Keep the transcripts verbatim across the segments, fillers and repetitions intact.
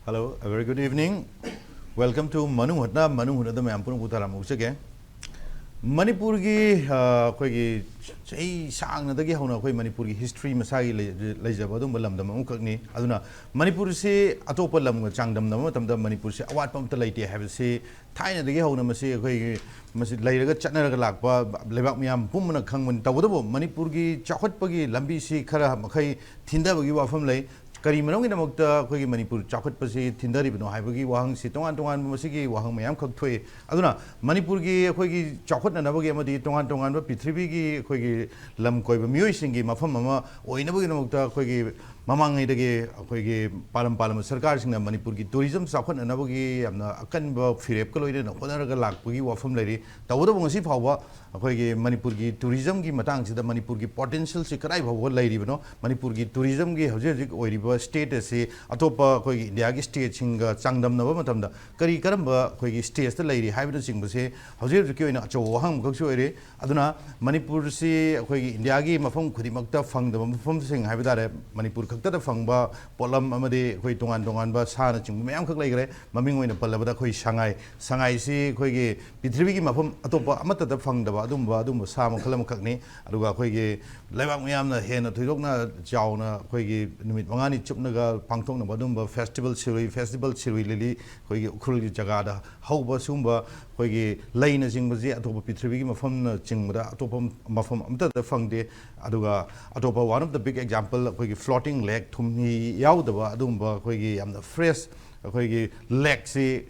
Hello, a very good evening. Welcome to ꯃꯅꯨꯡ ꯍꯨꯠꯅ, ꯃꯅꯨꯡ ꯍꯨꯠꯅꯗ ꯃꯌꯥꯝ ꯄꯨꯝꯅꯃꯛꯄꯨ ꯇꯔꯥꯝꯅ ꯑꯣꯛꯆꯒꯦ꯫ ꯃꯅꯤꯄꯨꯔꯒꯤ, ꯑ, ꯑꯩꯈꯣꯏꯒꯤ ꯆꯍꯤ ꯁꯥꯡꯅꯗꯒꯤ ꯍꯧꯅ ꯑꯩꯈꯣꯏ ꯃꯅꯤꯄꯨꯔꯒꯤ history ꯃꯁꯥꯒꯤ ꯂꯩ-, ꯂꯩꯖꯕ ꯑꯗꯨꯒꯨꯝꯕ ꯂꯝꯗꯝ ꯑꯃꯈꯛꯅꯤ꯫ ꯑꯗꯨꯅ ꯃꯅꯤꯄꯨꯔꯁꯤ ꯑꯇꯣꯞꯄ ꯂꯝꯒ ꯆꯥꯡꯗꯝꯅꯕ ꯃꯇꯝꯗ ꯃꯅꯤꯄꯨꯔꯁꯤ ꯑꯋꯥꯠꯄ ꯑꯝꯇ ꯂꯩꯇꯦ ꯍꯥꯏꯕꯁꯤ ꯊꯥꯏꯅꯗꯒꯤ ꯍꯧꯅ ꯃꯁꯤ ꯑꯩꯈꯣꯏꯒꯤ, ꯃꯁꯤ ꯂꯩꯔꯒ ꯆꯠꯅꯔꯒ ꯂꯥꯛꯄ ꯂꯩꯕꯥꯛ ꯃꯤꯌꯥꯝ ꯄꯨꯝꯕꯅ ꯈꯪꯕꯅꯤ꯫ ꯇꯧꯕꯇꯕꯨ ꯃꯅꯤꯄꯨꯔꯒꯤ ꯆꯥꯎꯈꯠꯄꯒꯤ ꯂꯝꯕꯤꯁꯤ ꯈꯔ ꯃꯈꯩ ꯊꯤꯟꯊꯕꯒꯤ ꯋꯥꯐꯝ ꯂꯩ꯫ ꯀꯔꯤ ꯃꯔꯝꯒꯤꯗꯃꯛꯇ ꯑꯩꯈꯣꯏꯒꯤ ꯃꯅꯤꯄꯨꯔ ꯆꯥꯎꯈꯠꯄꯁꯤ ꯊꯤꯟꯊꯔꯤꯕꯅꯣ ꯍꯥꯏꯕꯒꯤ ꯋꯥꯍꯪꯁꯤ ꯇꯣꯉꯥꯟ ꯇꯣꯉꯥꯟꯕ ꯃꯁꯤꯒꯤ ꯋꯥꯍꯪ ꯃꯌꯥꯝꯈꯛ ꯊꯣꯛꯏ꯫ ꯑꯗꯨꯅ ꯃꯅꯤꯄꯨꯔꯒꯤ ꯑꯩꯈꯣꯏꯒꯤ ꯆꯥꯎꯈꯠꯅꯅꯕꯒꯤ ꯑꯃꯗꯤ ꯇꯣꯉꯥꯟ ꯇꯣꯉꯥꯟꯕ ꯄ꯭ꯔꯤꯊꯤꯕꯤꯒꯤ ꯑꯩꯈꯣꯏꯒꯤ ꯂꯝ ꯀꯣꯏꯕ ꯃꯤꯑꯣꯏꯁꯤꯡꯒꯤ ꯃꯐꯝ ꯑꯃ ꯑꯣꯏꯅꯕꯒꯤꯗꯃꯛꯇ ꯑꯩꯈꯣꯏꯒꯤ ꯃꯃꯥꯡꯉꯩꯗꯒꯤ ꯑꯩꯈꯣꯏꯒꯤ ꯄꯥꯂꯝ ꯄꯥꯂꯝꯕ ꯁꯔꯀꯥꯔꯁꯤꯡꯅ ꯃꯅꯤꯄꯨꯔꯒꯤ tourism ꯆꯥꯎꯈꯠꯅꯅꯕꯒꯤ ꯌꯥꯝꯅ ꯑꯀꯟꯕ ꯐꯤꯔꯦꯞꯀ ꯂꯣꯏꯅꯅ ꯍꯣꯠꯅꯔꯒ ꯂꯥꯛꯄꯒꯤ ꯋꯥꯐꯝ ꯂꯩꯔꯤ꯫ ꯇꯧꯕꯇꯕꯨ ꯉꯁꯤ ꯐꯥꯎꯕ ꯑꯩꯈꯣꯏꯒꯤ ꯃꯅꯤꯄꯨꯔꯒꯤ tourismꯒꯤ ꯃꯇꯥꯡꯁꯤꯗ ꯃꯅꯤꯄꯨꯔꯒꯤ potentialꯁꯤ ꯀꯗꯥꯏ ꯐꯥꯎꯕ ꯂꯩꯔꯤꯕꯅꯣ, ꯃꯅꯤꯄꯨꯔꯒꯤ tourismꯒꯤ ꯍꯧꯖꯤꯛ ꯍꯧꯖꯤꯛ ꯑꯣꯏꯔꯤꯕ state ꯑꯁꯤ ꯑꯇꯣꯞꯄ ꯑꯩꯈꯣꯏꯒꯤ ꯏꯟꯗꯤꯌꯥꯒꯤ stateꯁꯤꯡꯒ ꯆꯥꯡꯗꯝꯅꯕ ꯃꯇꯝꯗ ꯀꯔꯤ ꯀꯔꯝꯕ ꯑꯩꯈꯣꯏꯒꯤ stageꯇ ꯂꯩꯔꯤ ꯍꯥꯏꯕꯅꯆꯤꯡꯕꯁꯦ ꯍꯧꯖꯤꯛ ꯍꯧꯖꯤꯛꯀꯤ ꯑꯣꯏꯅ ꯑꯆꯧꯕ ꯋꯥꯍꯪ ꯑꯃꯈꯛꯁꯨ ꯑꯣꯏꯔꯤ꯫ ꯑꯗꯨꯅ ꯃꯅꯤꯄꯨꯔꯁꯤ ꯑꯩꯈꯣꯏꯒꯤ ꯏꯟꯗꯤꯌꯥꯒꯤ ꯃꯐꯝ ꯈꯨꯗꯤꯡꯃꯛꯇ ꯐꯪꯗꯕ ꯃꯐꯝꯁꯤꯡ ꯍꯥꯏꯕ ꯇꯥꯔꯦ, ꯃꯅꯤꯄꯨꯔ ꯈꯛꯇꯗ ꯐꯪꯕ ꯄꯣꯠꯂꯝ ꯑꯃꯗꯤ ꯑꯩꯈꯣꯏ ꯇꯣꯉꯥꯟ ꯇꯣꯉꯥꯟꯕ ꯁꯥꯅꯆꯤꯡꯕ ꯃꯌꯥꯝꯈꯛ ꯂꯩꯈ꯭ꯔꯦ꯫ ꯃꯃꯤꯡ ꯑꯣꯏꯅ ꯄꯜꯂꯕꯗ ꯑꯩꯈꯣꯏ ꯁꯉꯥꯏ, ꯁꯉꯥꯏꯁꯤ ꯑꯩꯈꯣꯏꯒꯤ ꯄ꯭ꯔꯤꯊꯤꯕꯤꯒꯤ ꯃꯐꯝ ꯑꯇꯣꯞꯄ ꯑꯃꯠꯇꯗ ꯐꯪꯗꯕ ꯑꯗꯨꯝꯕ, ꯑꯗꯨꯝꯕ ꯁꯥ ꯃꯈꯜ ꯑꯃꯈꯛꯅꯤ꯫ ꯑꯗꯨꯒ ꯑꯩꯈꯣꯏꯒꯤ ꯂꯩꯕꯥꯛ ꯃꯤꯌꯥꯝꯅ ꯍꯦꯟꯅ ꯊꯣꯏꯗꯣꯛꯅ ꯆꯥꯎꯅ ꯑꯩꯈꯣꯏꯒꯤ ꯅꯨꯃꯤꯠ ꯃꯉꯥꯅꯤ ꯆꯨꯞꯅꯒ ꯄꯥꯡꯊꯣꯛꯅꯕ ꯑꯗꯨꯝꯕ festival ꯁꯤꯔꯨꯏ, festival ꯁꯤꯔꯨꯏ ꯂꯤꯂꯤ ꯑꯩꯈꯣꯏꯒꯤ ꯎꯈ꯭ꯔꯨꯜꯒꯤ ꯖꯒꯥꯗ ꯍꯧꯕ ꯁꯤꯒꯨꯝꯕ ꯑꯩꯈꯣꯏꯒꯤ ꯂꯩꯅꯆꯤꯡꯕꯁꯤ ꯑꯇꯣꯞꯄ ꯄ꯭ꯔꯤꯊꯤꯕꯤꯒꯤ ꯃꯐꯝꯅ ꯆꯤꯡꯕꯗ ꯑꯇꯣꯞꯄ ꯃꯐꯝ ꯑꯃꯠꯇꯗ ꯐꯪꯗꯦ꯫ ꯑꯗꯨꯒ ꯑꯇꯣꯞꯄ one of the big example ꯑꯩꯈꯣꯏꯒꯤ floating lake, ꯊꯨꯝꯍꯤ ꯌꯥꯎꯗꯕ ꯑꯗꯨꯒꯨꯝꯕ ꯑꯩꯈꯣꯏꯒꯤ ꯌꯥꯝꯅ fresh ꯑꯩꯈꯣꯏꯒꯤ lakeꯁꯤ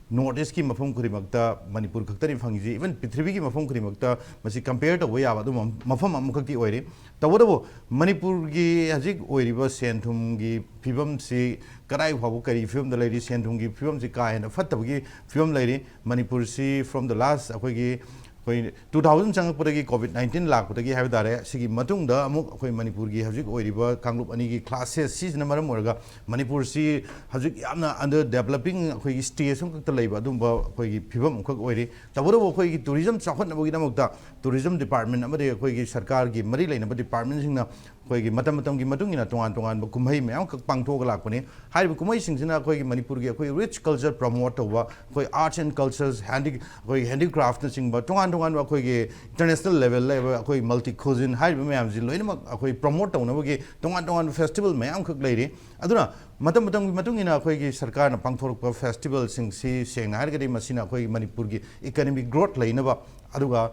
North Eastꯀꯤ ꯃꯐꯝ ꯈꯨꯗꯤꯡꯃꯛꯇ ꯃꯅꯤꯄꯨꯔ ꯈꯛꯇꯅꯤ ꯐꯪꯉꯤꯁꯤ꯫ Even ꯄ꯭ꯔꯤꯊꯤꯕꯤꯒꯤ ꯃꯐꯝ ꯈꯨꯗꯤꯡꯃꯛꯇ ꯃꯁꯤ compare ꯇꯧꯕ ꯌꯥꯕ ꯑꯗꯨꯝꯕ ꯃꯐꯝ ꯑꯃꯈꯛꯇꯤ ꯑꯣꯏꯔꯤ꯫ ꯇꯧꯕꯇꯕꯨ ꯃꯅꯤꯄꯨꯔꯒꯤ ꯍꯧꯖꯤꯛ ꯑꯣꯏꯔꯤꯕ ꯁꯦꯟ ꯊꯨꯝꯒꯤ ꯐꯤꯕꯝꯁꯤ ꯀꯗꯥꯏ ꯐꯥꯎꯕ ꯀꯔꯤ ꯐꯤꯕꯝꯗ ꯂꯩꯔꯤ, ꯁꯦꯟ ꯊꯨꯝꯒꯤ ꯐꯤꯕꯝꯁꯤ ꯀꯥ ꯍꯦꯟꯅ ꯐꯠꯇꯕꯒꯤ ꯐꯤꯕꯝ ꯂꯩꯔꯤ꯫ ꯃꯅꯤꯄꯨꯔꯁꯤ from the last ꯑꯩꯈꯣꯏꯒꯤ ꯑꯩꯈꯣꯏ ꯇꯨ ꯊꯥꯎꯖꯟ ꯆꯪꯉꯛꯄꯗꯒꯤ, ꯀꯣꯚꯤꯗ ꯅꯥꯏꯟꯇꯤꯟ ꯂꯥꯛꯄꯗꯒꯤ ꯍꯥꯏꯕ ꯇꯥꯔꯦ, ꯁꯤꯒꯤ ꯃꯇꯨꯡꯗ ꯑꯃꯨꯛ ꯑꯩꯈꯣꯏ ꯃꯅꯤꯄꯨꯔꯒꯤ ꯍꯧꯖꯤꯛ ꯑꯣꯏꯔꯤꯕ ꯀꯥꯡꯂꯨꯞ ꯑꯅꯤꯒꯤ ꯀ꯭ꯂꯥꯁꯦꯁ ꯁꯤꯁꯤꯅ ꯃꯔꯝ ꯑꯣꯏꯔꯒ ꯃꯅꯤꯄꯨꯔꯁꯤ ꯍꯧꯖꯤꯛ ꯌꯥꯝꯅ ꯑꯟꯗꯔ ꯗꯦꯕꯂꯞꯄꯤꯡ ꯑꯩꯈꯣꯏꯒꯤ ꯁ꯭ꯇꯦꯖ ꯑꯃꯈꯛꯇ ꯂꯩꯕ ꯑꯗꯨꯝꯕ ꯑꯩꯈꯣꯏꯒꯤ ꯐꯤꯕꯝ ꯑꯃꯈꯛ ꯑꯣꯏꯔꯤ꯫ ꯇꯧꯕꯇꯕꯨ ꯑꯩꯈꯣꯏꯒꯤ ꯇꯨꯔꯤꯖꯝ ꯆꯥꯎꯈꯠꯅꯕꯒꯤꯗꯃꯛꯇ ꯇꯨꯔꯤꯖꯝ ꯗꯤꯄꯥꯔꯠꯃꯦꯟ ꯑꯃꯗꯤ ꯑꯩꯈꯣꯏꯒꯤ ꯁꯔꯀꯥꯔꯒꯤ ꯃꯔꯤ ꯂꯩꯅꯕ ꯗꯤꯄꯥꯔꯠꯃꯦꯟꯁꯤꯡꯅ ꯑꯩꯈꯣꯏꯒꯤ ꯃꯇꯝ ꯃꯇꯝꯒꯤ ꯃꯇꯨꯡ ꯏꯟꯅ ꯇꯣꯉꯥꯟ ꯇꯣꯉꯥꯟꯕ ꯀꯨꯝꯍꯩ ꯃꯌꯥꯝ ꯑꯃꯈꯛ ꯄꯥꯡꯊꯣꯛꯑꯒ ꯂꯥꯛꯄꯅꯤ꯫ ꯍꯥꯏꯔꯤꯕ ꯀꯨꯝꯍꯩꯁꯤꯡꯁꯤꯅ ꯑꯩꯈꯣꯏꯒꯤ ꯃꯅꯤꯄꯨꯔꯒꯤ ꯑꯩꯈꯣꯏ ꯔꯤꯆ ꯀꯜꯆꯔ ꯄ꯭ꯔꯃꯣꯠ ꯇꯧꯕ, ꯑꯩꯈꯣꯏ ꯑꯥꯔꯠꯁ ꯑꯦꯟ ꯀꯜꯆꯔꯁ, ꯍꯦꯟꯗꯤ ꯑꯩꯈꯣꯏꯒꯤ ꯍꯦꯟꯗꯤꯀ꯭ꯔꯥꯐꯅꯆꯤꯡꯕ ꯇꯣꯉꯥꯟ ꯇꯣꯉꯥꯟꯕ ꯑꯩꯈꯣꯏꯒꯤ ꯏꯟꯇꯔꯅꯦꯁꯅꯦꯜ ꯂꯦꯚꯦꯜ ꯂꯩꯕ ꯑꯩꯈꯣꯏ ꯃꯜꯇꯤ ꯀꯨꯖꯤꯟ ꯍꯥꯏꯔꯤꯕ ꯃꯌꯥꯝꯁꯤ ꯂꯣꯏꯅꯃꯛ ꯑꯩꯈꯣꯏ ꯄ꯭ꯔꯃꯣꯠ ꯇꯧꯅꯕꯒꯤ ꯇꯣꯉꯥꯟ ꯇꯣꯉꯥꯟꯕ ꯐꯦꯁꯇꯤꯚꯦꯜ ꯃꯌꯥꯝ ꯑꯃꯈꯛ ꯂꯩꯔꯤ꯫ ꯑꯗꯨꯅ ꯃꯇꯝ ꯃꯇꯝꯒꯤ ꯃꯇꯨꯡ ꯏꯟꯅ ꯑꯩꯈꯣꯏꯒꯤ ꯁꯔꯀꯥꯔꯅ ꯄꯥꯡꯊꯣꯔꯛꯄ ꯐꯦꯁꯇꯤꯚꯦꯜꯁꯤꯡꯁꯤ ꯁꯦꯡꯅ ꯍꯥꯏꯔꯒꯗꯤ ꯃꯁꯤꯅ ꯑꯩꯈꯣꯏꯒꯤ ꯃꯅꯤꯄꯨꯔꯒꯤ ꯏꯀꯅꯃꯤꯛ ꯒ꯭ꯔꯣꯠ ꯂꯩꯅꯕ, ꯑꯗꯨꯒ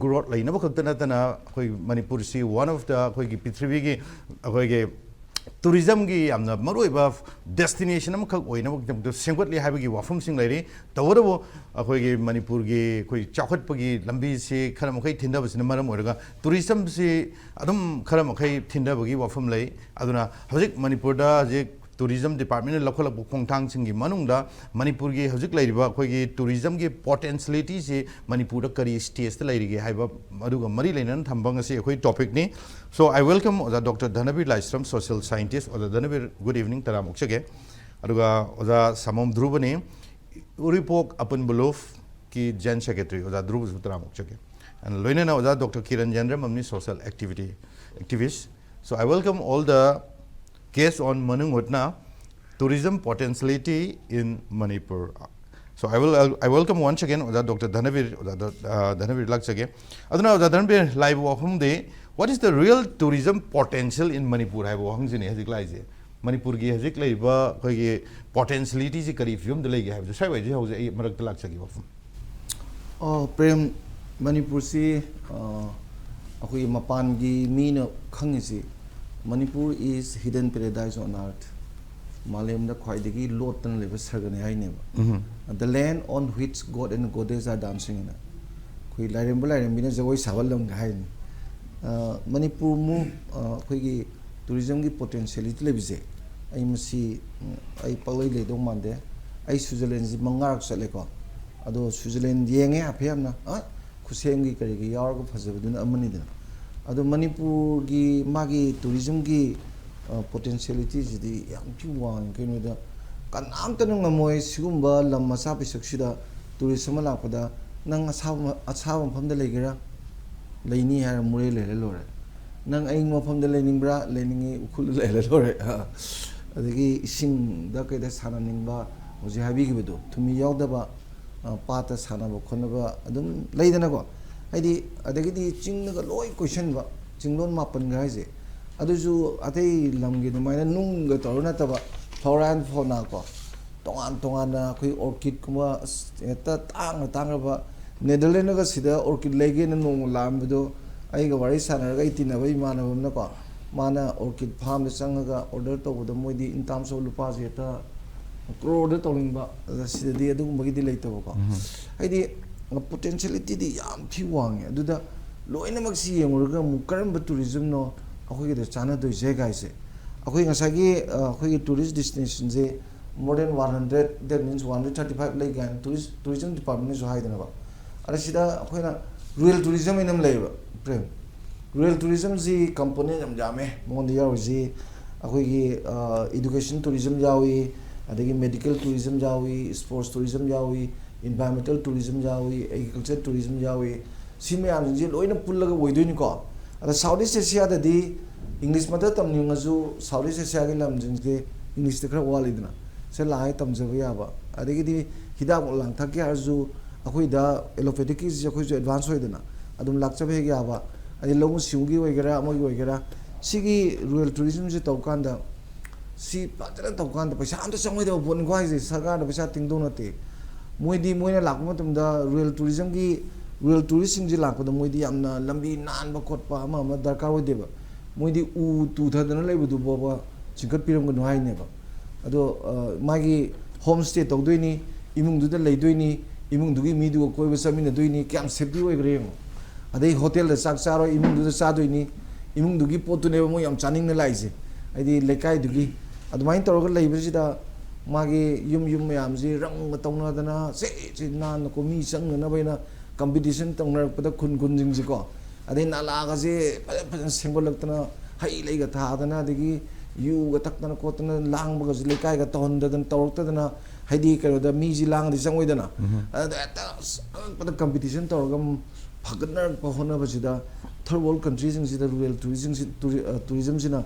ꯒ꯭ꯔꯣꯠ ꯂꯩꯅꯕ ꯈꯛꯇ ꯅꯠꯇꯅ ꯑꯩꯈꯣꯏ ꯃꯅꯤꯄꯨꯔꯁꯤ ꯋꯥꯟ ꯑꯣꯐ ꯗ ꯑꯩꯈꯣꯏꯒꯤ ꯄ꯭ꯔꯤꯊꯤꯕꯤꯒꯤ ꯑꯩꯈꯣꯏꯒꯤ ꯇꯨꯔꯤꯖꯝꯒꯤ ꯌꯥꯝꯅ ꯃꯔꯨꯑꯣꯏꯕ ꯗꯦꯁꯇꯤꯅꯦꯁꯟ ꯑꯃꯈꯛ ꯑꯣꯏꯅꯕꯒꯤꯗꯃꯛꯇ ꯁꯦꯝꯒꯠꯂꯤ ꯍꯥꯏꯕꯒꯤ ꯋꯥꯐꯝꯁꯤꯡ ꯂꯩꯔꯤ꯫ ꯇꯧꯕꯇꯕꯨ ꯑꯩꯈꯣꯏꯒꯤ ꯃꯅꯤꯄꯨꯔꯒꯤ ꯑꯩꯈꯣꯏ ꯆꯥꯎꯈꯠꯄꯒꯤ ꯂꯝꯕꯤꯁꯤ ꯈꯔ ꯃꯈꯩ ꯊꯤꯟꯊꯕꯁꯤꯅ ꯃꯔꯝ ꯑꯣꯏꯔꯒ ꯇꯨꯔꯤꯖꯝꯁꯤ ꯑꯗꯨꯝ ꯈꯔ ꯃꯈꯩ ꯊꯤꯟꯊꯕꯒꯤ ꯋꯥꯐꯝ ꯂꯩ꯫ ꯑꯗꯨꯅ ꯍꯧꯖꯤꯛ ꯃꯅꯤꯄꯨꯔꯗ ꯍꯧꯖꯤꯛ ꯇꯨꯔꯤꯖꯝ ꯗꯤꯄꯥꯔꯠꯃꯦꯟꯅ ꯂꯧꯈꯠꯂꯛꯄ ꯈꯣꯡꯊꯥꯡꯁꯤꯡꯒꯤ ꯃꯅꯨꯡꯗ ꯃꯅꯤꯄꯨꯔꯒꯤ ꯍꯧꯖꯤꯛ ꯂꯩꯔꯤꯕ ꯑꯩꯈꯣꯏꯒꯤ ꯇꯨꯔꯤꯖꯝꯒꯤ ꯄꯣꯇꯦꯟꯁꯤꯌꯦꯂꯤꯇꯤꯁꯤ ꯃꯅꯤꯄꯨꯔꯗ ꯀꯔꯤ ꯁ꯭ꯇꯦꯖꯇ ꯂꯩꯔꯤꯒꯦ ꯍꯥꯏꯕ, ꯑꯗꯨꯒ ꯃꯔꯤ ꯂꯩꯅꯅ ꯊꯝꯕ ꯉꯁꯤ ꯑꯩꯈꯣꯏ ꯇꯣꯄꯤꯛꯅꯤ꯫ So I welcome ꯑꯣꯖꯥ ꯗꯣꯛꯇꯔ ꯙꯅꯕꯤꯔ ꯂꯥꯏꯁ꯭ꯔꯝ, ꯁꯣꯁꯤꯌꯦꯜ ꯁꯥꯏꯟꯇꯤꯁ꯫ ꯑꯣꯖꯥ ꯙꯅꯕꯤꯔ, ꯒꯨꯗ ꯏꯚꯤꯅꯤꯡ, ꯇꯔꯥꯝꯅ ꯑꯣꯛꯆꯒꯦ꯫ ꯑꯗꯨꯒ ꯑꯣꯖꯥ ꯁꯥꯃꯣꯝ ꯙ꯭ꯔꯨꯕꯅꯤ, ꯎꯔꯤꯄꯣꯛ ꯑꯄꯨꯟꯕ ꯂꯨꯞꯀꯤ ꯖꯦꯟ ꯁꯦꯀ꯭ꯔꯦꯇꯔꯤ꯫ ꯑꯣꯖꯥ ꯙ꯭ꯔꯨꯕꯁꯨ ꯇꯔꯥꯝꯅ ꯑꯣꯛꯆꯒꯦ꯫ And ꯂꯣꯏꯅꯅ ꯑꯣꯖꯥ ꯗꯣꯛꯇꯔ ꯀꯤꯔꯟ ꯌꯦꯟꯗ꯭ꯔꯝꯕꯝꯅꯤ, social activity, activist. So I welcome all the guests on Manung Utna, Tourism Potentiality in Manipur. So I will, I welcome once again ꯑꯣꯖꯥ ꯗꯣꯛꯇꯔ ꯙꯅꯕꯤꯔ, ꯑꯣꯖꯥ ꯗꯣ-, ꯑ, ꯙꯅꯕꯤꯔ ꯂꯥꯛꯆꯒꯦ꯫ ꯑꯗꯨꯅ ꯑꯣꯖꯥ ꯙꯅꯕꯤꯔ, ꯂꯥꯛꯏꯕ ꯋꯥꯐꯝꯗꯤ, what is the real tourism potential in Manipur ꯍꯥꯏꯕ ꯋꯥꯍꯪꯁꯤꯅꯤ ꯍꯧꯖꯤꯛ ꯂꯥꯛꯏꯁꯦ꯫ ꯃꯅꯤꯄꯨꯔꯒꯤ ꯍꯧꯖꯤꯛ ꯂꯩꯔꯤꯕ ꯑꯩꯈꯣꯏꯒꯤ ꯄꯣꯇꯦꯟꯁꯤꯌꯦꯂꯤꯇꯤꯁꯤ ꯀꯔꯤ ꯐꯤꯕꯝꯗ ꯂꯩꯒꯦ ꯍꯥꯏꯕꯗꯨ ꯁ꯭ꯋꯥꯏꯋꯥꯏꯗꯒꯤ ꯍꯧꯖꯩ, ꯑꯩ ꯃꯔꯛꯇ ꯂꯥꯛꯆꯒꯦ ꯋꯥꯐꯝ꯫ ꯑꯣ, ꯄ꯭ꯔꯦꯝ, ꯃꯅꯤꯄꯨꯔꯁꯤ, ꯑ, ꯑꯩꯈꯣꯏꯒꯤ ꯃꯄꯥꯟꯒꯤ ꯃꯤꯅ ꯈꯪꯉꯤꯁꯤ, "Manipur is hidden paradise on earth." ꯃꯥꯂꯦꯝꯗ ꯈ꯭ꯋꯥꯏꯗꯒꯤ ꯂꯣꯠꯇꯅ ꯂꯩꯕ ꯁꯔꯒꯅꯤ ꯍꯥꯏꯅꯦꯕ꯫ ꯎꯝ꯫ "The land on which God and goddess are dancing" ꯍꯥꯏꯅ꯫ ꯑꯩꯈꯣꯏ ꯂꯥꯏꯔꯦꯝꯕ ꯂꯥꯏꯔꯦꯝꯕꯤꯅ ꯖꯒꯣꯏ ꯁꯥꯕ ꯂꯝꯒ ꯍꯥꯏꯅꯤ꯫ ꯑ, ꯃꯅꯤꯄꯨꯔꯃꯨꯛ, ꯑ, ꯑꯩꯈꯣꯏꯒꯤ ꯇꯨꯔꯤꯖꯝꯒꯤ ꯄꯣꯇꯦꯟꯁꯤꯌꯦꯂꯤꯇꯤ ꯂꯩꯕꯁꯦ, ꯑꯩ ꯃꯁꯤ, ꯎꯝ, ꯑꯩ ꯄꯪꯂꯩ ꯂꯩꯗꯧ ꯃꯥꯟꯗꯦ꯫ ꯑꯩ ꯁ꯭ꯋꯤꯖꯔꯂꯦꯟꯁꯤ ꯃꯉꯥꯔꯛ ꯆꯠꯂꯦꯀꯣ꯫ ꯑꯗꯣ ꯁ꯭ꯋꯤꯖꯔꯂꯦꯟ ꯌꯦꯡꯉꯦ ꯍꯥꯏꯐꯦꯠ ꯌꯥꯝꯅ, ꯑ, ꯈꯨꯠꯁꯦꯝꯒꯤ ꯀꯔꯤꯒꯤ ꯌꯥꯎꯔꯒ ꯐꯖꯕꯗꯨꯅ ꯑꯃꯅꯤꯗꯅ꯫ ꯑꯗꯣ ꯃꯅꯤꯄꯨꯔꯒꯤ ꯃꯥꯒꯤ ꯇꯨꯔꯤꯖꯝꯒꯤ ꯄꯣꯇꯦꯟꯁꯤꯌꯦꯂꯤꯇꯤꯁꯤꯗꯤ ꯌꯥꯝ ꯊꯤ ꯋꯥꯡꯉꯤ꯫ ꯀꯩꯅꯣꯗ ꯀꯅꯥꯝꯇꯅ ꯉꯝꯃꯣꯏ ꯁꯤꯒꯨꯝꯕ ꯂꯝ ꯃꯆꯥ ꯄꯤꯁꯛꯁꯤꯗ ꯇꯨꯔꯤꯁ ꯑꯃ ꯂꯥꯛꯄꯗ, "ꯅꯪ ꯑꯁꯥꯕ ꯑꯁꯥꯕ ꯃꯐꯝꯗ ꯂꯩꯒꯦꯔꯥ?" "ꯂꯩꯅꯤ" ꯍꯥꯏꯔ ꯃꯣꯔꯦ ꯂꯩꯔ ꯂꯣꯏꯔꯦ꯫ "ꯅꯪ ꯑꯏꯪꯕ ꯃꯐꯝꯗ ꯂꯩꯅꯤꯡꯕ꯭ꯔꯥ?" "ꯂꯩꯅꯤꯡꯉꯤ", ꯎꯈ꯭ꯔꯨꯜꯗ ꯂꯩꯔ ꯂꯣꯏꯔꯦ꯫ ꯑꯗꯒꯤ ꯏꯁꯤꯡꯗ ꯀꯩꯗ ꯁꯥꯟꯅꯅꯤꯡꯕ, ꯍꯧꯖꯤꯛ ꯍꯥꯏꯕꯤꯈꯤꯕꯗꯣ, ꯊꯨꯝꯃꯤ ꯌꯥꯎꯗꯕ, ꯑ, ꯄꯥꯠꯇ ꯁꯥꯟꯅꯕ ꯈꯣꯠꯅꯕ ꯑꯗꯨꯝ ꯂꯩꯗꯅꯀꯣ꯫ ꯍꯥꯏꯗꯤ, ꯑꯗꯒꯤꯗꯤ ꯆꯤꯡꯗꯒ ꯂꯣꯏ ꯀꯣꯏꯁꯟꯕ, ꯆꯤꯡꯂꯣꯟ ꯃꯥꯄꯟꯒ ꯍꯥꯏꯁꯦ꯫ ꯑꯗꯨꯁꯨ ꯑꯇꯩ ꯂꯝꯒꯤ ꯑꯗꯨꯃꯥꯏꯅ ꯅꯨꯡꯒ ꯇꯧꯔ ꯅꯠꯇꯕ, flora and fauna ꯀꯣ, ꯇꯣꯉꯥꯟ ꯇꯣꯉꯥꯟꯅ ꯑꯩꯈꯣꯏ orchidꯀꯨꯝꯕ, ꯑꯁ, ꯍꯦꯛꯇ ꯇꯥꯡꯅ ꯇꯥꯡꯈ꯭ꯔꯕ꯫ ꯅꯦꯗꯔꯂꯦꯟꯗꯒ ꯁꯤꯗ orchid ꯂꯩꯒꯦꯅ ꯅꯣꯡꯃ ꯂꯥꯛꯑꯝꯕꯗꯣ, ꯑꯩꯒ ꯋꯥꯔꯤ ꯁꯥꯟꯅꯔꯒ ꯑꯩ ꯇꯤꯟꯅꯕ ꯏꯃꯥꯟꯅꯕ ꯑꯃꯅꯀꯣ, ꯃꯥꯅ orchid farmꯗ ꯆꯪꯉꯒ order ꯇꯧꯕꯗ ꯃꯣꯏꯗꯤ in terms of ꯂꯨꯄꯥꯁꯦ ꯍꯦꯛꯇ crore ꯇꯧꯅꯤꯡꯕ꯫ ꯑꯗ ꯁꯤꯗꯗꯤ ꯑꯗꯨꯒꯨꯝꯕꯒꯤꯗꯤ ꯂꯩꯇꯕꯀꯣ꯫ ꯍꯥꯏꯗꯤ potentialityꯗꯤ ꯌꯥꯝ ꯊꯤ ꯋꯥꯡꯉꯦ꯫ ꯑꯗꯨꯗ ꯂꯣꯏꯅꯃꯛꯁꯤ ꯌꯦꯡꯉꯨꯔꯒ ꯑꯃꯨꯛ ꯀꯔꯝꯕ tourismꯅꯣ ꯑꯩꯈꯣꯏꯒꯤꯗ ꯆꯥꯟꯅꯗꯣꯏꯁꯦ ꯀꯥꯏꯁꯦ? ꯑꯩꯈꯣꯏ ꯉꯁꯥꯏꯒꯤ, ꯑ, ꯑꯩꯈꯣꯏꯒꯤ tourist destinationꯁꯦ more than one hundred, that means one hundred thirty five ꯂꯩ ꯀꯥꯏꯅ tourist, tourism departmentꯅꯁꯨ ꯍꯥꯏꯗꯅꯀꯣ꯫ ꯑꯗ ꯁꯤꯗ ꯑꯩꯈꯣꯏꯅ rural tourism ꯍꯥꯏꯅ ꯑꯃ ꯂꯩꯌꯦꯕ, ꯄ꯭ꯔꯦꯝ꯫ Rural tourismꯁꯤ component ꯌꯥꯝ ꯌꯥꯝꯃꯦ꯫ ꯃꯉꯣꯟꯗ ꯌꯥꯎꯔꯤꯁꯤ ꯑꯩꯈꯣꯏꯒꯤ, ꯑ, education tourism ꯌꯥꯎꯏ, ꯑꯗꯒꯤ medical tourism ꯌꯥꯎꯏ, sports tourism ꯌꯥꯎꯏ, environmental tourism ꯌꯥꯎꯏ, agriculture tourism ꯌꯥꯎꯏ꯫ ꯁꯤ ꯃꯌꯥꯝꯁꯤꯡꯁꯦ ꯂꯣꯏꯅ ꯄꯨꯜꯂꯒ ꯑꯣꯏꯗꯣꯏꯅꯤꯀꯣ꯫ ꯑꯗ South East Asiaꯗꯗꯤ English ꯃꯛꯇ ꯇꯝꯅꯤꯡꯉꯁꯨ South East Asiaꯒꯤ ꯂꯝꯁꯤꯡꯁꯦ Englishꯇ ꯈꯔ ꯋꯥꯠꯂꯤꯗꯅ, ꯁꯦ ꯂꯥꯛꯑꯒ ꯇꯝꯖꯕ ꯌꯥꯕ꯫ ꯑꯗꯒꯤꯗꯤ ꯍꯤꯗꯥꯛ ꯂꯥꯡꯊꯛꯀꯤ ꯍꯥꯏꯔꯁꯨ ꯑꯩꯈꯣꯏꯗ allopathyꯒꯤꯁꯦ ꯑꯩꯈꯣꯏꯁꯨ advance ꯑꯣꯏꯗꯅ ꯑꯗꯨꯝ ꯂꯥꯛꯆꯕ ꯍꯦꯛ ꯌꯥꯕ꯫ ꯑꯗꯩ ꯂꯧꯎ ꯁꯤꯡꯎꯒꯤ ꯑꯣꯏꯒꯦꯔꯥ, ꯑꯃꯒꯤ ꯑꯣꯏꯒꯦꯔꯥ, ꯁꯤꯒꯤ rural tourismꯁꯦ ꯇꯧꯀꯥꯟꯗ, ꯁꯤ ꯐꯖꯅ ꯇꯧꯀꯥꯟꯗ ꯄꯩꯁꯥ ꯑꯝꯇ ꯆꯪꯉꯣꯏꯗꯕ ꯄꯣꯠꯅꯤꯀꯣ ꯍꯥꯏꯁꯦ, ꯁꯔꯀꯥꯔꯗ ꯄꯩꯁꯥ ꯇꯤꯡꯗꯧ ꯅꯠꯇꯦ꯫ ꯃꯣꯏꯗꯤ, ꯃꯣꯏꯅ ꯂꯥꯛꯄ ꯃꯇꯝꯗ rural tourismꯒꯤ, rural touristꯁꯤꯡꯁꯦ ꯂꯥꯛꯄꯗ ꯃꯣꯏꯗꯤ ꯌꯥꯝꯅ ꯂꯝꯕꯤ ꯅꯥꯟꯕ ꯈꯣꯠꯄ ꯑꯃ ꯑꯃ ꯗꯔꯀꯥꯔ ꯑꯣꯏꯗꯦꯕ꯫ ꯃꯣꯏꯗꯤ ꯎ ꯇꯨꯊꯗꯅ ꯂꯩꯕꯗꯨ ꯐꯥꯎꯕ ꯆꯤꯡꯈꯠꯄꯤꯔꯝꯒꯅꯨ ꯍꯥꯏꯅꯦꯕ꯫ ꯑꯗꯣ, ꯑ, ꯃꯥꯒꯤ home stay ꯇꯧꯗꯣꯏꯅꯤ, ꯏꯃꯨꯡꯗꯨꯗ ꯂꯩꯗꯣꯏꯅꯤ, ꯏꯃꯨꯡꯗꯨꯒꯤ ꯃꯤꯗꯨꯒ ꯀꯣꯏꯕ ꯆꯠꯃꯤꯟꯅꯗꯣꯏꯅꯤ, ꯀꯌꯥꯝ safety ꯑꯣꯏꯈ꯭ꯔꯦ ꯌꯦꯡꯉꯣ꯫ ꯑꯗꯩ hotelꯗ ꯆꯥꯛ ꯆꯥꯔꯣꯏ, ꯏꯃꯨꯡꯗꯨꯗ ꯆꯥꯗꯣꯏꯅꯤ, ꯏꯃꯨꯡꯗꯨꯒꯤ ꯄꯣꯠꯇꯨꯅꯦꯕ ꯃꯣꯏ ꯌꯥꯝ ꯆꯥꯅꯤꯡꯅ ꯂꯥꯛꯏꯁꯦ, ꯍꯥꯏꯗꯤ ꯂꯩꯀꯥꯏꯗꯨꯒꯤ꯫ ꯑꯗꯨꯃꯥꯏꯅ ꯇꯧꯔꯒ ꯂꯩꯕꯁꯤꯗ ꯃꯥꯒꯤ ꯌꯨꯝ ꯌꯨꯝ ꯃꯌꯥꯝꯁꯤ ꯔꯪꯒ ꯇꯧꯅꯗꯅ ꯁꯤ ꯁꯤ ꯅꯥꯟꯅꯀꯣ, ꯃꯤ ꯆꯪꯅꯅꯕ ꯍꯥꯏꯅ ꯀꯝꯄꯤꯇꯤꯁꯟ ꯇꯧꯅꯔꯛꯄꯗ ꯈꯨꯟ ꯈꯨꯟꯁꯤꯡꯁꯤꯀꯣ, ꯑꯗꯩ ꯅꯥꯂꯥꯒꯁꯦ ꯐꯖ ꯐꯖꯅ ꯁꯦꯝꯒꯠꯂꯛꯇꯅ, ꯍꯩ ꯂꯩꯒ ꯊꯥꯗꯅ, ꯑꯗꯒꯤ ꯌꯨꯒ ꯊꯛꯇꯅ ꯈꯣꯠꯇꯅ ꯂꯥꯡꯕꯒꯁꯨ ꯂꯩꯀꯥꯏꯒ ꯇꯧꯍꯟꯗꯗꯅ ꯇꯧꯔꯛꯇꯗꯅ, ꯍꯥꯏꯗꯤ ꯀꯩꯅꯣꯗ ꯃꯤꯁꯤ ꯂꯥꯡꯉꯗꯤ ꯆꯪꯉꯣꯏꯗꯅ, ꯑꯗꯨꯗ ꯍꯦꯛꯇ ꯑꯁ ꯑꯉꯛꯄꯗ ꯀꯝꯄꯤꯇꯤꯁꯟ ꯇꯧꯔꯒ ꯐꯒꯠꯅꯔꯛꯄ ꯍꯣꯠꯅꯕꯁꯤꯗ, ꯊꯥꯔꯠ ꯋꯥꯔꯜ ꯀꯟꯇ꯭ꯔꯤꯁꯤꯡꯁꯤꯗ ꯔꯨꯔꯦꯜ ꯇꯨꯔꯤꯖꯝꯁꯤ, ꯇꯨꯔꯤ-, ꯑ, ꯇꯨꯔꯤꯖꯝꯁꯤꯅ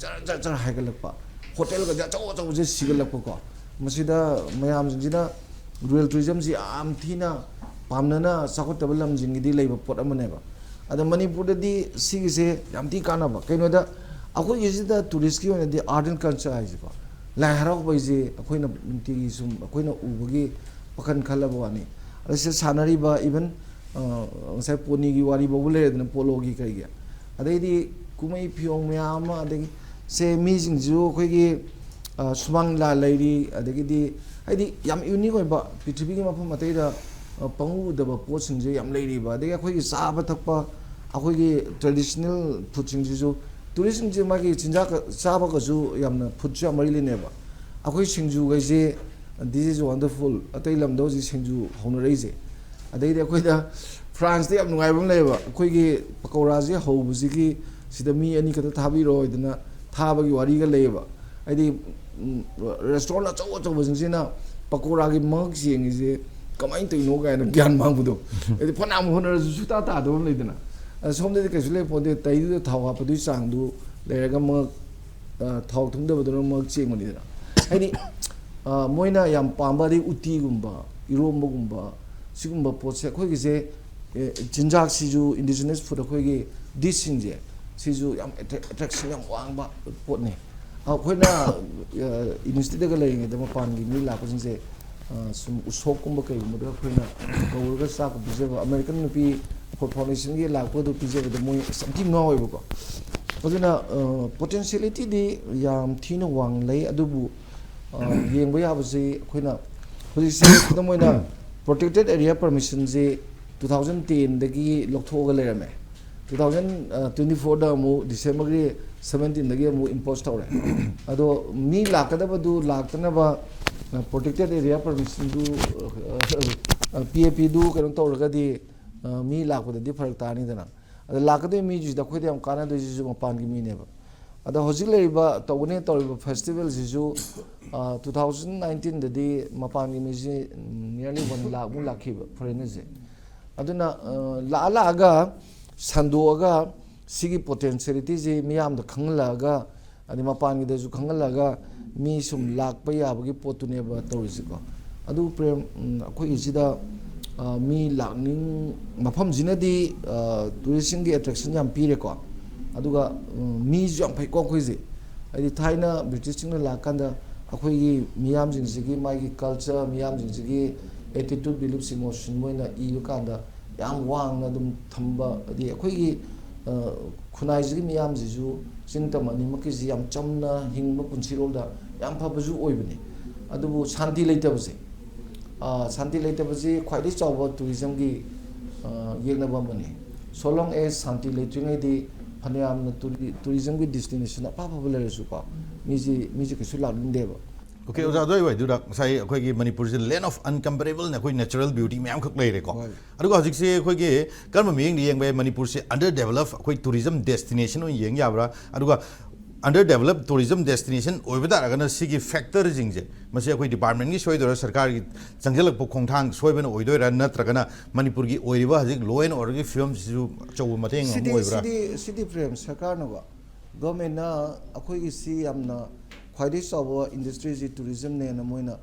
ꯖꯔ ꯖꯔ ꯖꯔ ꯍꯥꯏꯒꯠꯂꯛꯄ, ꯍꯣꯇꯦꯜꯒꯁꯦ ꯑꯆꯧ ꯑꯆꯧꯕꯁꯦ ꯁꯤꯒꯠꯂꯛꯄꯀꯣ, ꯃꯁꯤꯗ ꯃꯌꯥꯝꯁꯤꯡꯁꯤꯅ ꯔꯨꯔꯦꯜ ꯇꯨꯔꯤꯖꯝꯁꯤ ꯌꯥꯝ ꯊꯤꯅ ꯄꯥꯝꯅꯅ ꯆꯥꯎꯈꯠꯇꯕ ꯂꯝꯁꯤꯡꯒꯤꯗꯤ ꯂꯩꯕ ꯄꯣꯠ ꯑꯃꯅꯦꯕ꯫ ꯑꯗꯣ ꯃꯅꯤꯄꯨꯔꯗꯗꯤ ꯁꯤꯒꯤꯁꯦ ꯌꯥꯝ ꯊꯤ ꯀꯥꯟꯅꯕ꯫ ꯀꯩꯅꯣꯗ, ꯑꯩꯈꯣꯏꯒꯤꯁꯤꯗ ꯇꯨꯔꯤꯁꯀꯤ ꯑꯣꯏꯅꯗꯤ ꯑꯥꯔꯠ ꯑꯦꯟ ꯀꯜꯆꯔ ꯍꯥꯏꯁꯦꯀꯣ, ꯂꯥꯏ ꯍꯔꯥꯎꯕ ꯍꯥꯏꯁꯦ ꯑꯩꯈꯣꯏꯅ ꯅꯨꯡꯇꯤꯒꯤ ꯁꯨꯝ ꯑꯩꯈꯣꯏꯅ ꯎꯕꯒꯤ ꯋꯥꯈꯜ ꯈꯜꯂꯕ ꯋꯥꯅꯤ꯫ ꯑꯗ ꯁꯤꯗ ꯁꯥꯟꯅꯔꯤꯕ, ꯏꯚꯟ ꯉꯁꯥꯏ ꯄꯣꯅꯤꯒꯤ ꯋꯥꯔꯤ ꯐꯥꯎꯕ ꯂꯩꯔꯦꯗꯅ, ꯄꯣꯂꯣꯒꯤ ꯀꯩꯒꯤ, ꯑꯗꯩꯗꯤ ꯀꯨꯝꯍꯩ ꯐꯤꯌꯣꯡ ꯃꯌꯥꯝ ꯑꯃ, ꯑꯗꯒꯤ ꯁꯦ ꯃꯤꯁꯤꯡꯁꯤꯁꯨ ꯑꯩꯈꯣꯏꯒꯤ, ꯑ, ꯁꯨꯃꯥꯡ ꯂꯤꯂꯥ ꯂꯩꯔꯤ, ꯑꯗꯒꯤꯗꯤ ꯍꯥꯏꯗꯤ ꯌꯥꯝ ꯌꯨꯅꯤꯛ ꯑꯣꯏꯕ, ꯄ꯭ꯔꯤꯊꯤꯕꯤꯒꯤ ꯃꯐꯝ ꯑꯇꯩꯗ, ꯑ, ꯄꯪꯎ ꯎꯗꯕ ꯄꯣꯠꯁꯤꯡꯁꯦ ꯌꯥꯝ ꯂꯩꯔꯤꯕ, ꯑꯗꯒꯤ ꯑꯩꯈꯣꯏꯒꯤ ꯆꯥꯕ ꯊꯛꯄ, ꯑꯩꯈꯣꯏꯒꯤ ꯇ꯭ꯔꯦꯗꯤꯁꯅꯦꯜ ꯐꯨꯗꯁꯤꯡꯁꯤꯁꯨ, ꯇꯨꯔꯤꯁꯁꯤꯡꯁꯦ ꯃꯥꯒꯤ ꯆꯤꯟꯖꯥꯛꯀ ꯆꯥꯕꯒꯁꯨ ꯌꯥꯝꯅ ꯐꯨꯗꯁꯨ ꯌꯥꯝ ꯃꯔꯤ ꯂꯩꯅꯩꯕ꯫ ꯑꯩꯈꯣꯏ ꯁꯤꯡꯖꯨꯈꯩꯁꯦ, this is wonderful, ꯑꯇꯩ ꯂꯝꯗ ꯍꯧꯖꯤꯛ ꯁꯤꯡꯖꯨ ꯍꯧꯅꯔꯛꯏꯁꯦ꯫ ꯑꯗꯩꯗꯤ ꯑꯩꯈꯣꯏꯗ ꯐ꯭ꯔꯥꯟꯁꯇ ꯌꯥꯝ ꯅꯨꯡꯉꯥꯏꯕ ꯑꯃ ꯂꯩꯌꯦꯕ, ꯑꯩꯈꯣꯏꯒꯤ ꯄꯀꯧꯔꯥꯁꯦ ꯍꯧꯕꯁꯤꯒꯤ ꯁꯤꯗ ꯃꯤ ꯑꯅꯤ ꯈꯛꯇ ꯊꯥꯕꯤꯔꯛꯑꯣ ꯍꯥꯏꯗꯅ ꯊꯥꯕꯒꯤ ꯋꯥꯔꯤꯒ ꯂꯩꯌꯦꯕ꯫ ꯍꯥꯏꯗꯤ, ꯎꯝ, ꯔꯦꯁꯇꯨꯔꯦꯟ ꯑꯆꯧ ꯑꯆꯧꯕꯁꯤꯡꯁꯤꯅ ꯄꯀꯧꯔꯥꯒꯤ ꯃꯉꯛ ꯆꯦꯡꯉꯤꯁꯦ ꯀꯃꯥꯏꯅ ꯇꯧꯔꯤꯅꯣ ꯀꯥꯏꯅ ꯒ꯭ꯌꯥꯟ ꯃꯥꯡꯕꯗꯣ꯫ ꯍꯥꯏꯗꯤ ꯐꯅꯌꯥꯝ ꯍꯣꯠꯅꯔꯁꯨ ꯁꯨꯇꯥ ꯇꯥꯗꯕ ꯑꯃ ꯂꯩꯗꯅ꯫ ꯑꯗ ꯁꯣꯝꯗꯗꯤ ꯀꯩꯁꯨ ꯂꯩꯄꯣꯟꯇꯦ, ꯇꯩꯗꯨꯗ ꯊꯥꯎ ꯍꯥꯞꯄꯗꯨꯒꯤ ꯆꯥꯡꯗꯨ ꯂꯩꯔꯒ ꯃꯉꯛ, ꯑ, ꯊꯥꯎ ꯊꯨꯝꯗꯕꯗꯨꯅ ꯃꯉꯛ ꯆꯦꯡꯕꯅꯤꯗꯅ꯫ ꯍꯥꯏꯗꯤ, ꯑ, ꯃꯣꯏꯅ ꯌꯥꯝ ꯄꯥꯝꯕ, ꯑꯗꯩ ꯎꯇꯤꯒꯨꯝꯕ, ꯏꯔꯣꯝꯕꯒꯨꯝꯕ, ꯁꯤꯒꯨꯝꯕ ꯄꯣꯠꯁꯦ ꯑꯩꯈꯣꯏꯒꯤꯁꯦ, ꯑꯦ, ꯆꯤꯟꯖꯥꯛꯁꯤꯁꯨ, ꯏꯟꯗꯤꯖꯤꯅꯁ ꯐꯨꯗ ꯑꯩꯈꯣꯏꯒꯤ ꯗꯤꯁꯁꯤꯡꯁꯦ, ꯁꯤꯁꯨ ꯌꯥꯝ ꯑꯦꯇ꯭ꯔꯦꯛ-, ꯑꯦꯇ꯭ꯔꯦꯛꯁꯟ ꯌꯥꯝ ꯋꯥꯡꯕ ꯄꯣꯠꯅꯤ꯫ ꯑꯩꯈꯣꯏꯅ, ꯑ, ꯌꯨꯅꯤꯚꯔꯁꯤꯇꯤꯗꯒ ꯂꯩꯔꯤꯉꯩꯗ ꯃꯄꯥꯟꯒꯤ ꯃꯤ ꯂꯥꯛꯄꯁꯤꯡꯁꯦ, ꯑ, ꯁꯨꯝ ꯎꯁꯣꯞꯀꯨꯝꯕ ꯀꯩꯒꯨꯝꯕꯗ ꯑꯩꯈꯣꯏꯅ ꯀꯧꯔꯒ ꯆꯥꯛꯀ ꯄꯤꯖꯕ, ꯑꯃꯦꯔꯤꯀꯟ ꯅꯨꯄꯤ ꯐꯥꯎꯟꯗꯦꯁꯟꯒꯤ ꯂꯥꯛꯄꯗꯨ ꯄꯤꯖꯕꯗ ꯃꯣꯏ ꯑꯁ ꯌꯥꯝ ꯊꯤ ꯉꯥꯎꯋꯦꯕꯀꯣ꯫ ꯑꯗꯨꯅ, ꯑ, ꯄꯣꯇꯦꯟꯁꯤꯌꯦꯂꯤꯇꯤꯗꯤ ꯌꯥꯝ ꯊꯤꯅ ꯋꯥꯡꯅ ꯂꯩ, ꯑꯗꯨꯕꯨ, ꯑ, ꯌꯦꯡꯕ ꯌꯥꯕꯁꯤ ꯑꯩꯈꯣꯏꯅ ꯍꯧꯖꯤꯛꯁꯦ ꯈꯨꯗꯝ ꯑꯣꯏꯅ ꯄ꯭ꯔꯣꯇꯦꯛꯇꯦꯠ ꯑꯦꯔꯤꯌꯥ ꯄꯔꯃꯤꯁꯟꯁꯤ ꯇꯨ ꯊꯥꯎꯖꯟ ꯇꯦꯟꯗꯒꯤ ꯂꯧꯊꯣꯛꯑꯒ ꯂꯩꯔꯝꯃꯦ꯫ ꯇꯨ ꯊꯥꯎꯖꯟ ꯇ꯭ꯋꯦꯟꯇꯤ ꯐꯣꯔꯗ ꯑꯃꯨꯛ ꯗꯤꯁꯦꯝꯕꯔꯒꯤ ꯁꯕꯦꯟꯇꯤꯟꯗꯒꯤ ꯑꯃꯨꯛ ꯏꯝꯄꯣꯁ ꯇꯧꯔꯦ꯫ ꯑꯗꯣ ꯃꯤ ꯂꯥꯛꯀꯗꯕꯗꯨ ꯂꯥꯛꯇꯅꯕ, ꯑ, ꯄ꯭ꯔꯣꯇꯦꯛꯇꯦꯠ ꯑꯦꯔꯤꯌꯥ ꯄꯔꯃꯤꯁꯟꯗꯨ, ꯑ, ꯄꯤ ꯑꯦ ꯄꯤꯗꯨ ꯀꯩꯅꯣ ꯇꯧꯔꯒꯗꯤ, ꯑ, ꯃꯤ ꯂꯥꯛꯄꯗꯗꯤ ꯐꯔꯛ ꯇꯥꯅꯤꯗꯅ꯫ ꯑꯗ ꯂꯥꯛꯀꯗꯣꯏ ꯃꯤꯁꯤꯗ ꯑꯩꯈꯣꯏꯗ ꯌꯥꯝ ꯀꯥꯟꯅꯗꯣꯏꯁꯤꯁꯨ ꯃꯄꯥꯟꯒꯤ ꯃꯤꯅꯦꯕ꯫ ꯑꯗ ꯍꯧꯖꯤꯛ ꯂꯩꯔꯤꯕ, ꯇꯧꯒꯅꯤ ꯇꯧꯔꯤꯕ ꯐꯦꯁꯇꯤꯚꯦꯜꯁꯤꯁꯨ, ꯑ, ꯇꯨ ꯊꯥꯎꯖꯟ ꯅꯥꯏꯟꯇꯤꯟꯗꯗꯤ ꯃꯄꯥꯟꯒꯤ ꯃꯤꯁꯤ nearly ꯋꯥꯟ ꯂꯥꯛꯃꯨꯛ ꯂꯥꯛꯈꯤꯕ, ꯐꯣꯔꯦꯟꯅꯔꯁꯦ꯫ ꯑꯗꯨꯅ, ꯑ, ꯂꯥꯛꯑ ꯂꯥꯛꯑꯒ ꯁꯟꯗꯣꯛꯑꯒ ꯁꯤꯒꯤ ꯄꯣꯇꯦꯟꯁꯤꯌꯦꯂꯤꯇꯤꯁꯤ ꯃꯤꯌꯥꯝꯗ ꯈꯪꯍꯜꯂꯛꯑꯒ, ꯑꯗꯩ ꯃꯄꯥꯟꯒꯤꯗꯁꯨ ꯈꯪꯍꯜꯂꯒ ꯃꯤ ꯁꯨꯝ ꯂꯥꯛꯄ ꯌꯥꯕꯒꯤ ꯄꯣꯠꯇꯨꯅꯦꯕ ꯇꯧꯔꯤꯁꯤꯀꯣ꯫ ꯑꯗꯨ ꯄ꯭ꯔꯦꯝ, ꯎꯝ, ꯑꯩꯈꯣꯏꯒꯤꯁꯤꯗ, ꯑ, ꯃꯤ ꯂꯥꯛꯅꯤꯡ-, ꯃꯐꯝꯁꯤꯅꯗꯤ, ꯑ, ꯇꯨꯔꯤꯁꯁꯤꯡꯒꯤ ꯑꯦꯇ꯭ꯔꯦꯛꯁꯟ ꯌꯥꯝ ꯄꯤꯔꯦꯀꯣ꯫ ꯑꯗꯨꯒ, ꯎꯝ, ꯃꯤꯁꯨ ꯌꯥꯝ ꯐꯩꯀꯣ ꯑꯩꯈꯣꯏꯁꯦ꯫ ꯍꯥꯏꯗꯤ ꯊꯥꯏꯅ ꯕ꯭ꯔꯤꯇꯤꯁꯁꯤꯡꯅ ꯂꯥꯛꯀꯥꯟꯗ ꯑꯩꯈꯣꯏꯒꯤ ꯃꯤꯌꯥꯝꯁꯤꯡꯁꯤꯒꯤ ꯃꯥꯒꯤ ꯀꯜꯆꯔ, ꯃꯤꯌꯥꯝꯁꯤꯡꯁꯤꯒꯤ ꯑꯦꯇꯤꯇ꯭ꯌꯨꯠ, ꯕꯤꯂꯤꯐꯁꯤꯡ ꯃꯣꯏꯅ ꯏꯕ ꯀꯥꯟꯗ ꯌꯥꯝ ꯋꯥꯡꯅ ꯑꯗꯨꯝ ꯊꯝꯕ, ꯍꯥꯏꯗꯤ ꯑꯩꯈꯣꯏꯒꯤ, ꯑ, ꯈꯨꯟꯅꯥꯏꯁꯤꯒꯤ ꯃꯤꯌꯥꯝꯁꯤꯁꯨ ꯆꯤꯡ ꯇꯝ ꯑꯅꯤꯃꯛꯀꯤꯁꯤ ꯌꯥꯝ ꯆꯝꯅ ꯍꯤꯡꯕ ꯄꯨꯟꯁꯤꯔꯣꯜꯗ ꯌꯥꯝ ꯐꯕꯁꯨ ꯑꯣꯏꯕꯅꯤ꯫ ꯑꯗꯨꯕꯨ ꯁꯥꯟꯇꯤ ꯂꯩꯇꯕꯁꯦ, ꯑ, ꯁꯥꯟꯇꯤ ꯂꯩꯇꯕꯁꯤ ꯈ꯭ꯋꯥꯏꯗꯒꯤ ꯆꯥꯎꯕ ꯇꯨꯔꯤꯖꯝꯒꯤ, ꯑ, ꯌꯦꯛꯅꯕ ꯑꯃꯅꯤ꯫ So long as ꯁꯥꯟꯇꯤ ꯂꯩꯇ꯭ꯔꯤꯉꯩꯗꯤ ꯐꯅꯌꯥꯝꯅ ꯇꯨꯔꯤ-, ꯇꯨꯔꯤꯖꯝꯒꯤ ꯗꯦꯁꯇꯤꯅꯦꯁꯟ ꯑꯐ ꯑꯐꯕ ꯂꯩꯔꯁꯨꯀꯣ, ꯃꯤꯁꯤ, ꯃꯤꯁꯤ ꯀꯩꯁꯨ ꯂꯥꯛꯅꯤꯡꯗꯦꯕ꯫ ꯑꯣꯀꯦ, ꯑꯣꯖꯥ, ꯑꯗꯨꯋꯥꯏꯋꯥꯏꯗꯨꯗ ꯉꯁꯥꯏ ꯑꯩꯈꯣꯏꯒꯤ ꯃꯅꯤꯄꯨꯔꯁꯤ land of uncomparables ꯅꯦ, ꯑꯩꯈꯣꯏ natural beauty ꯃꯌꯥꯝꯈꯛ ꯂꯩꯔꯦꯀꯣ꯫ ꯍꯣꯏ꯫ ꯑꯗꯨꯒ ꯍꯧꯖꯤꯛꯁꯦ ꯑꯩꯈꯣꯏꯒꯤ ꯀꯔꯝꯕ ꯃꯤꯠꯌꯦꯡꯗ ꯌꯦꯡꯕ ꯌꯥꯏ? ꯃꯅꯤꯄꯨꯔꯁꯦ underdevelop ꯑꯩꯈꯣꯏ ꯇꯨꯔꯤꯖꯝ ꯗꯦꯁꯇꯤꯅꯦꯁꯟ ꯑꯣꯏꯅ ꯌꯦꯡ ꯌꯥꯕ꯭ꯔꯥ? ꯑꯗꯨꯒ underdevelop ꯇꯨꯔꯤꯖꯝ ꯗꯦꯁꯇꯤꯅꯦꯁꯟ ꯑꯣꯏꯕ ꯇꯥꯔꯒꯅ ꯁꯤꯒꯤ ꯐꯦꯛꯇꯔꯁꯤꯡꯁꯦ, ꯃꯁꯤ ꯑꯩꯈꯣꯏ ꯗꯤꯄꯥꯔꯠꯃꯦꯟꯒꯤ ꯁꯣꯏꯗꯣꯏꯔꯥ, ꯁꯔꯀꯥꯔꯒꯤ ꯆꯪꯁꯤꯜꯂꯛꯄ ꯈꯣꯡꯊꯥꯡ ꯁꯣꯏꯕꯅ ꯑꯣꯏꯗꯣꯏꯔꯥ, ꯅꯠꯇ꯭ꯔꯒꯅ ꯃꯅꯤꯄꯨꯔꯒꯤ ꯑꯣꯏꯔꯤꯕ ꯍꯧꯖꯤꯛ law and order ꯒꯤ ꯐꯤꯕꯝꯁꯤꯁꯨ ꯑꯆꯧꯕ ꯃꯇꯦꯡ ꯑꯃ ꯁꯤꯗꯤ, ꯑꯣꯏꯕ꯭ꯔꯥ? ꯁꯤꯗꯤ, ꯁꯤꯗꯤ ꯄ꯭ꯔꯦꯝ, ꯁꯔꯀꯥꯔꯅꯀꯣ, ꯒꯣꯔꯃꯦꯟꯅ ꯑꯩꯈꯣꯏꯒꯤ ꯁꯤ ꯌꯥꯝꯅ ꯈ꯭ꯋꯥꯏꯗꯒꯤ ꯆꯥꯎꯕ ꯏꯟꯗꯁꯇ꯭ꯔꯤꯁꯤ ꯇꯨꯔꯤꯖꯝꯅꯦꯅ ꯃꯣꯏꯅ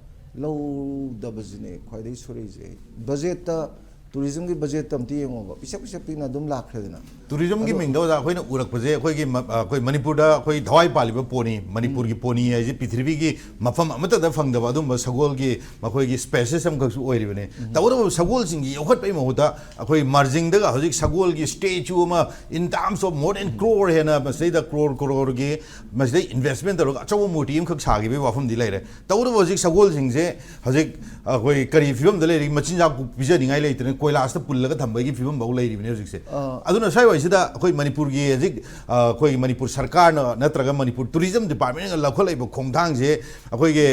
ꯂꯧꯗꯕꯁꯤꯅꯦ ꯈ꯭ꯋꯥꯏꯗꯒꯤ ꯁꯣꯏꯔꯛꯏꯁꯦ꯫ ꯕꯖꯦꯠꯇ, ꯇꯨꯔꯤꯖꯝꯒꯤ ꯕꯖꯦꯠꯇ ꯑꯝꯇ ꯌꯦꯡꯉꯣꯕ, ꯄꯤꯁꯛ ꯄꯤꯁꯛ ꯄꯤꯛꯅ ꯑꯗꯨꯝ ꯂꯥꯛꯈ꯭ꯔꯦꯗꯅ꯫ ꯇꯨꯔꯤꯖꯝꯒꯤ ꯑꯗꯣ ꯃꯤꯡꯗ ꯑꯣꯖꯥ ꯑꯩꯈꯣꯏꯅ ꯎꯔꯛꯄꯁꯦ, ꯑꯩꯈꯣꯏꯒꯤ ꯃ-, ꯑꯩꯈꯣꯏ ꯃꯅꯤꯄꯨꯔꯗ ꯑꯩꯈꯣꯏ ꯊꯋꯥꯏ ꯄꯥꯜꯂꯤꯕ ꯄꯣꯅꯤ, ꯃꯅꯤꯄꯨꯔꯒꯤ ꯄꯣꯅꯤ ꯍꯥꯏꯁꯦ ꯄ꯭ꯔꯤꯊꯤꯕꯤꯒꯤ ꯃꯐꯝ ꯑꯃꯠꯇꯗ ꯐꯪꯗꯕ ꯑꯗꯨꯝꯕ ꯁꯒꯣꯜꯒꯤ ꯃꯈꯣꯏꯒꯤ ꯁ꯭ꯄꯦꯁꯤꯁ ꯑꯃꯈꯛꯁꯨ ꯑꯣꯏꯔꯤꯕꯅꯤ꯫ ꯇꯧꯕꯇꯕꯨ ꯁꯒꯣꯜꯁꯤꯡꯒꯤ ꯌꯣꯛꯈꯠꯄꯒꯤ ꯃꯍꯨꯠꯇ ꯑꯩꯈꯣꯏ ꯃꯥꯔꯖꯤꯡꯗꯒ ꯍꯧꯖꯤꯛ ꯁꯒꯣꯜꯒꯤ ꯁ꯭ꯇꯦꯆꯨ ꯑꯃ in terms of more than crore ꯍꯦꯟꯅ ꯃꯁꯤꯗꯩꯗ ꯀ꯭ꯔꯣꯔ ꯀ꯭ꯔꯣꯔꯒꯤ ꯃꯁꯤꯗꯩ ꯏꯟꯚꯦꯁꯃꯦꯟ ꯇꯧꯔꯒ ꯑꯆꯧꯕ ꯃꯨꯔꯇꯤ ꯑꯃꯈꯛ ꯁꯥꯈꯤꯕꯒꯤ ꯋꯥꯐꯝꯗꯤ ꯂꯩꯔꯦ꯫ ꯇꯧꯕꯇꯕꯨ ꯍꯧꯖꯤꯛ ꯁꯒꯣꯜꯁꯤꯡꯁꯦ ꯍꯧꯖꯤꯛ ꯑꯩꯈꯣꯏ ꯀꯔꯤ ꯐꯤꯕꯝꯗ ꯂꯩꯔꯤ? ꯃꯆꯤꯟꯖꯥꯛ ꯄꯤꯖꯅꯤꯡꯉꯥꯏ ꯂꯩꯇꯅ ꯀꯣꯏꯂꯥꯁꯇ ꯄꯨꯜꯂꯒ ꯊꯝꯕꯒꯤ ꯐꯤꯕꯝꯐꯥꯎ ꯂꯩꯔꯤꯕꯅꯤ ꯍꯧꯖꯤꯛꯁꯦ꯫ ꯑꯥ꯫ ꯑꯗꯨꯅ ꯁ꯭ꯋꯥꯏꯋꯥꯏꯁꯤꯗ ꯑꯩꯈꯣꯏ ꯃꯅꯤꯄꯨꯔꯒꯤ ꯍꯧꯖꯤꯛ, ꯑ, ꯑꯩꯈꯣꯏꯒꯤ ꯃꯅꯤꯄꯨꯔ ꯁꯔꯀꯥꯔꯅ ꯅꯠꯇ꯭ꯔꯒ ꯃꯅꯤꯄꯨꯔ ꯇꯨꯔꯤꯖꯝ ꯗꯤꯄꯥꯔꯠꯃꯦꯟꯅ ꯂꯧꯈꯠꯂꯛꯏꯕ ꯈꯣꯡꯊꯥꯡꯁꯦ ꯑꯩꯈꯣꯏꯒꯤ,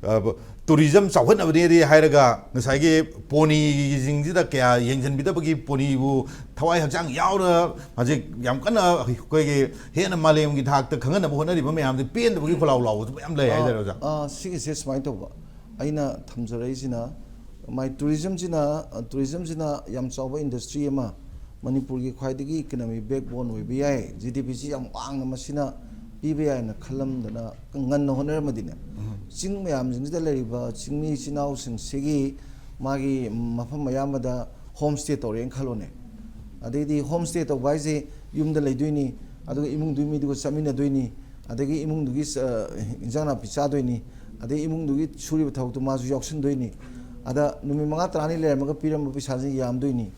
ꯑ, ꯇꯨꯔꯤꯖꯝ ꯆꯥꯎꯈꯠꯅꯕꯅꯦꯗꯤ ꯍꯥꯏꯔꯒ ꯉꯁꯥꯏꯒꯤ ꯄꯣꯅꯤꯁꯤꯡꯁꯤꯗ ꯀꯌꯥ ꯌꯦꯡꯁꯤꯟꯕꯤꯗꯕꯒꯤ, ꯄꯣꯅꯤꯕꯨ ꯊꯋꯥꯏ ꯍꯛꯆꯥꯡ ꯌꯥꯎꯅ ꯍꯧꯖꯤꯛ ꯌꯥꯝ ꯀꯟꯅ ꯑꯩꯈꯣꯏꯒꯤ ꯍꯦꯟꯅ ꯃꯥꯂꯦꯝꯒꯤ ꯊꯥꯛꯇ ꯈꯪꯍꯟꯅꯕ ꯍꯣꯠꯅꯔꯤꯕ ꯃꯌꯥꯝꯗꯤ ꯄꯦꯟꯗꯕꯒꯤ ꯈꯣꯜꯂꯥꯎ ꯂꯥꯎꯕꯁꯨ ꯃꯌꯥꯝ ꯂꯩ ꯍꯥꯏꯇꯥꯔꯦ, ꯑꯣꯖꯥ꯫ ꯑꯥ, ꯁꯤꯒꯤꯁꯦ ꯁꯨꯃꯥꯏꯅ ꯇꯧꯕ, ꯑꯩꯅ ꯊꯝꯖꯔꯛꯏꯁꯤꯅ, ꯃꯥꯏ ꯇꯨꯔꯤꯖꯝꯁꯤꯅ, ꯇꯨꯔꯤꯖꯝꯁꯤꯅ ꯌꯥꯝ ꯆꯥꯎꯕ ꯏꯟꯗꯁꯇ꯭ꯔꯤ ꯑꯃ, ꯃꯅꯤꯄꯨꯔꯒꯤ ꯈ꯭ꯋꯥꯏꯗꯒꯤ ꯏꯀꯅꯃꯤ ꯕꯦꯛꯕꯣꯟ ꯑꯣꯏꯕ ꯌꯥꯏ, ꯖꯤ ꯗꯤ ꯄꯤꯁꯤ ꯌꯥꯝ ꯋꯥꯡꯅ ꯃꯁꯤꯅ ꯄꯤꯕ ꯌꯥꯏꯅ ꯈꯜꯂꯝꯗꯅ ꯉꯟꯅ ꯍꯣꯠꯅꯔꯝꯃꯗꯤꯅꯦ, ꯆꯤꯡ ꯃꯌꯥꯝꯁꯤꯡꯁꯤꯗ ꯂꯩꯔꯤꯕ ꯆꯤꯡꯃꯤ ꯏꯆꯤꯟ ꯏꯅꯥꯎꯁꯤꯡꯁꯤꯒꯤ ꯃꯥꯒꯤ ꯃꯐꯝ ꯑꯌꯥꯝꯕꯗ ꯍꯣꯝ ꯁ꯭ꯇꯦ ꯇꯧꯔꯦꯅ ꯈꯜꯂꯣꯅꯦ꯫ ꯑꯗꯩꯗꯤ ꯍꯣꯝ ꯁ꯭ꯇꯦ ꯇꯧꯕ ꯍꯥꯏꯁꯦ ꯌꯨꯝꯗ ꯂꯩꯗꯣꯏꯅꯤ, ꯑꯗꯨꯒ ꯏꯃꯨꯡꯗꯨꯒꯤ ꯃꯤꯗꯨꯒ ꯆꯠꯃꯤꯟꯅꯗꯣꯏꯅꯤ, ꯑꯗꯒꯤ ꯏꯃꯨꯡꯗꯨꯒꯤ ꯆ-, ꯏꯟꯖꯥꯡ ꯅꯥꯄꯤ ꯆꯥꯗꯣꯏꯅꯤ, ꯑꯗꯩ ꯏꯃꯨꯡꯗꯨꯒꯤ ꯁꯨꯔꯤꯕ ꯊꯕꯛꯇꯨ ꯃꯥꯁꯨ ꯌꯥꯎꯁꯟꯗꯣꯏꯅꯤ꯫ ꯑꯗ ꯅꯨꯃꯤꯠ ꯃꯉꯥ ꯇꯔꯥꯅꯤ ꯂꯩꯔꯝꯃꯒ ꯄꯤꯔꯝꯕ ꯄꯩꯁꯥꯁꯤ ꯌꯥꯝꯗꯣꯏꯅꯤ꯫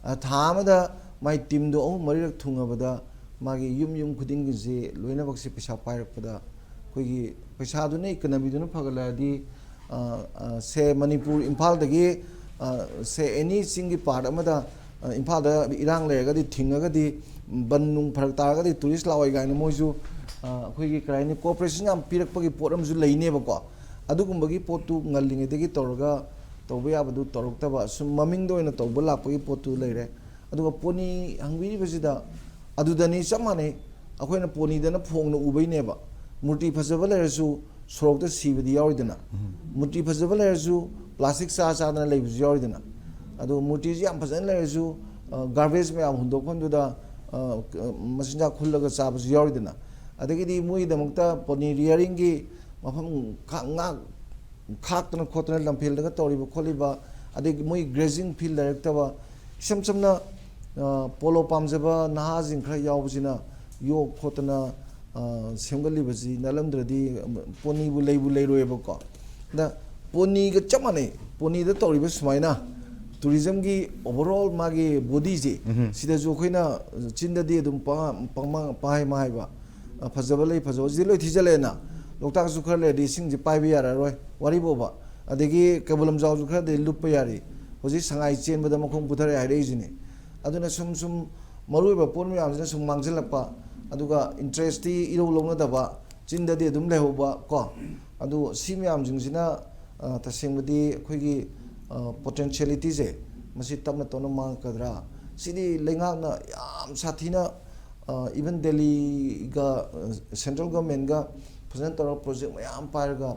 ꯑ, ꯊꯥ ꯑꯃꯗ ꯃꯥꯏ ꯇꯤꯝꯗꯣ ꯑꯍꯨꯝ ꯃꯔꯤꯔꯛ ꯊꯨꯡꯉꯕꯗ ꯃꯥꯒꯤ ꯌꯨꯝ ꯌꯨꯝ ꯈꯨꯗꯤꯡꯒꯤꯁꯦ ꯂꯣꯏꯅꯃꯛꯁꯦ ꯄꯩꯁꯥ ꯄꯥꯏꯔꯛꯄꯗ ꯑꯩꯈꯣꯏꯒꯤ ꯄꯩꯁꯥꯗꯨꯅ, ꯏꯀꯅꯃꯤꯗꯨꯅ ꯐꯒꯠꯂꯛꯑꯗꯤ, ꯑ, ꯑ, ꯁꯦ ꯃꯅꯤꯄꯨꯔ ꯏꯝꯐꯥꯜꯗꯒꯤ, ꯑ, ꯁꯦ ꯑꯦꯅꯤ ꯆꯤꯡꯒꯤ ꯄꯥꯔꯠ ꯑꯃꯗ, ꯑ, ꯏꯝꯐꯥꯜꯗ ꯏꯔꯥꯡ ꯂꯩꯔꯒꯗꯤ, ꯊꯤꯡꯉꯒꯗꯤ, ꯕꯟ ꯅꯨꯡ ꯐꯔꯛ ꯇꯥꯔꯒꯗꯤ ꯇꯨꯔꯤꯁ ꯂꯥꯛꯑꯣꯏ ꯀꯥꯏꯅ ꯃꯣꯏꯁꯨ, ꯑ, ꯑꯩꯈꯣꯏꯒꯤ ꯀꯔꯤ ꯍꯥꯏꯅꯤ, ꯀꯣꯑꯣꯄꯔꯦꯁꯟ ꯌꯥꯝ ꯄꯤꯔꯛꯄꯒꯤ ꯄꯣꯠ ꯑꯃꯁꯨ ꯂꯩꯅꯦꯕꯀꯣ꯫ ꯑꯗꯨꯒꯨꯝꯕꯒꯤ ꯄꯣꯠꯇꯨ ꯉꯜꯂꯤꯉꯩꯗꯒꯤ ꯇꯧꯔꯒ ꯇꯧꯕ ꯌꯥꯕꯗꯨ ꯇꯧꯔꯛꯇꯕ, ꯁꯨꯝ ꯃꯃꯤꯡꯗ ꯑꯣꯏꯅ ꯇꯧꯕ ꯂꯥꯛꯄꯒꯤ ꯄꯣꯠꯇꯨ ꯂꯩꯔꯦ꯫ ꯑꯗꯨꯒ ꯄꯣꯅꯤ ꯍꯪꯕꯤꯔꯤꯕꯁꯤꯗ ꯑꯗꯨꯗꯅꯤ ꯆꯞ ꯃꯥꯟꯅꯩ꯫ ꯑꯩꯈꯣꯏꯅ ꯄꯣꯅꯤꯗꯅ ꯐꯣꯡꯅ ꯎꯕꯩꯅꯦꯕ꯫ ꯃꯨꯔꯇꯤ ꯐꯖꯕ ꯂꯩꯔꯁꯨ ꯁꯣꯔꯣꯛꯇ ꯁꯤꯕꯗꯤ ꯌꯥꯎꯔꯤꯗꯅ꯫ ꯃꯨꯔꯇꯤ ꯐꯖꯕ ꯂꯩꯔꯁꯨ ꯄ꯭ꯂꯥꯁꯇꯤꯛ ꯆꯥ ꯆꯥꯗꯅ ꯂꯩꯕꯁꯨ ꯌꯥꯎꯔꯤꯗꯅ꯫ ꯑꯗꯨꯒ ꯃꯨꯔꯇꯤꯁꯤ ꯌꯥꯝ ꯐꯖꯅ ꯂꯩꯔꯁꯨ, ꯑ, ꯒꯥꯔꯕꯦꯖ ꯃꯌꯥꯝ ꯍꯨꯟꯗꯣꯛꯐꯝꯗꯨꯗ, ꯑ, ꯃꯆꯤꯟꯖꯥꯛ ꯈꯨꯜꯂꯒ ꯆꯥꯕꯁꯨ ꯌꯥꯎꯔꯤꯗꯅ꯫ ꯑꯗꯒꯤꯗꯤ ꯃꯣꯏꯒꯤꯗꯃꯛꯇ ꯄꯣꯅꯤ ꯔꯤꯌꯔꯤꯡꯒꯤ ꯃꯐꯝ ꯈꯥꯛ-, ꯉꯥꯛ-, ꯈꯥꯛꯇꯅ ꯈꯣꯠꯇꯅ ꯂꯝꯐꯦꯜꯗꯒ ꯇꯧꯔꯤꯕ ꯈꯣꯠꯂꯤꯕ, ꯑꯗꯒꯤ ꯃꯣꯏ ꯒ꯭ꯔꯦꯖꯤꯡ ꯐꯤꯜ ꯂꯩꯔꯛꯇꯕ, ꯏꯁꯝ ꯁꯝꯅ, ꯑ, ꯄꯣꯂꯣ ꯄꯥꯝꯖꯕ ꯅꯍꯥꯁꯤꯡ ꯈꯔ ꯌꯥꯎꯕꯁꯤꯅ ꯌꯣꯛ ꯈꯣꯠꯇꯅ, ꯑ, ꯁꯦꯝꯒꯠꯂꯤꯕꯁꯤ ꯅꯠꯂꯝꯗ꯭ꯔꯗꯤ ꯄꯣꯅꯤꯕꯨ ꯂꯩꯕꯨ ꯂꯩꯔꯣꯏꯕꯀꯣ꯫ ꯑꯗ ꯄꯣꯅꯤꯒ ꯆꯞ ꯃꯥꯟꯅꯩ꯫ ꯄꯣꯅꯤꯗ ꯇꯧꯔꯤꯕ ꯁꯨꯃꯥꯏꯅ ꯇꯨꯔꯤꯖꯝꯒꯤ ꯑꯣꯚꯔꯑꯣꯜ ꯃꯥꯒꯤ ꯕꯣꯗꯤꯁꯦ, ꯁꯤꯗꯁꯨ ꯑꯩꯈꯣꯏꯅ ꯆꯤꯟꯗꯗꯤ ꯑꯗꯨꯝ ꯄꯉꯥ-, ꯄꯉꯥ-, ꯄꯥꯏ ꯃꯥ ꯍꯥꯏꯕ, ꯑ, ꯐꯖꯕ ꯂꯩ, ꯐꯖꯕ ꯁꯤꯗꯤ ꯂꯣꯏ ꯊꯤꯖꯤꯜꯂꯛꯑꯦꯅ꯫ ꯂꯣꯛꯇꯥꯛꯁꯨ ꯈꯔ ꯂꯩꯔꯗꯤ ꯏꯁꯤꯡꯁꯦ ꯄꯥꯏꯕ ꯌꯥꯔꯔꯣꯏ, ꯋꯥꯔꯤ ꯐꯥꯎꯕ꯫ ꯑꯗꯒꯤ ꯀꯩꯕꯨꯜ ꯂꯝꯖꯥꯎꯁꯨ ꯈꯔꯗꯤ ꯂꯨꯞꯄ ꯌꯥꯔꯤ꯫ ꯍꯧꯖꯤꯛ ꯁꯉꯥꯏ ꯆꯦꯟꯕꯗ ꯃꯈꯣꯡ ꯄꯨꯊꯔꯛꯑꯦ ꯍꯥꯏꯔꯛꯏꯁꯤꯅꯤ꯫ ꯑꯗꯨꯅ ꯁꯨꯝ ꯁꯨꯝ ꯃꯔꯨꯑꯣꯏꯕ ꯄꯣꯠ ꯃꯌꯥꯝꯁꯤꯅ ꯁꯨꯝ ꯃꯥꯡꯁꯤꯜꯂꯛꯄ, ꯑꯗꯨꯒ ꯏꯟꯇꯔꯦꯁꯇꯤ ꯏꯔꯧ ꯂꯧꯅꯗꯕ, ꯆꯤꯟꯗꯗꯤ ꯑꯗꯨꯝ ꯂꯩꯍꯧꯕ ꯀꯣ꯫ ꯑꯗꯨ ꯁꯤ ꯃꯌꯥꯝꯁꯤꯡꯁꯤꯅ ꯑ, ꯇꯁꯦꯡꯕꯗꯤ ꯑꯩꯈꯣꯏꯒꯤ, ꯑ, ꯄꯣꯇꯦꯟꯁꯤꯌꯦꯂꯤꯇꯤꯁꯦ ꯃꯁꯤ ꯇꯞꯅ ꯇꯞꯅ ꯃꯥꯡꯉꯛꯀꯗ꯭ꯔꯥ? ꯁꯤꯗꯤ ꯂꯩꯉꯥꯛꯅ ꯌꯥꯝ ꯁꯥꯊꯤꯅ, ꯑ, ꯏꯚꯟ ꯗꯦꯜꯂꯤꯒ, ꯑ, ꯁꯦꯟꯇ꯭ꯔꯦꯜ ꯒꯚꯔꯟꯃꯦꯟꯠꯒ ꯐꯖꯅ ꯇꯧꯔꯒ ꯄ꯭ꯔꯣꯖꯦꯛ ꯃꯌꯥꯝ ꯄꯥꯏꯔꯒ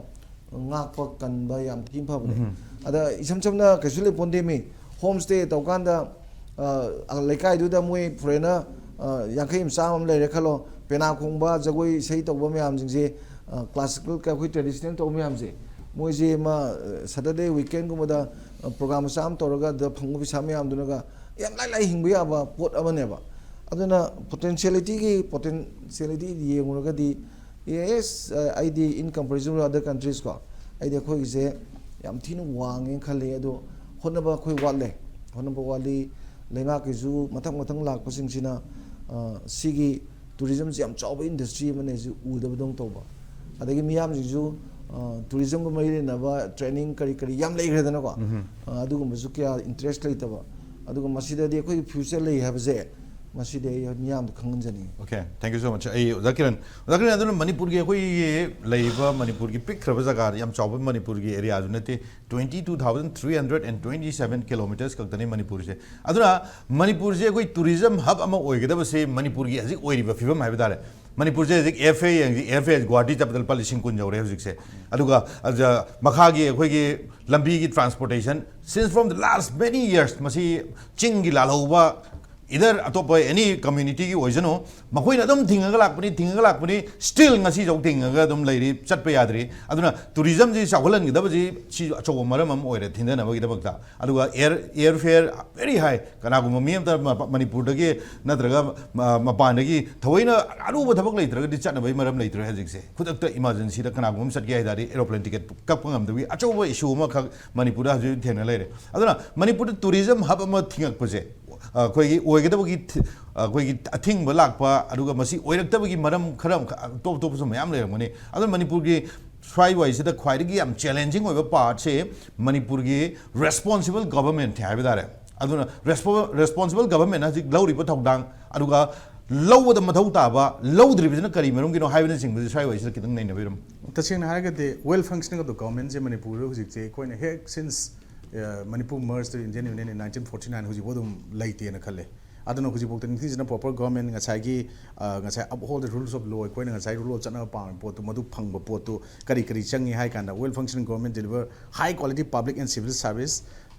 ꯉꯥꯛꯄ ꯀꯟꯕ ꯌꯥꯝ ꯊꯤꯅ ꯐꯕꯅꯦ꯫ ꯑꯗ ꯏꯁꯝ ꯁꯝꯅ ꯀꯩꯁꯨ ꯂꯩꯄꯣꯟꯗꯦ ꯃꯤ꯫ ꯍꯣꯝ ꯁ꯭ꯇꯦ ꯇꯧꯀꯥꯟꯗ, ꯑ, ꯂꯩꯀꯥꯏꯗꯨꯗ ꯃꯣꯏ ꯐꯣꯔꯦꯟꯅꯔ, ꯑ, ꯌꯥꯡꯈꯩ ꯑꯃ, ꯆꯥꯝꯃ ꯑꯃ ꯂꯩꯔꯦ ꯈꯜꯂꯣ, ꯄꯦꯅꯥ ꯈꯣꯡꯕ, ꯖꯒꯣꯏ ꯏꯁꯩ ꯇꯧꯕ ꯃꯌꯥꯝꯁꯤꯡꯁꯦ, ꯑ, ꯀ꯭ꯂꯥꯁꯤꯀꯦꯜ, ꯑꯩꯈꯣꯏ ꯇ꯭ꯔꯦꯗꯤꯁꯅꯦꯜ ꯇꯧꯕ ꯃꯌꯥꯝꯁꯦ, ꯃꯣꯏꯁꯦ ꯃꯥ, ꯑ, ꯁꯇꯔꯗꯦ ꯋꯤꯀꯦꯟꯒꯨꯝꯕꯗ, ꯑ, ꯄ꯭ꯔꯣꯒ꯭ꯔꯥꯝ ꯃꯆꯥ ꯑꯃ ꯇꯧꯔꯒ ꯑꯗꯨꯗ ꯐꯪꯕ ꯄꯩꯁꯥ ꯃꯌꯥꯝꯗꯨꯅꯒ ꯌꯥꯝ ꯂꯥꯏ ꯂꯥꯏ ꯍꯤꯡꯕ ꯌꯥꯕ ꯄꯣꯠ ꯑꯃꯅꯦꯕ꯫ ꯑꯗꯨꯅ ꯄꯣꯇꯦꯟꯁꯤꯌꯦꯂꯤꯇꯤꯒꯤ, ꯄꯣꯇꯦꯟꯁꯤꯌꯦꯂꯤꯇꯤ ꯌꯦꯡꯉꯨꯔꯒꯗꯤ, ꯌꯦꯁ, ꯑꯩꯗꯤ in comparison with other countries ꯀꯣ, ꯑꯩꯗꯤ ꯑꯩꯈꯣꯏꯒꯤꯁꯦ ꯌꯥꯝ ꯊꯤꯅ ꯋꯥꯡꯉꯦꯅ ꯈꯜꯂꯤ꯫ ꯑꯗꯣ ꯍꯣꯠꯅꯕ ꯑꯩꯈꯣꯏ ꯋꯥꯠꯂꯦ, ꯍꯣꯠꯅꯕ ꯋꯥꯠꯂꯤ꯫ ꯂꯩꯉꯥꯛꯀꯤꯁꯨ ꯃꯊꯪ ꯃꯊꯪ ꯂꯥꯛꯄꯁꯤꯡꯁꯤꯅ, ꯑ, ꯁꯤꯒꯤ ꯇꯨꯔꯤꯖꯝꯁꯤ ꯌꯥꯝ ꯆꯥꯎꯕ ꯏꯟꯗꯁꯇ꯭ꯔꯤ ꯑꯃꯅꯦ, ꯁꯤ ꯎꯗꯕꯗꯧꯅ ꯇꯧꯕ꯫ ꯑꯗꯒꯤ ꯃꯤꯌꯥꯝꯁꯤꯡꯁꯨ, ꯑ, ꯇꯨꯔꯤꯖꯝꯒ ꯃꯔꯤ ꯂꯩꯅꯕ ꯇ꯭ꯔꯦꯅꯤꯡ ꯀꯔꯤ ꯀꯔꯤ ꯌꯥꯝ ꯂꯩꯈ꯭ꯔꯦꯗꯅꯀꯣ꯫ ꯑ, ꯑꯗꯨꯒꯨꯝꯕꯁꯨ ꯀꯌꯥ ꯏꯟꯇꯔꯦꯁ ꯂꯩꯇꯕ꯫ ꯑꯗꯨꯒ ꯃꯁꯤꯗꯗꯤ ꯑꯩꯈꯣꯏꯒꯤ ꯐ꯭ꯌꯨꯆꯔ ꯂꯩ ꯍꯥꯏꯕꯁꯦ, ꯃꯁꯤꯗꯤ ꯑꯩ ꯃꯤꯌꯥꯝꯗ ꯈꯪꯍꯟꯖꯅꯤꯡꯉꯤ꯫ Okay, thank you so much꯫ ꯑꯩ ꯑꯣꯖꯥ ꯀꯤꯔꯟ, ꯑꯣꯖꯥ ꯀꯤꯔꯟ, ꯑꯗꯨꯅ ꯃꯅꯤꯄꯨꯔꯒꯤ ꯑꯩꯈꯣꯏꯒꯤ ꯂꯩꯔꯤꯕ ꯃꯅꯤꯄꯨꯔꯒꯤ ꯄꯤꯛꯈ꯭ꯔꯕ ꯖꯒꯥꯗ, ꯌꯥꯝ ꯆꯥꯎꯕ ꯃꯅꯤꯄꯨꯔꯒꯤ ꯑꯦꯔꯤꯌꯥꯁꯨ ꯅꯠꯇꯦ, twenty two thousand three hundred and twenty seven kilometers ꯈꯛꯇꯅꯤ ꯃꯅꯤꯄꯨꯔꯁꯦ꯫ ꯑꯗꯨꯅ ꯃꯅꯤꯄꯨꯔꯁꯦ ꯑꯩꯈꯣꯏ ꯇꯨꯔꯤꯖꯝ ꯍꯕ ꯑꯃ ꯑꯣꯏꯒꯗꯕꯁꯦ ꯃꯅꯤꯄꯨꯔꯒꯤ ꯍꯧꯖꯤꯛ ꯑꯣꯏꯔꯤꯕ ꯐꯤꯕꯝ ꯍꯥꯏꯕ ꯇꯥꯔꯦ꯫ ꯃꯅꯤꯄꯨꯔꯁꯦ ꯍꯧꯖꯤꯛ ꯑꯦꯌꯔ ꯐꯦꯌꯔ ꯌꯦꯡꯁꯤ, ꯑꯦꯌꯔ ꯐꯦꯌꯔ ꯒꯨꯋꯥꯍꯥꯇꯤ ꯆꯠꯄꯗ ꯂꯨꯄꯥ ꯂꯤꯁꯤꯡ ꯀꯨꯟ ꯌꯧꯔꯦ ꯍꯧꯖꯤꯛꯁꯦ꯫ ꯑꯗꯨꯒ, ꯑꯗ, ꯃꯈꯥꯒꯤ ꯑꯩꯈꯣꯏꯒꯤ ꯂꯝꯕꯤꯒꯤ transportation, since from the last many years, ꯃꯁꯤ ꯆꯤꯡꯒꯤ ꯂꯥꯜꯍꯧꯕ, ꯏꯗꯔ ꯑꯇꯣꯞꯄ ꯑꯦꯅꯤ ꯀꯝꯃ꯭ꯌꯨꯅꯤꯇꯤꯒꯤ ꯑꯣꯏꯁꯅꯨ, ꯃꯈꯣꯏꯅ ꯑꯗꯨꯝ ꯊꯤꯡꯉꯒ ꯂꯥꯛꯄꯅꯤ, ꯊꯤꯡꯉꯒ ꯂꯥꯛꯄꯅꯤ, ꯁ꯭ꯇꯤꯜ ꯉꯁꯤꯐꯥꯎ ꯊꯤꯡꯉꯒ ꯑꯗꯨꯝ ꯂꯩꯔꯤ, ꯆꯠꯄ ꯌꯥꯗ꯭ꯔꯤ꯫ ꯑꯗꯨꯅ ꯇꯨꯔꯤꯖꯝꯁꯤ ꯆꯥꯎꯈꯠꯍꯟꯒꯗꯕꯁꯤ ꯁꯤꯁꯨ ꯑꯆꯧꯕ ꯃꯔꯝ ꯑꯃ ꯑꯣꯏꯔꯦ ꯊꯤꯡꯊꯅꯕꯒꯤꯗꯃꯛꯇ꯫ ꯑꯗꯨꯒ ꯑꯦꯌꯔ, ꯑꯦꯌꯔ ꯐꯦꯌꯔ very high, ꯀꯅꯥꯒꯨꯝꯕ ꯃꯤ ꯑꯃꯇ ꯃ-, ꯃꯅꯤꯄꯨꯔꯗꯒꯤ ꯅꯠꯇ꯭ꯔꯒ ꯃ-, ꯃꯄꯥꯟꯗꯒꯤ ꯊꯑꯣꯏꯅ ꯑꯔꯨꯕ ꯊꯕꯛ ꯂꯩꯇ꯭ꯔꯒꯗꯤ ꯆꯠꯅꯕꯒꯤ ꯃꯔꯝ ꯂꯩꯇ꯭ꯔꯦ ꯍꯧꯖꯤꯛꯁꯦ꯫ ꯈꯨꯗꯛꯇ ꯏꯃꯥꯔꯖꯦꯟꯁꯤꯗ ꯀꯅꯥꯒꯨꯝꯕ ꯑꯃ ꯆꯠꯀꯦ ꯍꯥꯏ ꯇꯥꯔꯗꯤ ꯑꯦꯔꯣꯄ꯭ꯂꯦꯟ ꯇꯤꯀꯦꯠ ꯀꯛꯄ ꯉꯝꯗꯕꯒꯤ ꯑꯆꯧꯕ ꯏꯁꯨ ꯑꯃꯈꯛ ꯃꯅꯤꯄꯨꯔꯗ ꯍꯧꯖꯤꯛ ꯊꯦꯡꯅ ꯂꯩꯔꯦ꯫ ꯑꯗꯨꯅ ꯃꯅꯤꯄꯨꯔꯗ ꯇꯨꯔꯤꯖꯝ ꯍꯕ ꯑꯃ ꯊꯤꯡꯉꯛꯄꯁꯦ, ꯑꯩꯈꯣꯏꯒꯤ ꯑꯣꯏꯒꯗꯕꯒꯤ ꯊꯤ-, ꯑꯩꯈꯣꯏꯒꯤ ꯑꯊꯤꯡꯕ ꯂꯥꯛꯄ, ꯑꯗꯨꯒ ꯃꯁꯤ ꯑꯣꯏꯔꯛꯇꯕꯒꯤ ꯃꯔꯝ ꯈꯔ ꯑꯃꯈꯛ, ꯑꯇꯣꯞ ꯑꯇꯣꯞꯄꯁꯨ ꯃꯌꯥꯝ ꯂꯩꯔꯝꯒꯅꯤ꯫ ꯑꯗꯨꯅ ꯃꯅꯤꯄꯨꯔꯒꯤ ꯁ꯭ꯋꯥꯏꯋꯥꯏꯁꯤꯗ ꯈ꯭ꯋꯥꯏꯗꯒꯤ ꯌꯥꯝ ꯆꯦꯂꯦꯟꯖꯤꯡ ꯑꯣꯏꯕ ꯄꯥꯔꯠꯁꯦ ꯃꯅꯤꯄꯨꯔꯒꯤ ꯔꯦꯁꯄꯣꯟꯁꯤꯕꯜ ꯒꯚꯔꯟꯃꯦꯟꯠ ꯍꯥꯏꯕ ꯇꯥꯔꯦ꯫ ꯑꯗꯨꯅ ꯔꯦꯁꯄꯣ-, ꯔꯦꯁꯄꯣꯟꯁꯤꯕꯜ ꯒꯚꯔꯟꯃꯦꯟꯠꯅ ꯍꯧꯖꯤꯛ ꯂꯧꯔꯤꯕ ꯊꯧꯗꯥꯡ, ꯑꯗꯨꯒ ꯂꯧꯕꯗ ꯃꯊꯧ ꯇꯥꯕ ꯂꯧꯗ꯭ꯔꯤꯕꯁꯤꯅ ꯀꯔꯤ ꯃꯔꯝꯒꯤꯅꯣ ꯍꯥꯏꯕꯅꯆꯤꯡꯕꯁꯤ ꯁ꯭ꯋꯥꯏꯋꯥꯏꯁꯤꯗ ꯈꯤꯇꯪ ꯅꯩꯅꯕꯤꯔꯝꯃꯨ꯫ ꯇꯁꯦꯡꯅ ꯍꯥꯏꯔꯒꯗꯤ well functioning of the government ꯁꯦ ꯃꯅꯤꯄꯨꯔꯗ ꯍꯧꯖꯤꯛꯁꯦ ꯑꯩꯈꯣꯏꯅ ꯍꯦꯛ since Manipur merge to Indian Union in nineteen forty nine ꯍꯧꯖꯤꯛꯐꯥꯎ ꯑꯗꯨꯝ ꯂꯩꯇꯦꯅ ꯈꯜꯂꯦ꯫ ꯑꯗꯨꯅ ꯍꯧꯖꯤꯛꯐꯥꯎꯗ ꯅꯤꯡꯊꯤꯖꯅ proper government ꯉꯁꯥꯏꯒꯤ ꯉꯁꯥꯏ uphold the rules of law ꯑꯩꯈꯣꯏꯅ ꯉꯁꯥꯏ rule of ꯆꯠꯅꯕ ꯄꯥꯝꯃꯤ ꯄꯣꯠꯇꯨ ꯃꯗꯨ ꯐꯪꯕ ꯄꯣꯠꯇꯨ ꯀꯔꯤ ꯀꯔꯤ ꯆꯪꯉꯤ ꯍꯥꯏ ꯀꯥꯟꯗ well functioning government deliver high quality public and civil service,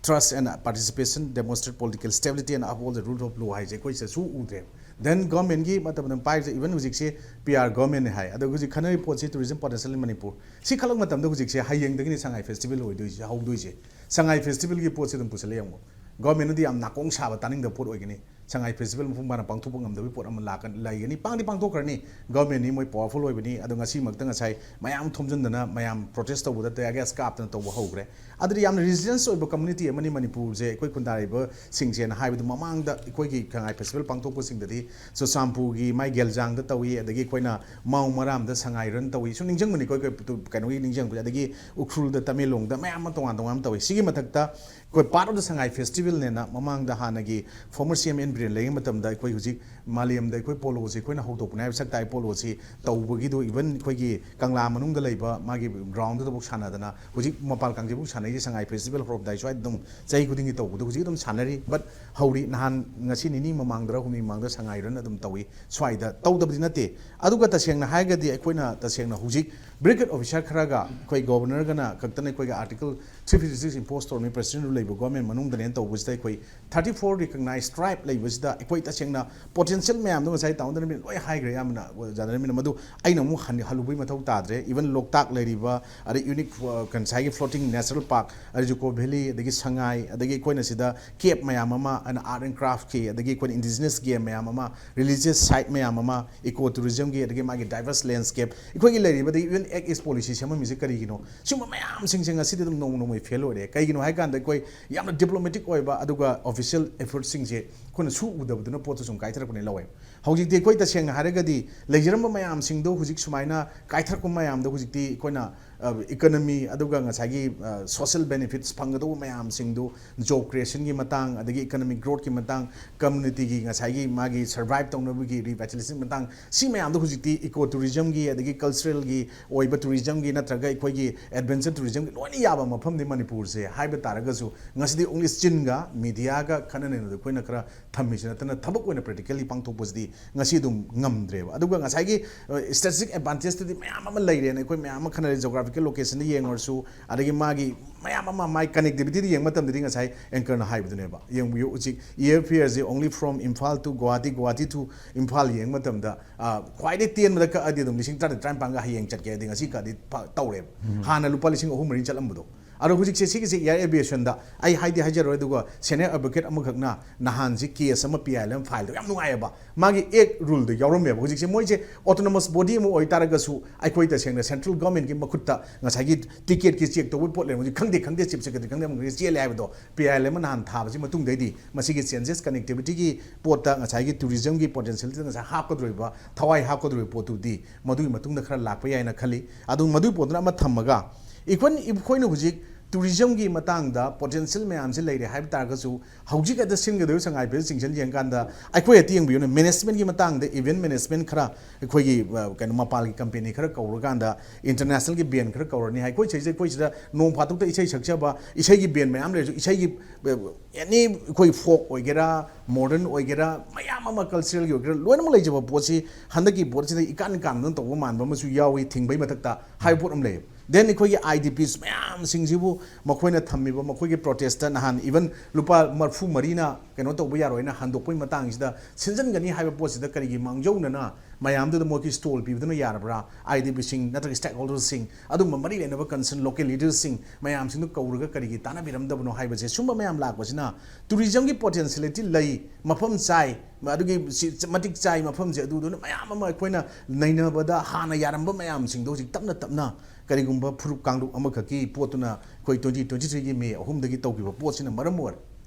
trust and participation, demonstrate political stability and uphold the rule of law ꯍꯥꯏꯁꯦ ꯑꯩꯈꯣꯏ ꯁꯤꯗꯁꯨ ꯎꯗ꯭ꯔꯦ꯫ Then government ꯀꯤ ꯃꯇꯝꯗ ꯄꯥꯏꯔꯤꯁꯦ even ꯍꯧꯖꯤꯛꯁꯦ P R government ꯅꯦ ꯍꯥꯏ꯫ ꯑꯗꯣ ꯍꯧꯖꯤꯛ ꯈꯟꯅꯔꯤꯕ ꯄꯣꯠꯁꯤ tourism potential in ꯃꯅꯤꯄꯨꯔ꯫ ꯁꯤ ꯈꯜꯂꯛꯄ ꯃꯇꯝꯗ ꯍꯧꯖꯤꯛꯁꯦ ꯍꯌꯦꯡꯗꯒꯤꯅꯤ ꯁꯉꯥꯏ festival ꯑꯣꯏꯗꯣꯏꯁꯦ, ꯍꯧꯗꯣꯏꯁꯦ꯫ ꯁꯉꯥꯏ festival ꯒꯤ ꯄꯣꯠꯁꯤ ꯑꯗꯨꯝ ꯄꯨꯁꯜꯂ ꯌꯦꯡꯉꯣ꯫ Government ꯅꯗꯤ ꯌꯥꯝ ꯅꯥꯀꯣꯡ ꯁꯥꯕ ꯇꯥꯅꯤꯡꯗꯕ ꯄꯣꯠ ꯑꯣꯏꯒꯅꯤ꯫ ꯁꯉꯥꯏ festival ꯃꯄꯨꯡ ꯐꯥꯅ ꯄꯥꯡꯊꯣꯛꯄ ꯉꯝꯗꯕꯒꯤ ꯄꯣꯠ ꯑꯃ ꯂꯥꯛꯀ ꯂꯩꯒꯅꯤ꯫ ꯄꯥꯡꯗꯤ ꯄꯥꯡꯊꯣꯛꯈ꯭ꯔꯅꯤ꯫ Government ꯅꯤ ꯃꯣꯏ powerful ꯑꯣꯏꯕꯅꯤ꯫ ꯑꯗꯣ ꯉꯁꯤꯃꯛꯇ ꯉꯁꯥꯏ ꯃꯌꯥꯝ ꯊꯣꯝꯖꯤꯟꯗꯅ ꯃꯌꯥꯝ protest ꯇꯧꯕꯗ tear gas ꯀꯥꯞꯇꯅ ꯇꯧꯕ ꯍꯧꯈ꯭ꯔꯦ꯫ ꯑꯗꯨꯗꯤ ꯌꯥꯝꯅ resilience ꯑꯣꯏꯕ community ꯑꯃꯅꯤ ꯃꯅꯤꯄꯨꯔꯁꯦ꯫ ꯑꯩꯈꯣꯏ ꯈꯨꯟꯗꯥꯔꯤꯕꯁꯤꯡꯁꯦꯅ ꯍꯥꯏꯕꯗꯨ ꯃꯃꯥꯡꯗ ꯑꯩꯈꯣꯏꯒꯤ ꯁꯉꯥꯏ festival ꯄꯥꯡꯊꯣꯛꯄꯁꯤꯡꯗꯗꯤ ꯆꯨꯔꯆꯥꯟꯄꯨꯔꯒꯤ ꯃꯥꯏ ꯒꯦꯜꯖꯥꯡꯗ ꯇꯧꯏ, ꯑꯗꯒꯤ ꯑꯩꯈꯣꯏꯅ ꯃꯥꯎ ꯃꯔꯥꯝꯗ ꯁꯉꯥꯏ run ꯇꯧꯏ꯫ ꯁꯨꯝ ꯅꯤꯡꯁꯤꯡꯕꯅꯤ ꯑꯩꯈꯣꯏ, ꯑꯩꯈꯣꯏ ꯀꯩꯅꯣꯒꯤ ꯅꯤꯡꯁꯤꯡꯕꯁꯦ꯫ ꯑꯗꯒꯤ ꯎꯈ꯭ꯔꯨꯜꯗ, ꯇꯃꯦꯡꯂꯣꯡꯗ ꯃꯌꯥꯝ ꯑꯃ ꯇꯣꯉꯥꯟ ꯇꯣꯉꯥꯟꯕ ꯇꯧꯏ꯫ ꯁꯤꯒꯤ ꯃꯊꯛꯇ ꯑꯩꯈꯣꯏ part of the Sangai festival ꯅꯦꯅ ꯃꯃꯥꯡꯗ ꯍꯥꯟꯅꯒꯤ former C M N Biren ꯂꯩꯔꯤꯉꯩ ꯃꯇꯝꯗ ꯑꯩꯈꯣꯏ ꯍꯧꯖꯤꯛ ꯃꯥꯂꯦꯝꯗ ꯑꯩꯈꯣꯏ ꯄꯣꯂꯣꯁꯦ ꯑꯩꯈꯣꯏꯅ ꯍꯧꯗꯣꯛꯄꯅꯦ ꯍꯥꯏꯕ ꯁꯛ ꯇꯥꯛꯏ ꯄꯣꯂꯣꯁꯤ ꯇꯧꯕꯒꯤꯗꯣ, even ꯑꯩꯈꯣꯏꯒꯤ ꯀꯪꯂꯥ ꯃꯅꯨꯡꯗ ꯂꯩꯕ ꯃꯥꯒꯤ ground ꯗꯨꯗꯐꯥꯎ ꯁꯥꯟꯅꯗꯅ ꯍꯧꯖꯤꯛ ꯃꯄꯥꯟ ꯀꯥꯡꯖꯩꯕꯨꯡ ꯁꯥꯟꯅꯔꯤꯁꯦ ꯁꯉꯥꯏ festival ꯍꯧꯔꯝꯗꯥꯏ ꯁ꯭ꯋꯥꯏꯗ ꯑꯗꯨꯝ ꯆꯍꯤ ꯈꯨꯗꯤꯡꯒꯤ ꯇꯧꯕꯗꯣ ꯍꯧꯖꯤꯛ ꯑꯗꯨꯝ ꯁꯥꯟꯅꯔꯤ꯫ But ꯍꯧꯔꯤ, ꯅꯍꯥꯟ ꯉꯁꯤ ꯅꯤꯅꯤ ꯃꯃꯥꯡꯗꯔ ꯍꯨꯝꯅꯤ ꯃꯃꯥꯡꯗ ꯁꯉꯥꯏ run ꯑꯗꯨꯝ ꯇꯧꯏ ꯁ꯭ꯋꯥꯏꯗ꯫ ꯇꯧꯗꯕꯗꯤ ꯅꯠꯇꯦ꯫ ꯑꯗꯨꯒ ꯇꯁꯦꯡꯅ ꯍꯥꯏꯔꯒꯗꯤ ꯑꯩꯈꯣꯏꯅ ꯇꯁꯦꯡꯅ ꯍꯧꯖꯤꯛ brigade officer ꯈꯔꯒ ꯑꯩꯈꯣꯏ governor ꯒꯅ ꯈꯛꯇꯅ ꯑꯩꯈꯣꯏꯒꯤ article three fifty six impose ꯇꯧꯔꯝꯃꯤ president ꯗꯨ ꯂꯩꯕ government ꯃꯅꯨꯡꯗꯅꯦꯅ ꯇꯧꯕꯁꯤꯗ ꯑꯩꯈꯣꯏ thirty four recognized tribe ꯂꯩꯕꯁꯤꯗ ꯑꯩꯈꯣꯏ ꯇꯁꯦꯡꯅ potential ꯃꯌꯥꯝꯗꯣ ꯉꯁꯥꯏ ꯇꯥꯃꯣ ꯙꯔꯃꯦꯟ ꯂꯣꯏ ꯍꯥꯏꯈ꯭ꯔꯦ, ꯑꯌꯥꯝꯕꯅ ꯑꯣꯖꯥ ꯙꯔꯃꯦꯟ, ꯃꯗꯨ ꯑꯩꯅ ꯑꯃꯨꯛ ꯍꯟ-, ꯍꯜꯂꯨꯕꯒꯤ ꯃꯊꯧ ꯇꯥꯗ꯭ꯔꯦ꯫ Even ꯂꯣꯛꯇꯥꯛ ꯂꯩꯔꯤꯕ, ꯑꯗꯩ unique, ꯑ, ꯉꯁꯥꯏꯒꯤ floating natural park, ꯑꯗꯩ ꯖꯨꯀꯣ valley, ꯑꯗꯒꯤ ꯁꯉꯥꯏ, ꯑꯗꯒꯤ ꯑꯩꯈꯣꯏꯅ ꯁꯤꯗ cave ꯃꯌꯥꯝ ꯑꯃ, ꯑꯗꯩ art and craft ꯀꯤ, ꯑꯗꯒꯤ ꯑꯩꯈꯣꯏꯅ indigenous game ꯃꯌꯥꯝ ꯑꯃ, religious site ꯃꯌꯥꯝ ꯑꯃ, eco tourism ꯒꯤ, ꯑꯗꯒꯤ ꯃꯥꯒꯤ diverse landscape, ꯑꯩꯈꯣꯏꯒꯤ ꯂꯩꯔꯤꯕ, ꯑꯗꯒꯤ even Act East policy ꯁꯦꯝꯃꯝꯃꯤꯁꯦ ꯀꯔꯤꯒꯤꯅꯣ? ꯁꯤꯒꯨꯝꯕ ꯃꯌꯥꯝꯁꯤꯡꯁꯦ ꯉꯁꯤꯗꯤ ꯑꯗꯨꯝ ꯅꯣꯡꯃ ꯅꯣꯡꯃꯒꯤ fail ꯑꯣꯏꯔꯦ꯫ ꯀꯩꯒꯤꯅꯣ ꯍꯥꯏ ꯀꯥꯟꯗ ꯑꯩꯈꯣꯏ ꯌꯥꯝꯅ diplomatic ꯑꯣꯏꯕ ꯑꯗꯨꯒ official effort ꯁꯤꯡꯁꯦ ꯑꯩꯈꯣꯏꯅ ꯁꯨ ꯎꯗꯕꯗꯨꯅ ꯄꯣꯠꯇꯨ ꯁꯨꯝ ꯀꯥꯏꯊꯔꯛꯄꯅꯦ ꯂꯧꯋꯦ꯫ ꯍꯧꯖꯤꯛꯇꯤ ꯑꯩꯈꯣꯏ ꯇꯁꯦꯡꯅ ꯍꯥꯏꯔꯒꯗꯤ ꯂꯩꯖꯔꯝꯕ ꯃꯌꯥꯝꯁꯤꯡꯗꯣ ꯍꯧꯖꯤꯛ ꯁꯨꯃꯥꯏꯅ ꯀꯥꯏꯊꯔꯛꯄ ꯃꯌꯥꯝꯗꯣ ꯍꯧꯖꯤꯛꯇꯤ ꯑꯩꯈꯣꯏꯅ ꯏꯀꯣꯅꯣꯃꯤ, ꯑꯗꯨꯒ ꯉꯁꯥꯏꯒꯤ ꯁꯣꯁꯤꯌꯦꯜ ꯕꯦꯅꯤꯐꯤꯠꯁ ꯐꯪꯒꯗꯧꯕ ꯃꯌꯥꯝꯁꯤꯡꯗꯨ, ꯖꯣꯕ ꯀ꯭ꯔꯤꯌꯦꯁꯟꯒꯤ ꯃꯇꯥꯡ, ꯑꯗꯒꯤ ꯏꯀꯣꯅꯣꯃꯤꯛ ꯒ꯭ꯔꯣꯠꯀꯤ ꯃꯇꯥꯡ, ꯀꯝꯃ꯭ꯌꯨꯅꯤꯇꯤꯒꯤ ꯉꯁꯥꯏꯒꯤ ꯃꯥꯒꯤ ꯁꯔꯚꯥꯏꯞ ꯇꯧꯅꯕꯒꯤ ꯔꯤꯚꯥꯏꯇꯦꯂꯥꯏꯖꯦꯁꯟ ꯃꯇꯥꯡ, ꯁꯤ ꯃꯌꯥꯝꯗꯣ ꯍꯧꯖꯤꯛꯇꯤ ꯏꯀꯣ ꯇꯨꯔꯤꯖꯝꯒꯤ, ꯑꯗꯒꯤ ꯀꯜꯆꯔꯦꯜꯒꯤ ꯑꯣꯏꯕ ꯇꯨꯔꯤꯖꯝꯒꯤ, ꯅꯠꯇ꯭ꯔꯒ ꯑꯩꯈꯣꯏꯒꯤ ꯑꯦꯗꯚꯦꯟꯆꯔ ꯇꯨꯔꯤꯖꯝꯒꯤ ꯂꯣꯏꯅ ꯌꯥꯕ ꯃꯐꯝꯅꯤ ꯃꯅꯤꯄꯨꯔꯁꯦ꯫ ꯍꯥꯏꯕ ꯇꯥꯔꯒꯁꯨ ꯉꯁꯤꯗꯤ ꯑꯣꯡꯂꯤ ꯆꯤꯟꯒ ꯃꯤꯗꯤꯌꯥꯒ ꯈꯠꯅ ꯅꯩꯅꯕꯗ ꯑꯩꯈꯣꯏꯅ ꯈꯔ ꯊꯝꯃꯤꯁꯤ ꯅꯠꯇꯅ, ꯊꯕꯛ ꯑꯣꯏꯅ ꯄ꯭ꯔꯦꯛꯇꯤꯀꯦꯜꯂꯤ ꯄꯥꯡꯊꯣꯛꯄꯁꯤꯗꯤ ꯉꯁꯤ ꯑꯗꯨꯝ ꯉꯝꯗ꯭ꯔꯦꯕ꯫ ꯑꯗꯨꯒ ꯉꯁꯥꯏꯒꯤ ꯁ꯭ꯇ꯭ꯔꯦꯇꯦꯖꯤꯛ ꯑꯦꯗꯚꯥꯟꯇꯦꯖꯇꯨꯗꯤ ꯃꯌꯥꯝ ꯑꯃ ꯂꯩꯔꯦꯅ ꯑꯩꯈꯣꯏ ꯃꯌꯥꯝ ꯑꯃ ꯈꯟꯅꯔꯦ, ꯖꯣꯒ꯭ꯔꯥꯐꯤꯀꯦꯜ ꯂꯣꯀꯦꯁꯟꯗ ꯌꯦꯡꯉꯨꯔꯁꯨ, ꯑꯗꯒꯤ ꯃꯥꯒꯤ ꯃꯌꯥꯝ ꯑꯃ, ꯃꯥꯏ ꯀꯅꯦꯛꯇꯤꯚꯤꯇꯤꯗ ꯌꯦꯡꯕ ꯃꯇꯝꯗꯗꯤ ꯉꯁꯥꯏ ꯑꯦꯡꯀꯔꯅ ꯍꯥꯏꯕꯗꯨꯅꯦꯕ, ꯌꯦꯡꯕꯤꯌꯨ ꯍꯧꯖꯤꯛ air fares say only from Imphal to Guwahati, Guwahati to Imphal ꯌꯦꯡꯕ ꯃꯇꯝꯗ, ꯑ, ꯈ꯭ꯋꯥꯏꯗꯒꯤ ꯇꯦꯟꯕꯗ ꯀꯛꯑꯗꯤ ꯑꯗꯨꯝ ꯂꯤꯁꯤꯡ ꯇꯔꯥ, ꯇꯔꯥꯅꯤꯄꯥꯟꯒ ꯍꯌꯦꯡ ꯆꯠꯀꯦ ꯍꯥꯏꯗꯤ ꯉꯁꯤ ꯀꯛꯑꯗꯤ ꯐ-, ꯇꯧꯔꯦꯕ꯫ ꯍꯥꯟꯅ ꯂꯨꯄꯥ ꯂꯤꯁꯤꯡ ꯑꯍꯨꯝ ꯃꯔꯤ ꯆꯠꯂꯝꯕꯗꯣ꯫ ꯑꯗꯣ ꯍꯧꯖꯤꯛꯁꯦ ꯁꯤꯒꯤꯁꯦ ꯑꯦꯌꯔ ꯑꯦꯚꯤꯌꯦꯁꯟꯗ ꯑꯩ ꯍꯥꯏꯗꯤ ꯍꯥꯏꯖꯔꯣꯏ, ꯑꯗꯨꯒ ꯁꯦꯅꯤꯌꯔ ꯑꯦꯗꯚꯣꯀꯦꯠ ꯑꯃꯈꯛꯅ ꯅꯍꯥꯟꯁꯤ ꯀꯦꯁ ꯑꯃ ꯄꯤ ꯑꯥꯏ ꯑꯦꯜ ꯑꯃ ꯐꯥꯏꯜ ꯇꯧ, ꯌꯥꯝ ꯅꯨꯡꯉꯥꯏꯑꯕ꯫ ꯃꯥꯒꯤ ꯑꯦꯛ ꯔꯨꯜꯗ ꯌꯥꯎꯔꯝꯃꯦꯕ꯫ ꯍꯧꯖꯤꯛꯁꯦ ꯃꯣꯏꯁꯦ ꯑꯣꯇꯣꯅꯣꯃꯁ ꯕꯣꯗꯤ ꯑꯃ ꯑꯣꯏꯇꯥꯔꯒꯁꯨ ꯑꯩꯈꯣꯏ ꯇꯁꯦꯡꯅ ꯁꯦꯟꯇ꯭ꯔꯦꯜ ꯒꯚꯔꯟꯃꯦꯟꯠꯀꯤ ꯃꯈꯨꯠꯇ ꯉꯁꯥꯏꯒꯤ ꯇꯤꯀꯦꯠꯀꯤ ꯆꯦꯛ ꯇꯧꯕꯒꯤ ꯄꯣꯠ ꯂꯩꯔꯦ꯫ ꯍꯧꯖꯤꯛ ꯈꯪꯗꯦ, ꯈꯪꯗꯦ, ꯆꯤꯐ ꯁꯦꯀ꯭ꯔꯦꯇꯔꯤ ꯈꯪꯗꯦ, ꯑꯃ ꯈꯪꯗꯦ, ꯆꯦꯜꯂꯦ ꯍꯥꯏꯕꯗꯣ ꯄꯤ ꯑꯥꯏ ꯑꯦꯜ ꯑꯃ ꯅꯍꯥꯟ ꯊꯥꯕꯁꯤ ꯃꯇꯨꯡꯗꯩꯗꯤ ꯃꯁꯤꯒꯤ ꯆꯦꯟꯖꯦꯁ, ꯀꯅꯦꯛꯇꯤꯚꯤꯇꯤꯒꯤ ꯄꯣꯠꯇ ꯉꯁꯥꯏꯒꯤ ꯇꯨꯔꯤꯖꯝꯒꯤ ꯄꯣꯇꯦꯟꯁꯤꯌꯦꯜꯗ ꯉꯁꯥꯏ ꯍꯥꯞꯀꯗꯧꯔꯤꯕ, ꯊꯋꯥꯏ ꯍꯥꯞꯀꯗꯧꯔꯤꯕ ꯄꯣꯠꯇꯨꯗꯤ ꯃꯗꯨꯒꯤ ꯃꯇꯨꯡꯗ ꯈꯔ ꯂꯥꯛꯄ ꯌꯥꯏꯅ ꯈꯜꯂꯤ꯫ ꯑꯗꯨ ꯃꯗꯨꯒꯤ ꯄꯣꯠꯇꯨꯅ ꯑꯃ ꯊꯝꯃꯒ, even ꯑꯩꯈꯣꯏꯅ ꯍꯧꯖꯤꯛ ꯇꯨꯔꯤꯖꯝꯒꯤ ꯃꯇꯥꯡꯗ ꯄꯣꯇꯦꯟꯁꯤꯌꯦꯜ ꯃꯌꯥꯝꯁꯦ ꯂꯩꯔꯦ ꯍꯥꯏꯕ ꯇꯥꯔꯒꯁꯨ, ꯍꯧꯖꯤꯛ ꯍꯦꯛꯇ ꯁꯤꯟꯒꯗꯧꯔꯤꯕ ꯁꯉꯥꯏ ꯐꯦꯁꯇꯤꯚꯦꯜ ꯁꯤꯡꯁꯟ ꯌꯦꯡꯀꯥꯟꯗ ꯑꯩꯈꯣꯏ ꯍꯦꯛꯇ ꯌꯦꯡꯕꯤꯌꯨꯅꯦ, ꯃꯦꯅꯦꯖꯃꯦꯟꯠꯀꯤ ꯃꯇꯥꯡꯗ, ꯏꯚꯦꯟꯠ ꯃꯦꯅꯦꯖꯃꯦꯟꯠ ꯈꯔ ꯑꯩꯈꯣꯏꯒꯤ, ꯑ, ꯀꯩꯅꯣ, ꯃꯄꯥꯟꯒꯤ ꯀꯝꯄꯦꯅꯤ ꯈꯔ ꯀꯧꯔꯀꯥꯟꯗ, ꯏꯟꯇꯔꯅꯦꯁꯅꯦꯜꯒꯤ ꯕꯦꯟ ꯈꯔ ꯀꯧꯔꯅꯤ ꯍꯥꯏ꯫ ꯑꯩꯈꯣꯏ ꯁꯤꯗꯩꯁꯤꯗ, ꯑꯩꯈꯣꯏ ꯁꯤꯗ ꯅꯣꯡ ꯐꯥꯗꯣꯛꯇ ꯏꯁꯩ ꯁꯛꯆꯕ, ꯏꯁꯩꯒꯤ ꯕꯦꯟ ꯃꯌꯥꯝ ꯂꯩꯔꯁꯨ, ꯏꯁꯩꯒꯤ, ꯑ, ꯑꯦꯅꯤ ꯑꯩꯈꯣꯏ ꯐꯣꯛ ꯑꯣꯏꯒꯦꯔꯥ, ꯃꯣꯗꯔꯟ ꯑꯣꯏꯒꯦꯔꯥ, ꯃꯌꯥꯝ ꯑꯃ ꯀꯜꯆꯔꯦꯜꯒꯤ ꯑꯣꯏꯒꯦꯔꯥ, ꯂꯣꯏꯅꯃꯛ ꯂꯩꯖꯕ ꯄꯣꯠꯁꯤ ꯍꯟꯗꯛꯀꯤ ꯄꯣꯠꯁꯤꯗ ꯏꯀꯥꯟ ꯀꯥꯟꯗꯅ ꯇꯧꯕ ꯃꯥꯟꯕ ꯑꯃꯁꯨ ꯌꯥꯎꯏ, ꯊꯤꯡꯕꯩ ꯃꯊꯛꯇ ꯍꯥꯏꯕ ꯄꯣꯠ ꯑꯃ ꯂꯩꯌꯦꯕ꯫ ꯗꯦꯟ ꯑꯩꯈꯣꯏꯒꯤ ꯑꯥꯏ ꯗꯤ ꯄꯤꯁ ꯃꯌꯥꯝꯁꯤꯡꯁꯤꯕꯨ ꯃꯈꯣꯏꯅ ꯊꯝꯃꯤꯕ, ꯃꯈꯣꯏꯒꯤ ꯄ꯭ꯔꯣꯇꯦꯁꯇ ꯅꯍꯥꯟ ꯏꯚꯟ ꯂꯨꯄꯥ ꯃꯔꯐꯨ ꯃꯔꯤꯅ ꯀꯩꯅꯣ ꯇꯧꯕ ꯌꯥꯔꯣꯏꯅ ꯍꯟꯗꯣꯛꯄꯒꯤ ꯃꯇꯥꯡꯁꯤꯗ ꯁꯤꯟꯖꯟꯒꯅꯤ ꯍꯥꯏꯕ ꯄꯣꯠꯁꯤꯗ ꯀꯔꯤꯒꯤ ꯃꯥꯡꯖꯧꯅꯅ ꯃꯌꯥꯝꯗꯨꯗ ꯃꯣꯏꯒꯤ ꯁ꯭ꯇꯣꯜ ꯄꯤꯕꯗꯨꯅ ꯌꯥꯔꯕ꯭ꯔꯥ? ꯑꯥꯏ ꯗꯤ ꯄꯤꯁꯤꯡ ꯅꯠꯇ꯭ꯔꯒ ꯁ꯭ꯇꯦꯛ ꯍꯣꯜꯗꯔꯁꯤꯡ, ꯑꯗꯨꯒꯨꯝꯕ ꯃꯔꯤ ꯂꯩꯅꯕ ꯀꯟꯁꯔꯟ ꯂꯣꯀꯦꯜ ꯂꯤꯗꯔꯁꯤꯡ ꯃꯌꯥꯝꯁꯤꯡꯗꯨ ꯀꯧꯔꯒ ꯀꯔꯤꯒꯤ ꯇꯥꯟꯅꯕꯤꯔꯝꯗꯕꯅꯣ ꯍꯥꯏꯕꯁꯦ, ꯁꯨꯝꯕ ꯃꯌꯥꯝ ꯂꯥꯛꯄꯁꯤꯅ ꯇꯨꯔꯤꯖꯝꯒꯤ ꯄꯣꯇꯦꯟꯁꯤꯌꯦꯂꯤꯇꯤ ꯂꯩ, ꯃꯐꯝ ꯆꯥꯏ, ꯑꯗꯨꯒꯤ ꯁꯤ ꯃꯇꯤꯛ ꯆꯥꯏ ꯃꯐꯝꯁꯦ, ꯑꯗꯨꯗꯨꯅ ꯃꯌꯥꯝ ꯑꯃ ꯑꯩꯈꯣꯏꯅ ꯅꯩꯅꯕꯗ ꯍꯥꯟꯅ ꯌꯥꯔꯝꯕ ꯃꯌꯥꯝꯁꯤꯡꯗꯣ ꯍꯧꯖꯤꯛ ꯇꯞꯅ ꯇꯞꯅ ꯀꯔꯤꯒꯨꯝꯕ ꯐꯨꯔꯨꯞ ꯀꯥꯡꯂꯨꯞ ꯑꯃꯈꯛꯀꯤ ꯄꯣꯠꯇꯨꯅ ꯑꯩꯈꯣꯏ ꯇ꯭ꯋꯦꯟꯇꯤ ꯇ꯭ꯋꯦꯟꯇꯤ ꯊ꯭ꯔꯤꯒꯤ ꯃꯦ ꯑꯍꯨꯝꯗꯒꯤ ꯇꯧꯈꯤꯕ ꯄꯣꯠꯁꯤꯅ ꯃꯔꯝ ꯑꯣꯏꯔ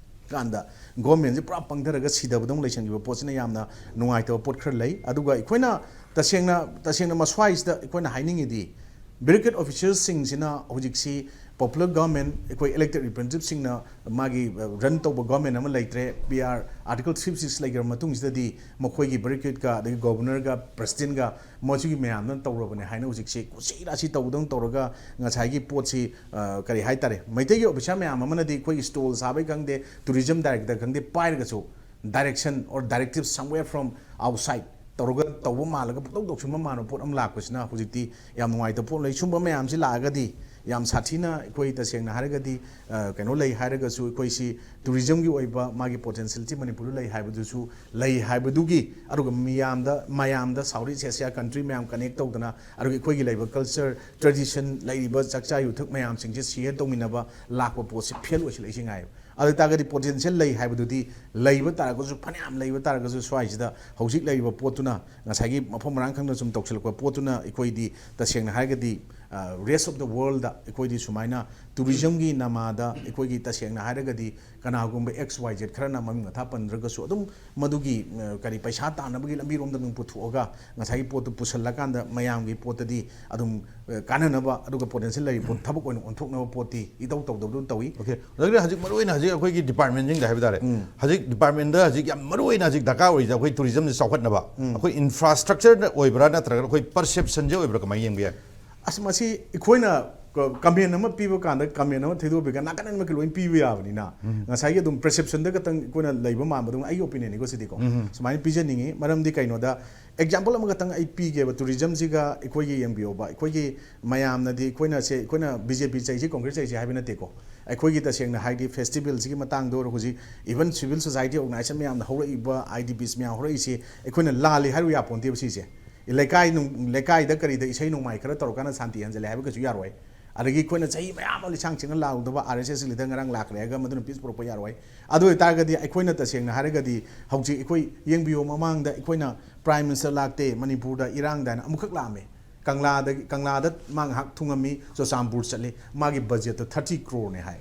ꯀꯥꯟꯗ ꯒꯣꯔꯃꯦꯟꯁꯦ ꯄꯨꯔꯥ ꯄꯪꯊꯔꯒ ꯁꯤꯗꯕꯗꯧꯅ ꯂꯩꯁꯟꯈꯤꯕ ꯄꯣꯠꯁꯤꯅ ꯌꯥꯝꯅ ꯅꯨꯡꯉꯥꯏꯇꯕ ꯄꯣꯠ ꯈꯔ ꯂꯩ꯫ ꯑꯗꯨꯒ ꯑꯩꯈꯣꯏꯅ ꯇꯁꯦꯡꯅ, ꯇꯁꯦꯡꯅ ꯃꯁ꯭ꯋꯥꯏꯁꯤꯗ ꯑꯩꯈꯣꯏꯅ ꯍꯥꯏꯅꯤꯡꯉꯤꯗꯤ, Barricade officialꯁꯤꯡꯁꯤꯅ ꯍꯧꯖꯤꯛꯁꯤ popular government, ꯑꯩꯈꯣꯏ elected representativeꯁꯤꯡꯅ ꯃꯥꯒꯤ ꯔꯟ ꯇꯧꯕ government ꯑꯃ ꯂꯩꯇ꯭ꯔꯦ, P R article three six ꯂꯩꯈ꯭ꯔꯕ ꯃꯇꯨꯡꯁꯤꯗꯗꯤ ꯃꯈꯣꯏꯒꯤ barricadeꯀ ꯑꯗꯒꯤ governorꯒ presidentꯀ ꯃꯁꯤꯒꯤ ꯃꯌꯥꯝꯗꯨꯅ ꯇꯧꯔꯕꯅꯦ ꯍꯥꯏꯅ ꯍꯧꯖꯤꯛꯁꯤ ꯀꯨꯁꯤ ꯔꯥꯁꯤ ꯇꯧꯗꯧꯅ ꯇꯧꯔꯒ ꯉꯁꯥꯏꯒꯤ ꯄꯣꯠꯁꯤ, ꯑ, ꯀꯔꯤ ꯍꯥꯏꯇꯥꯔꯦ, ꯃꯩꯇꯩꯒꯤ officer ꯃꯌꯥꯝ ꯑꯃꯅꯗꯤ ꯑꯩꯈꯣꯏꯒꯤ stall ꯁꯥꯕꯩ ꯈꯪꯗꯦ, tourism director ꯈꯪꯗꯦ, ꯄꯥꯏꯔꯒꯁꯨ direction or directive somewhere from outside ꯇꯧꯔꯒ ꯇꯧꯕ ꯃꯥꯜꯂꯒ ꯄꯨꯡꯇꯧ ꯇꯧꯁꯤꯟꯕ ꯃꯥꯟꯕ ꯄꯣꯠ ꯑꯃ ꯂꯥꯛꯄꯁꯤꯅ ꯍꯧꯖꯤꯛꯇꯤ ꯌꯥꯝ ꯅꯨꯡꯉꯥꯏꯇꯕ ꯄꯣꯠ ꯂꯩ꯫ ꯁꯨꯝꯕ ꯃꯌꯥꯝꯁꯤ ꯂꯥꯛꯑꯒꯗꯤ ꯌꯥꯝ ꯁꯥꯊꯤꯅ ꯑꯩꯈꯣꯏ ꯇꯁꯦꯡꯅ ꯍꯥꯏꯔꯒꯗꯤ, ꯑ, ꯀꯩꯅꯣ ꯂꯩ ꯍꯥꯏꯔꯒꯁꯨ ꯑꯩꯈꯣꯏꯁꯤ tourismꯒꯤ ꯑꯣꯏꯕ ꯃꯥꯒꯤ potentiality ꯃꯅꯤꯄꯨꯔꯗ ꯂꯩ ꯍꯥꯏꯕꯗꯨꯁꯨ, ꯂꯩ ꯍꯥꯏꯕꯗꯨꯒꯤ, ꯑꯗꯨꯒ ꯃꯤꯌꯥꯝꯗ, ꯃꯌꯥꯝꯗ South East Asia country ꯃꯌꯥꯝ connect ꯇꯧꯗꯅ, ꯑꯗꯨꯒ ꯑꯩꯈꯣꯏꯒꯤ ꯂꯩꯕ culture, tradition, ꯂꯩꯔꯤꯕ ꯆꯥꯛꯆꯥ ꯌꯨꯊꯛ ꯃꯌꯥꯝꯁꯤꯡꯁꯦ share ꯇꯧꯃꯤꯟꯅꯕ ꯂꯥꯛꯄ ꯄꯣꯠꯁꯤ fail ꯑꯣꯏꯁꯤꯜꯂꯛꯏꯁꯦ ꯉꯥꯏꯌꯦꯕ꯫ ꯑꯗꯨ ꯑꯣꯏꯇꯥꯔꯒꯗꯤ potential ꯂꯩ ꯍꯥꯏꯕꯗꯨꯗꯤ ꯂꯩꯕ ꯇꯥꯔꯒꯁꯨ, ꯐꯅꯌꯥꯝ ꯂꯩꯕ ꯇꯥꯔꯒꯁꯨ, ꯁ꯭ꯋꯥꯏꯁꯤꯗ ꯍꯧꯖꯤꯛ ꯂꯩꯔꯤꯕ ꯄꯣꯠꯇꯨꯅ, ꯉꯁꯥꯏꯒꯤ ꯃꯐꯝ ꯃꯔꯥꯡ ꯈꯪꯗꯅ ꯁꯨꯝ ꯇꯧꯁꯤꯜꯂꯛꯄ ꯄꯣꯠꯇꯨꯅ ꯑꯩꯈꯣꯏꯗꯤ ꯇꯁꯦꯡꯅ ꯍꯥꯏꯔꯒꯗꯤ, ꯑ, rest of the worldꯗ ꯑꯩꯈꯣꯏꯗꯤ ꯁꯨꯃꯥꯏꯅ tourismꯒꯤ ꯅꯃꯥꯗ ꯑꯩꯈꯣꯏꯒꯤ ꯇꯁꯦꯡꯅ ꯍꯥꯏꯔꯒꯗꯤ ꯀꯅꯥꯒꯨꯝꯕ X Y Z ꯈꯔꯅ ꯃꯃꯤꯡ ꯃꯊꯥ ꯄꯟꯗ꯭ꯔꯒꯁꯨ ꯑꯗꯨꯝ ꯃꯗꯨꯒꯤ, ꯑ, ꯀꯔꯤ ꯄꯩꯁꯥ ꯇꯥꯟꯅꯕꯒꯤ ꯂꯝꯕꯤꯔꯣꯝꯗ ꯑꯗꯨꯝ ꯄꯨꯊꯣꯛꯑꯒ ꯉꯁꯥꯏꯒꯤ ꯄꯣꯠꯇꯨ ꯄꯨꯁꯜꯂꯀꯥꯟꯗ ꯃꯌꯥꯝꯒꯤ ꯄꯣꯠꯇꯗꯤ ꯑꯗꯨꯝ, ꯑ, ꯀꯥꯟꯅꯅꯕ, ꯑꯗꯨꯒ potential ꯂꯩꯔꯤꯕ ꯄꯣꯠ ꯊꯕꯛ ꯑꯣꯏꯅ ꯑꯣꯟꯊꯣꯛꯅꯕ ꯄꯣꯠꯇꯤ ꯏꯇꯧ ꯇꯧꯗꯕꯗꯨ ꯇꯧꯏ꯫ OK, ꯑꯗꯨꯅ ꯍꯧꯖꯤꯛ ꯃꯔꯨꯑꯣꯏꯅ ꯍꯧꯖꯤꯛ ꯑꯩꯈꯣꯏꯒꯤ departmentꯁꯤꯡꯗ ꯍꯥꯏꯕ ꯇꯥꯔꯦ, ꯎꯝ꯫ ꯍꯧꯖꯤꯛ departmentꯗ ꯍꯧꯖꯤꯛ ꯌꯥꯝ ꯃꯔꯨꯑꯣꯏꯅ ꯍꯧꯖꯤꯛ ꯗꯔꯀꯥꯔ ꯑꯣꯏꯔꯤꯁꯦ ꯑꯩꯈꯣꯏ tourismꯁꯦ ꯆꯥꯎꯈꯠꯅꯕ, ꯎꯝ꯫ ꯑꯩꯈꯣꯏ infrastructureꯗ ꯑꯣꯏꯕ꯭ꯔꯥ ꯅꯠꯇ꯭ꯔꯒꯅ ꯑꯩꯈꯣꯏ perceptionꯁꯦ ꯑꯣꯏꯕ꯭ꯔꯥ, ꯀꯃꯥꯏꯅ ꯌꯦꯡꯕ ꯌꯥꯏ? ꯑꯁ, ꯃꯁꯤ ꯑꯩꯈꯣꯏꯅ ꯀ-, comment ꯑꯃ ꯄꯤꯕ ꯀꯥꯟꯗ comment ꯑꯃ ꯊꯩꯗꯣꯛꯄꯤꯔꯒ ꯅꯥꯀꯟ ꯑꯅꯤꯃꯛꯀꯤ ꯂꯣꯏ ꯄꯤꯕ ꯌꯥꯕꯅꯤꯅ, ꯎꯝ꯫ ꯉꯁꯥꯏꯒꯤ ꯑꯗꯨꯝ perceptionꯗ ꯈꯛꯇꯪ ꯑꯩꯈꯣꯏꯅ ꯂꯩꯕ ꯃꯥꯟꯕꯗꯧꯅ ꯑꯩꯒꯤ opinionꯅꯤꯀꯣ ꯁꯤꯗꯤꯀꯣ, ꯎꯝ꯫ ꯁꯨꯃꯥꯏꯅ ꯄꯤꯖꯅꯤꯡꯉꯤ꯫ ꯃꯔꯝꯗꯤ ꯀꯩꯅꯣꯗ, example ꯑꯃꯈꯛꯇꯪ ꯑꯩ ꯄꯤꯒꯦꯕ, tourismꯁꯤꯒ ꯑꯩꯈꯣꯏꯒꯤ ꯌꯦꯡꯕꯤꯌꯣꯕ, ꯑꯩꯈꯣꯏꯒꯤ ꯃꯌꯥꯝꯅꯗꯤ ꯑꯩꯈꯣꯏꯅ ꯁꯦ, ꯑꯩꯈꯣꯏꯅ BJP ꯆꯩꯁꯤ, Congress ꯆꯩꯁꯤ ꯍꯥꯏꯕ ꯅꯠꯇꯦꯀꯣ, ꯑꯩꯈꯣꯏꯒꯤ ꯇꯁꯦꯡꯅ ꯍꯥꯏꯗꯤ festivalꯁꯤꯒꯤ ꯃꯇꯥꯡꯗ ꯑꯣꯏꯔꯣ, ꯍꯧꯖꯤꯛ even civil society organization ꯃꯌꯥꯝꯅ ꯍꯧꯔꯛꯏꯕ, IDPs ꯃꯌꯥꯝ ꯍꯧꯔꯛꯏꯁꯦ ꯑꯩꯈꯣꯏꯅ ꯂꯥꯜꯂꯤ ꯍꯥꯏꯔꯨ ꯌꯥꯄꯣꯟꯇꯦꯕ ꯁꯤꯁꯦ꯫ ꯂꯩꯀꯥꯏ ꯅꯨꯡ-, ꯂꯩꯀꯥꯏꯗ ꯀꯔꯤꯗ ꯏꯁꯩ ꯅꯣꯡꯃꯥꯏ ꯈꯔ ꯇꯧꯔꯀꯥꯟꯗ ꯁꯥꯟꯇꯤ ꯍꯟꯖꯜꯂꯦ ꯍꯥꯏꯕ ꯀꯩꯁꯨ ꯌꯥꯔꯣꯏ꯫ ꯑꯗꯒꯤ ꯑꯩꯈꯣꯏꯅ ꯆꯍꯤ ꯃꯌꯥꯝ ꯑꯃ ꯂꯤꯁꯥꯡ ꯆꯤꯡꯅ ꯂꯥꯛꯂꯨꯗꯕ RSS leader ꯉꯔꯥꯡ ꯂꯥꯛꯈ꯭ꯔꯦ ꯍꯥꯏꯔꯒ ꯃꯗꯨꯅ peace ꯄꯨꯔꯛꯄ ꯌꯥꯔꯣꯏ꯫ ꯑꯗꯨ ꯑꯣꯏꯇꯥꯔꯒꯗꯤ ꯑꯩꯈꯣꯏꯅ ꯇꯁꯦꯡꯅ ꯍꯥꯏꯔꯒꯗꯤ ꯍꯧꯖꯤꯛ ꯑꯩꯈꯣꯏ ꯌꯦꯡꯕꯤꯌꯣ, ꯃꯃꯥꯡꯗ ꯑꯩꯈꯣꯏꯅ Prime Minister ꯂꯥꯛꯇꯦ ꯃꯅꯤꯄꯨꯔꯗ, ꯏꯔꯥꯡꯗ ꯍꯥꯏꯅ ꯑꯃꯨꯛꯈꯛ ꯂꯥꯛꯑꯝꯃꯦ꯫ ꯀꯪꯂꯥꯗꯒꯤ, ꯀꯪꯂꯥꯗ ꯃꯥ ꯉꯥꯏꯍꯥꯛ ꯊꯨꯡꯉꯝꯃꯤ, ꯆꯨꯔꯆꯥꯟꯄꯨꯔ ꯆꯠꯂꯤ, ꯃꯥꯒꯤ budgetꯇꯣ thirty croreꯅꯦ ꯍꯥꯏ꯫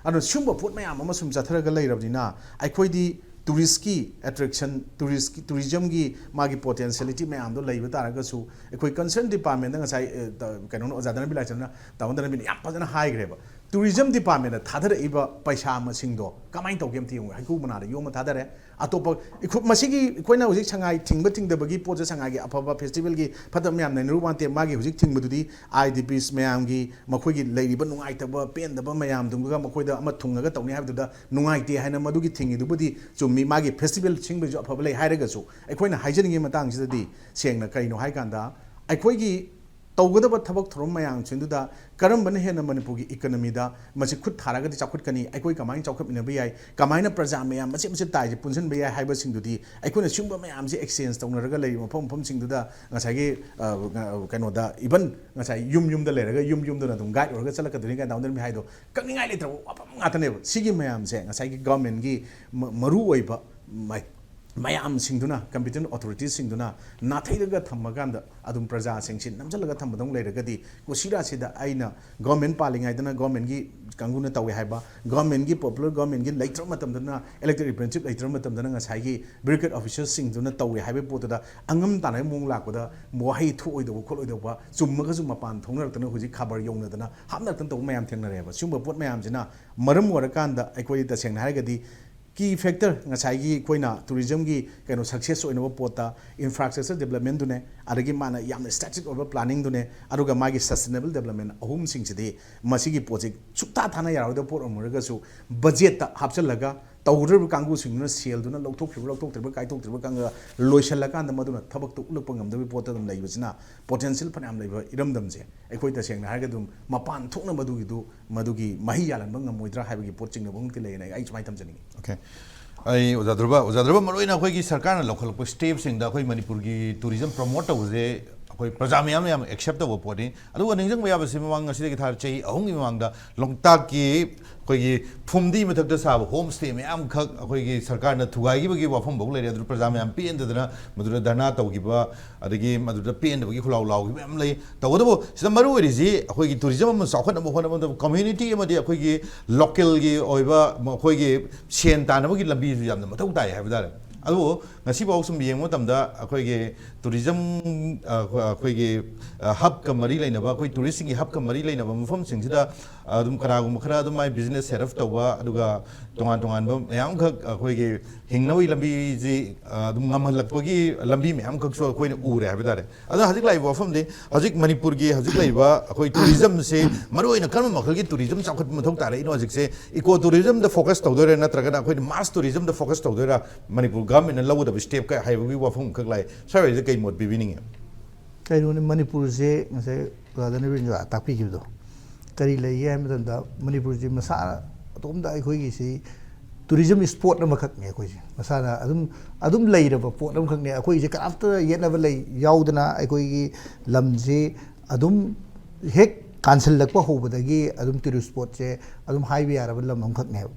ꯑꯗꯨꯅ ꯁꯤꯒꯨꯝꯕ ꯄꯣꯠ ꯃꯌꯥꯝ ꯑꯃ ꯁꯨꯝ ꯆꯠꯊꯔꯒ ꯂꯩꯔꯕꯅꯤꯅ ꯑꯩꯈꯣꯏꯗꯤ ꯇꯨꯔꯤꯁꯀꯤ ꯑꯦꯇ꯭ꯔꯦꯛꯁꯟ, ꯇꯨꯔꯤꯁꯀꯤ, ꯇꯨꯔꯤꯖꯝꯒꯤ ꯃꯥꯒꯤ ꯄꯣꯇꯦꯟꯁꯤꯌꯦꯂꯤꯇꯤ ꯃꯌꯥꯝꯗꯣ ꯂꯩꯕ ꯇꯥꯔꯒꯁꯨ, ꯑꯩꯈꯣꯏ ꯀꯟꯁꯔꯟ ꯗꯤꯄꯥꯔꯠꯃꯦꯟꯗ ꯉꯁꯥꯏ, ꯑ, ꯇ-, ꯀꯩꯅꯣꯅ, ꯑꯣꯖꯥ ꯙꯅꯕꯤꯔ ꯂꯥꯏꯁ꯭ꯔꯝꯅ, ꯇꯥꯃꯣ ꯙꯅꯕꯤꯔꯅ ꯌꯥꯝ ꯐꯖꯅ ꯍꯥꯏꯈ꯭ꯔꯦꯕ꯫ ꯇꯨꯔꯤꯖꯝ ꯗꯤꯄꯥꯔꯠꯃꯦꯟꯗ ꯊꯥꯗꯔꯛꯏꯕ ꯄꯩꯁꯥ ꯃꯁꯤꯡꯗꯣ ꯀꯃꯥꯏꯅ ꯇꯧꯒꯦ ꯑꯝꯇ ꯌꯦꯡꯉꯨ꯫ ꯍꯩꯀ꯭ꯔꯨ ꯃꯅꯥꯗ ꯌꯣꯝꯃ ꯊꯥꯗꯔꯦ꯫ ꯑꯇꯣꯞꯄ, ꯑꯩꯈꯣꯏ, ꯃꯁꯤꯒꯤ ꯑꯩꯈꯣꯏꯅ ꯍꯧꯖꯤꯛ ꯁꯉꯥꯏ ꯊꯤꯡꯕ ꯊꯤꯡꯗꯕꯒꯤ ꯄꯣꯠꯁꯦ, ꯁꯉꯥꯏꯒꯤ ꯑꯐꯕ ꯐꯦꯁꯇꯤꯚꯦꯜꯒꯤ ꯐꯠꯇꯕ ꯃꯌꯥꯝ ꯅꯩꯅꯔꯨꯕ ꯅꯠꯇꯦ꯫ ꯃꯥꯒꯤ ꯍꯧꯖꯤꯛ ꯊꯤꯡꯕꯗꯨꯗꯤ ꯑꯥꯏ ꯗꯤ ꯄꯤꯁ ꯃꯌꯥꯝꯒꯤ, ꯃꯈꯣꯏꯒꯤ ꯂꯩꯔꯤꯕ ꯅꯨꯡꯉꯥꯏꯇꯕ, ꯄꯦꯟꯗꯕ ꯃꯌꯥꯝꯗꯨꯒ ꯃꯈꯣꯏꯗ ꯑꯃ ꯊꯨꯡꯉꯒ ꯇꯧꯅꯤ ꯍꯥꯏꯕꯗꯨꯗ ꯅꯨꯡꯉꯥꯏꯇꯦ ꯍꯥꯏꯅ ꯃꯗꯨꯒꯤ ꯊꯤꯡꯉꯤꯗꯨꯕꯨꯗꯤ ꯆꯨꯝꯃꯤ, ꯃꯥꯒꯤ ꯐꯦꯁꯇꯤꯚꯦꯜ ꯁꯤꯟꯕꯒꯤꯁꯨ ꯑꯐꯕ ꯂꯩ꯫ ꯍꯥꯏꯔꯒꯁꯨ ꯑꯩꯈꯣꯏꯅ ꯍꯥꯏꯖꯅꯤꯡꯉꯤ ꯃꯇꯥꯡꯁꯤꯗꯗꯤ ꯁꯦꯡꯅ ꯀꯔꯤꯅꯣ ꯍꯥꯏꯀꯥꯟꯗ, ꯑꯩꯈꯣꯏꯒꯤ ꯇꯧꯒꯗꯕ ꯊꯕꯛ ꯊꯧꯔꯝ ꯃꯌꯥꯝꯁꯤꯡꯗꯨꯗ ꯀꯔꯝꯕꯅ ꯍꯦꯟꯅ ꯃꯅꯤꯄꯨꯔꯒꯤ ꯏꯀꯅꯃꯤꯗ ꯃꯁꯤ ꯈꯨꯠ ꯊꯥꯔꯒꯗꯤ ꯆꯥꯎꯈꯠꯀꯅꯤ, ꯑꯩꯈꯣꯏ ꯀꯃꯥꯏꯅ ꯆꯥꯎꯈꯠꯃꯤꯟꯅꯕ ꯌꯥꯏ, ꯀꯃꯥꯏꯅ ꯄ꯭ꯔꯖꯥ ꯃꯌꯥꯝ ꯃꯆꯦꯠ ꯃꯆꯦꯠ ꯇꯥꯏꯁꯦ ꯄꯨꯟꯁꯤꯟꯕ ꯌꯥꯏ ꯍꯥꯏꯕꯁꯤꯡꯗꯨꯗꯤ, ꯑꯩꯈꯣꯏꯅ ꯁꯤꯒꯨꯝꯕ ꯃꯌꯥꯝꯁꯦ ꯑꯦꯛꯁꯆꯦꯟꯖ ꯇꯧꯅꯔꯒ ꯂꯩꯔꯤꯕ ꯃꯐꯝ ꯃꯐꯝꯁꯤꯡꯗꯨꯗ ꯉꯁꯥꯏꯒꯤ, ꯑ, ꯀꯩꯅꯣꯗ, ꯏꯚꯟ ꯉꯁꯥꯏ ꯌꯨꯝ ꯌꯨꯝꯗ ꯂꯩꯔꯒ ꯌꯨꯝ ꯌꯨꯝꯗꯅ ꯑꯗꯨꯝ ꯒꯥꯏꯗ ꯑꯣꯏꯔꯒ ꯆꯠꯂꯛꯀꯗꯣꯏꯅꯤ ꯀꯥꯏꯅ ꯗꯥꯎꯟꯗꯔꯃꯤ ꯍꯥꯏꯗꯣ ꯀꯛꯅꯤꯡꯉꯥꯏ ꯂꯩꯇ꯭ꯔꯕ ꯋꯥꯐꯝ ꯉꯥꯛꯇꯅꯦꯕ꯫ ꯁꯤꯒꯤ ꯃꯌꯥꯝꯁꯦ ꯉꯁꯥꯏꯒꯤ ꯒꯚꯔꯟꯃꯦꯟꯒꯤ ꯃ-, ꯃꯔꯨꯑꯣꯏꯕ ꯃꯥꯏ-, ꯃꯌꯥꯝꯁꯤꯡꯗꯨꯅ, ꯀꯝꯄꯤꯇꯦꯟ ꯑꯣꯊꯣꯔꯤꯇꯤꯁꯁꯤꯡꯗꯨꯅ ꯅꯥꯊꯩꯔꯒ ꯊꯝꯃꯀꯥꯟꯗ ꯑꯗꯨꯝ ꯄ꯭ꯔꯖꯥꯁꯤꯡꯁꯤ ꯅꯝꯁꯤꯜꯂꯒ ꯊꯝꯕꯗꯧꯅ ꯂꯩꯔꯒꯗꯤ, ꯀꯨꯁꯤꯔꯥꯁꯤꯗ ꯑꯩꯅ ꯒꯚꯔꯟꯃꯦꯟ ꯄꯥꯜꯂꯤꯉꯩꯗꯅ ꯒꯚꯔꯟꯃꯦꯟꯒꯤ ꯀꯥꯡꯕꯨꯅ ꯇꯧꯋꯦ ꯍꯥꯏꯕ, ꯒꯚꯔꯟꯃꯦꯟꯒꯤ ꯄꯣꯄꯨꯂꯔ ꯒꯚꯔꯟꯃꯦꯟꯒꯤ ꯂꯩꯇ꯭ꯔꯕ ꯃꯇꯝꯗꯅ, ꯏꯂꯦꯛꯇꯦꯗ ꯔꯤꯄ꯭ꯔꯦꯖꯦꯟꯇꯦꯇꯤꯚ ꯂꯩꯇ꯭ꯔꯕ ꯃꯇꯝꯗꯅ ꯉꯁꯥꯏꯒꯤ ꯕ꯭ꯌꯨꯔꯣꯀ꯭ꯔꯦꯠ ꯑꯣꯐꯤꯁꯔꯁꯤꯡꯗꯨꯅ ꯇꯧꯋꯦ ꯍꯥꯏꯕꯒꯤ ꯄꯣꯠꯇꯨꯗ ꯑꯉꯝ ꯇꯥꯟꯅꯕꯒꯤ ꯃꯑꯣꯡ ꯂꯥꯛꯄꯗ, ꯋꯥꯍꯩ ꯊꯣꯛꯑꯣꯏꯗꯧꯕ ꯈꯣꯠꯂꯣꯏꯗꯧꯕ, ꯆꯨꯝꯃꯒꯁꯨ ꯃꯄꯥꯟ ꯊꯣꯛꯅꯔꯛꯇꯅ ꯍꯧꯖꯤꯛ ꯈꯕꯔ ꯌꯧꯅꯗꯅ ꯍꯥꯞꯅꯔꯛꯇꯅ ꯇꯧꯕ ꯃꯌꯥꯝ ꯊꯦꯡꯅꯔꯦꯕ꯫ ꯁꯤꯒꯨꯝꯕ ꯄꯣꯠ ꯃꯌꯥꯝꯁꯤꯅ ꯃꯔꯝ ꯑꯣꯏꯔꯀꯥꯟꯗ ꯑꯩꯈꯣꯏ ꯇꯁꯦꯡꯅ ꯍꯥꯏꯔꯒꯗꯤ ꯀꯤ ꯐꯦꯛꯇꯔ ꯉꯁꯥꯏꯒꯤ ꯑꯩꯈꯣꯏꯅ ꯇꯨꯔꯤꯖꯝꯒꯤ ꯀꯩꯅꯣ ꯁꯛꯁꯦꯁ ꯑꯣꯏꯅꯕ ꯄꯣꯠꯇ ꯏꯟꯐ꯭ꯔꯥꯁ꯭ꯇ꯭ꯔꯛꯆꯔ ꯗꯦꯕꯂꯞꯃꯦꯟꯗꯨꯅꯦ, ꯑꯗꯒꯤ ꯃꯥꯅ ꯌꯥꯝꯅ ꯁ꯭ꯇꯦꯇꯤꯛ ꯑꯣꯏꯕ ꯄ꯭ꯂꯥꯅꯤꯡꯗꯨꯅꯦ, ꯑꯗꯨꯒ ꯃꯥꯒꯤ ꯁꯁꯇꯦꯅꯦꯕꯜ ꯗꯦꯕꯂꯞꯃꯦꯟ ꯑꯍꯨꯝꯁꯤꯡꯁꯤꯗꯤ ꯃꯁꯤꯒꯤ ꯄꯣꯠꯁꯤ ꯁꯨꯛꯊꯥ ꯊꯥꯅ ꯌꯥꯔꯣꯏꯗꯕ ꯄꯣꯠ ꯑꯣꯏꯔꯝꯃꯒꯁꯨ ꯕꯖꯦꯠꯇ ꯍꯥꯞꯆꯤꯜꯂꯒ ꯇꯧꯒꯗꯧꯔꯤꯕ ꯀꯥꯡꯕꯨꯁꯤꯡꯗꯨꯅ ꯁꯦꯜꯗꯨꯅ ꯂꯧꯊꯣꯛꯈ꯭ꯔꯤꯕ ꯂꯧꯊꯣꯛꯇ꯭ꯔꯤꯕ ꯀꯥꯏꯊꯣꯛꯇ꯭ꯔꯤꯕ ꯀꯥꯡꯒ ꯂꯣꯏꯁꯤꯜꯂꯀꯥꯟꯗ ꯃꯗꯨꯅ ꯊꯕꯛꯇꯨ ꯎꯠꯂꯛꯄ ꯉꯝꯗꯕꯒꯤ ꯄꯣꯠꯇ ꯑꯗꯨꯝ ꯂꯩꯕꯁꯤꯅ ꯄꯣꯇꯦꯟꯁꯤꯌꯦꯜ ꯐꯅꯌꯥꯝ ꯂꯩꯕ ꯏꯔꯝꯗꯝꯁꯦ ꯑꯩꯈꯣꯏ ꯇꯁꯦꯡꯅ ꯍꯥꯏꯔꯒꯗꯤ ꯑꯗꯨꯝ ꯃꯄꯥꯟ ꯊꯣꯛꯅ ꯃꯗꯨꯒꯤꯗꯨ, ꯃꯗꯨꯒꯤ ꯃꯍꯩ ꯌꯥꯜꯍꯟꯕ ꯉꯝꯃꯣꯏꯗ꯭ꯔꯥ ꯍꯥꯏꯕꯒꯤ ꯄꯣꯠ ꯆꯤꯡꯅꯕꯃꯛꯇꯤ ꯂꯩꯌꯦꯅ ꯑꯩ ꯁꯨꯃꯥꯏꯅ ꯊꯝꯖꯅꯤꯡꯉꯤ꯫ ꯑꯣꯀꯦ, ꯑꯩ ꯑꯣꯖꯥ ꯙ꯭ꯔꯨꯕ, ꯑꯣꯖꯥ ꯙ꯭ꯔꯨꯕ, ꯃꯔꯨꯑꯣꯏꯅ ꯑꯩꯈꯣꯏꯒꯤ ꯁꯔꯀꯥꯔꯅ ꯂꯧꯈꯠꯂꯛꯄ ꯁ꯭ꯇꯦꯞꯁꯤꯡꯗ ꯑꯩꯈꯣꯏ ꯃꯅꯤꯄꯨꯔꯒꯤ ꯇꯨꯔꯤꯖꯝ ꯄ꯭ꯔꯃꯣꯠ ꯇꯧꯕꯁꯦ ꯑꯩꯈꯣꯏ ꯄ꯭ꯔꯖꯥ ꯃꯌꯥꯝ ꯌꯥꯝ ꯑꯦꯛꯁꯦꯞ ꯇꯧꯕ ꯄꯣꯠꯅꯤ꯫ ꯑꯗꯨꯒ ꯅꯤꯡꯁꯤꯡꯕ ꯌꯥꯕꯁꯤ, ꯃꯃꯥꯡ ꯉꯁꯤꯗꯒꯤ ꯊꯥ ꯆꯍꯤ ꯑꯍꯨꯝꯒꯤ ꯃꯃꯥꯡꯗ ꯂꯣꯛꯇꯥꯛꯀꯤ ꯑꯩꯈꯣꯏꯒꯤ ꯐꯨꯝꯗꯤ ꯃꯊꯛꯇ ꯁꯥꯕ ꯍꯣꯝ ꯁ꯭ꯇꯦ ꯃꯌꯥꯝꯈꯛ ꯑꯩꯈꯣꯏꯒꯤ ꯁꯔꯀꯥꯔꯅ ꯊꯨꯒꯥꯏꯈꯤꯕꯒꯤ ꯋꯥꯐꯝꯐꯥꯎ ꯂꯩꯔꯦ꯫ ꯑꯗꯨ ꯄ꯭ꯔꯖꯥ ꯃꯌꯥꯝ ꯄꯦꯟꯗꯗꯅ ꯃꯗꯨꯗ ꯙꯔꯅꯥ ꯇꯧꯈꯤꯕ, ꯑꯗꯒꯤ ꯃꯗꯨꯗ ꯄꯦꯟꯗꯕꯒꯤ ꯈꯨꯜꯂꯥꯎ ꯂꯥꯎꯈꯤꯕ ꯃꯌꯥꯝ ꯂꯩ꯫ ꯇꯧꯕꯇꯕꯨ ꯁꯤꯗ ꯃꯔꯨ ꯑꯣꯏꯔꯤꯁꯤ ꯑꯩꯈꯣꯏꯒꯤ ꯇꯨꯔꯤꯖꯝ ꯑꯃ ꯆꯥꯎꯈꯠꯅꯕ ꯍꯣꯠꯅꯕꯗ ꯀꯝꯃ꯭ꯌꯨꯅꯤꯇꯤ ꯑꯃꯗꯤ ꯑꯩꯈꯣꯏꯒꯤ ꯂꯣꯀꯦꯜꯒꯤ ꯑꯣꯏꯕ ꯑꯩꯈꯣꯏꯒꯤ ꯁꯦꯟ ꯇꯥꯟꯅꯕꯒꯤ ꯂꯝꯕꯤꯁꯨ ꯌꯥꯝꯅ ꯃꯊꯧ ꯇꯥꯏ ꯍꯥꯏꯕ ꯇꯥꯔꯦ꯫ ꯑꯗꯨꯕꯨ ꯉꯁꯤꯐꯥꯎ ꯁꯨꯝ ꯌꯦꯡꯕ ꯃꯇꯝꯗ ꯑꯩꯈꯣꯏꯒꯤ ꯇꯨꯔꯤꯖꯝ, ꯑ, ꯑꯩꯈꯣꯏꯒꯤ, ꯑ, ꯍꯕꯀ ꯃꯔꯤ ꯂꯩꯅꯕ, ꯑꯩꯈꯣꯏ ꯇꯨꯔꯤꯁꯁꯤꯡꯒꯤ ꯍꯕꯀ ꯃꯔꯤ ꯂꯩꯅꯕ ꯃꯐꯝꯁꯤꯡꯁꯤꯗ ꯑꯗꯨꯝ ꯀꯅꯥꯒꯨꯝꯕ ꯈꯔ ꯑꯗꯨꯝ ꯃꯥꯏ ꯕꯤꯖꯤꯅꯦꯁ ꯁꯦꯠ ꯑꯞ ꯇꯧꯕ, ꯑꯗꯨꯒ ꯇꯣꯉꯥꯟ ꯇꯣꯉꯥꯟꯕ ꯃꯌꯥꯝꯈꯛ ꯑꯩꯈꯣꯏꯒꯤ ꯍꯤꯡꯅꯕꯒꯤ ꯂꯝꯕꯤꯁꯤ, ꯑ, ꯑꯗꯨꯝ ꯉꯝꯍꯜꯂꯛꯄꯒꯤ ꯂꯝꯕꯤ ꯃꯌꯥꯝꯈꯛꯁꯨ ꯑꯩꯈꯣꯏꯅ ꯎꯔꯦ ꯍꯥꯏꯕ ꯇꯥꯔꯦ꯫ ꯑꯗꯨꯅ ꯍꯧꯖꯤꯛ ꯂꯥꯛꯏꯕ ꯋꯥꯐꯝꯗꯤ, ꯍꯧꯖꯤꯛ ꯃꯅꯤꯄꯨꯔꯒꯤ ꯍꯧꯖꯤꯛ ꯂꯩꯔꯤꯕ ꯑꯩꯈꯣꯏ ꯇꯨꯔꯤꯖꯝꯁꯤ ꯃꯔꯨꯑꯣꯏꯅ ꯀꯔꯝꯕ ꯃꯈꯜꯒꯤ ꯇꯨꯔꯤꯖꯝ ꯆꯥꯎꯈꯠꯄ ꯃꯊꯧ ꯇꯥꯔꯛꯏꯅꯣ? ꯍꯧꯖꯤꯛꯁꯦ ꯏꯀꯣ ꯇꯨꯔꯤꯖꯝꯗ ꯐꯣꯀꯁ ꯇꯧꯗꯣꯏꯔꯥ, ꯅꯠꯇ꯭ꯔꯒꯅ ꯑꯩꯈꯣꯏꯅ ꯃꯥꯁ ꯇꯨꯔꯤꯖꯝꯗ ꯐꯣꯀꯁ ꯇꯧꯗꯣꯏꯔꯥ? ꯃꯅꯤꯄꯨꯔ ꯒꯚꯔꯟꯃꯦꯟꯠꯅ ꯂꯧꯒꯗꯕ ꯁ꯭ꯇꯦꯞ ꯀꯩ ꯍꯥꯏꯕꯒꯤ ꯋꯥꯐꯝ ꯑꯃꯈꯛ ꯂꯥꯛꯑꯦ꯫ ꯁꯥꯔ ꯍꯣꯏꯁꯦ ꯀꯩ ꯃꯣꯠ ꯄꯤꯕꯤꯅꯤꯡꯉꯤ? ꯀꯩꯅꯣꯅꯤ, ꯃꯅꯤꯄꯨꯔꯁꯦ ꯉꯁꯥꯏ ꯑꯣꯖꯥ ꯙꯅꯕꯤꯔꯟꯁꯨ ꯇꯥꯛꯄꯤꯈꯤꯕꯗꯣ, ꯀꯔꯤ ꯂꯩꯒꯦ ꯍꯥꯏꯕ ꯃꯇꯝꯗ, ꯃꯅꯤꯄꯨꯔꯁꯤ ꯃꯁꯥ ꯑꯇꯣꯝꯇ ꯑꯩꯈꯣꯏꯒꯤꯁꯤ ꯇꯨꯔꯤꯖꯝ ꯁ꯭ꯄꯣꯠ ꯑꯃꯈꯛꯅꯦ꯫ ꯑꯩꯈꯣꯏꯁꯦ ꯃꯁꯥꯅ ꯑꯗꯨꯝ, ꯑꯗꯨꯝ ꯂꯩꯔꯕ ꯄꯣꯠ ꯑꯃꯈꯛꯅꯦ꯫ ꯑꯩꯈꯣꯏꯁꯦ ꯀꯅꯥꯝꯇ ꯌꯦꯠꯅꯕ ꯂꯩ ꯌꯥꯎꯗꯅ ꯑꯩꯈꯣꯏꯒꯤ ꯂꯝꯁꯤ ꯑꯗꯨꯝ ꯍꯦꯛ ꯀꯥꯟꯁꯤꯜꯂꯛꯄ ꯍꯧꯕꯗꯒꯤ ꯑꯗꯨꯝ ꯇꯨꯔꯤꯁ ꯁ꯭ꯄꯣꯠꯁꯦ ꯑꯗꯨꯝ ꯍꯥꯏꯕ ꯌꯥꯔꯕ ꯂꯝ ꯑꯃꯈꯛꯅꯦꯕ꯫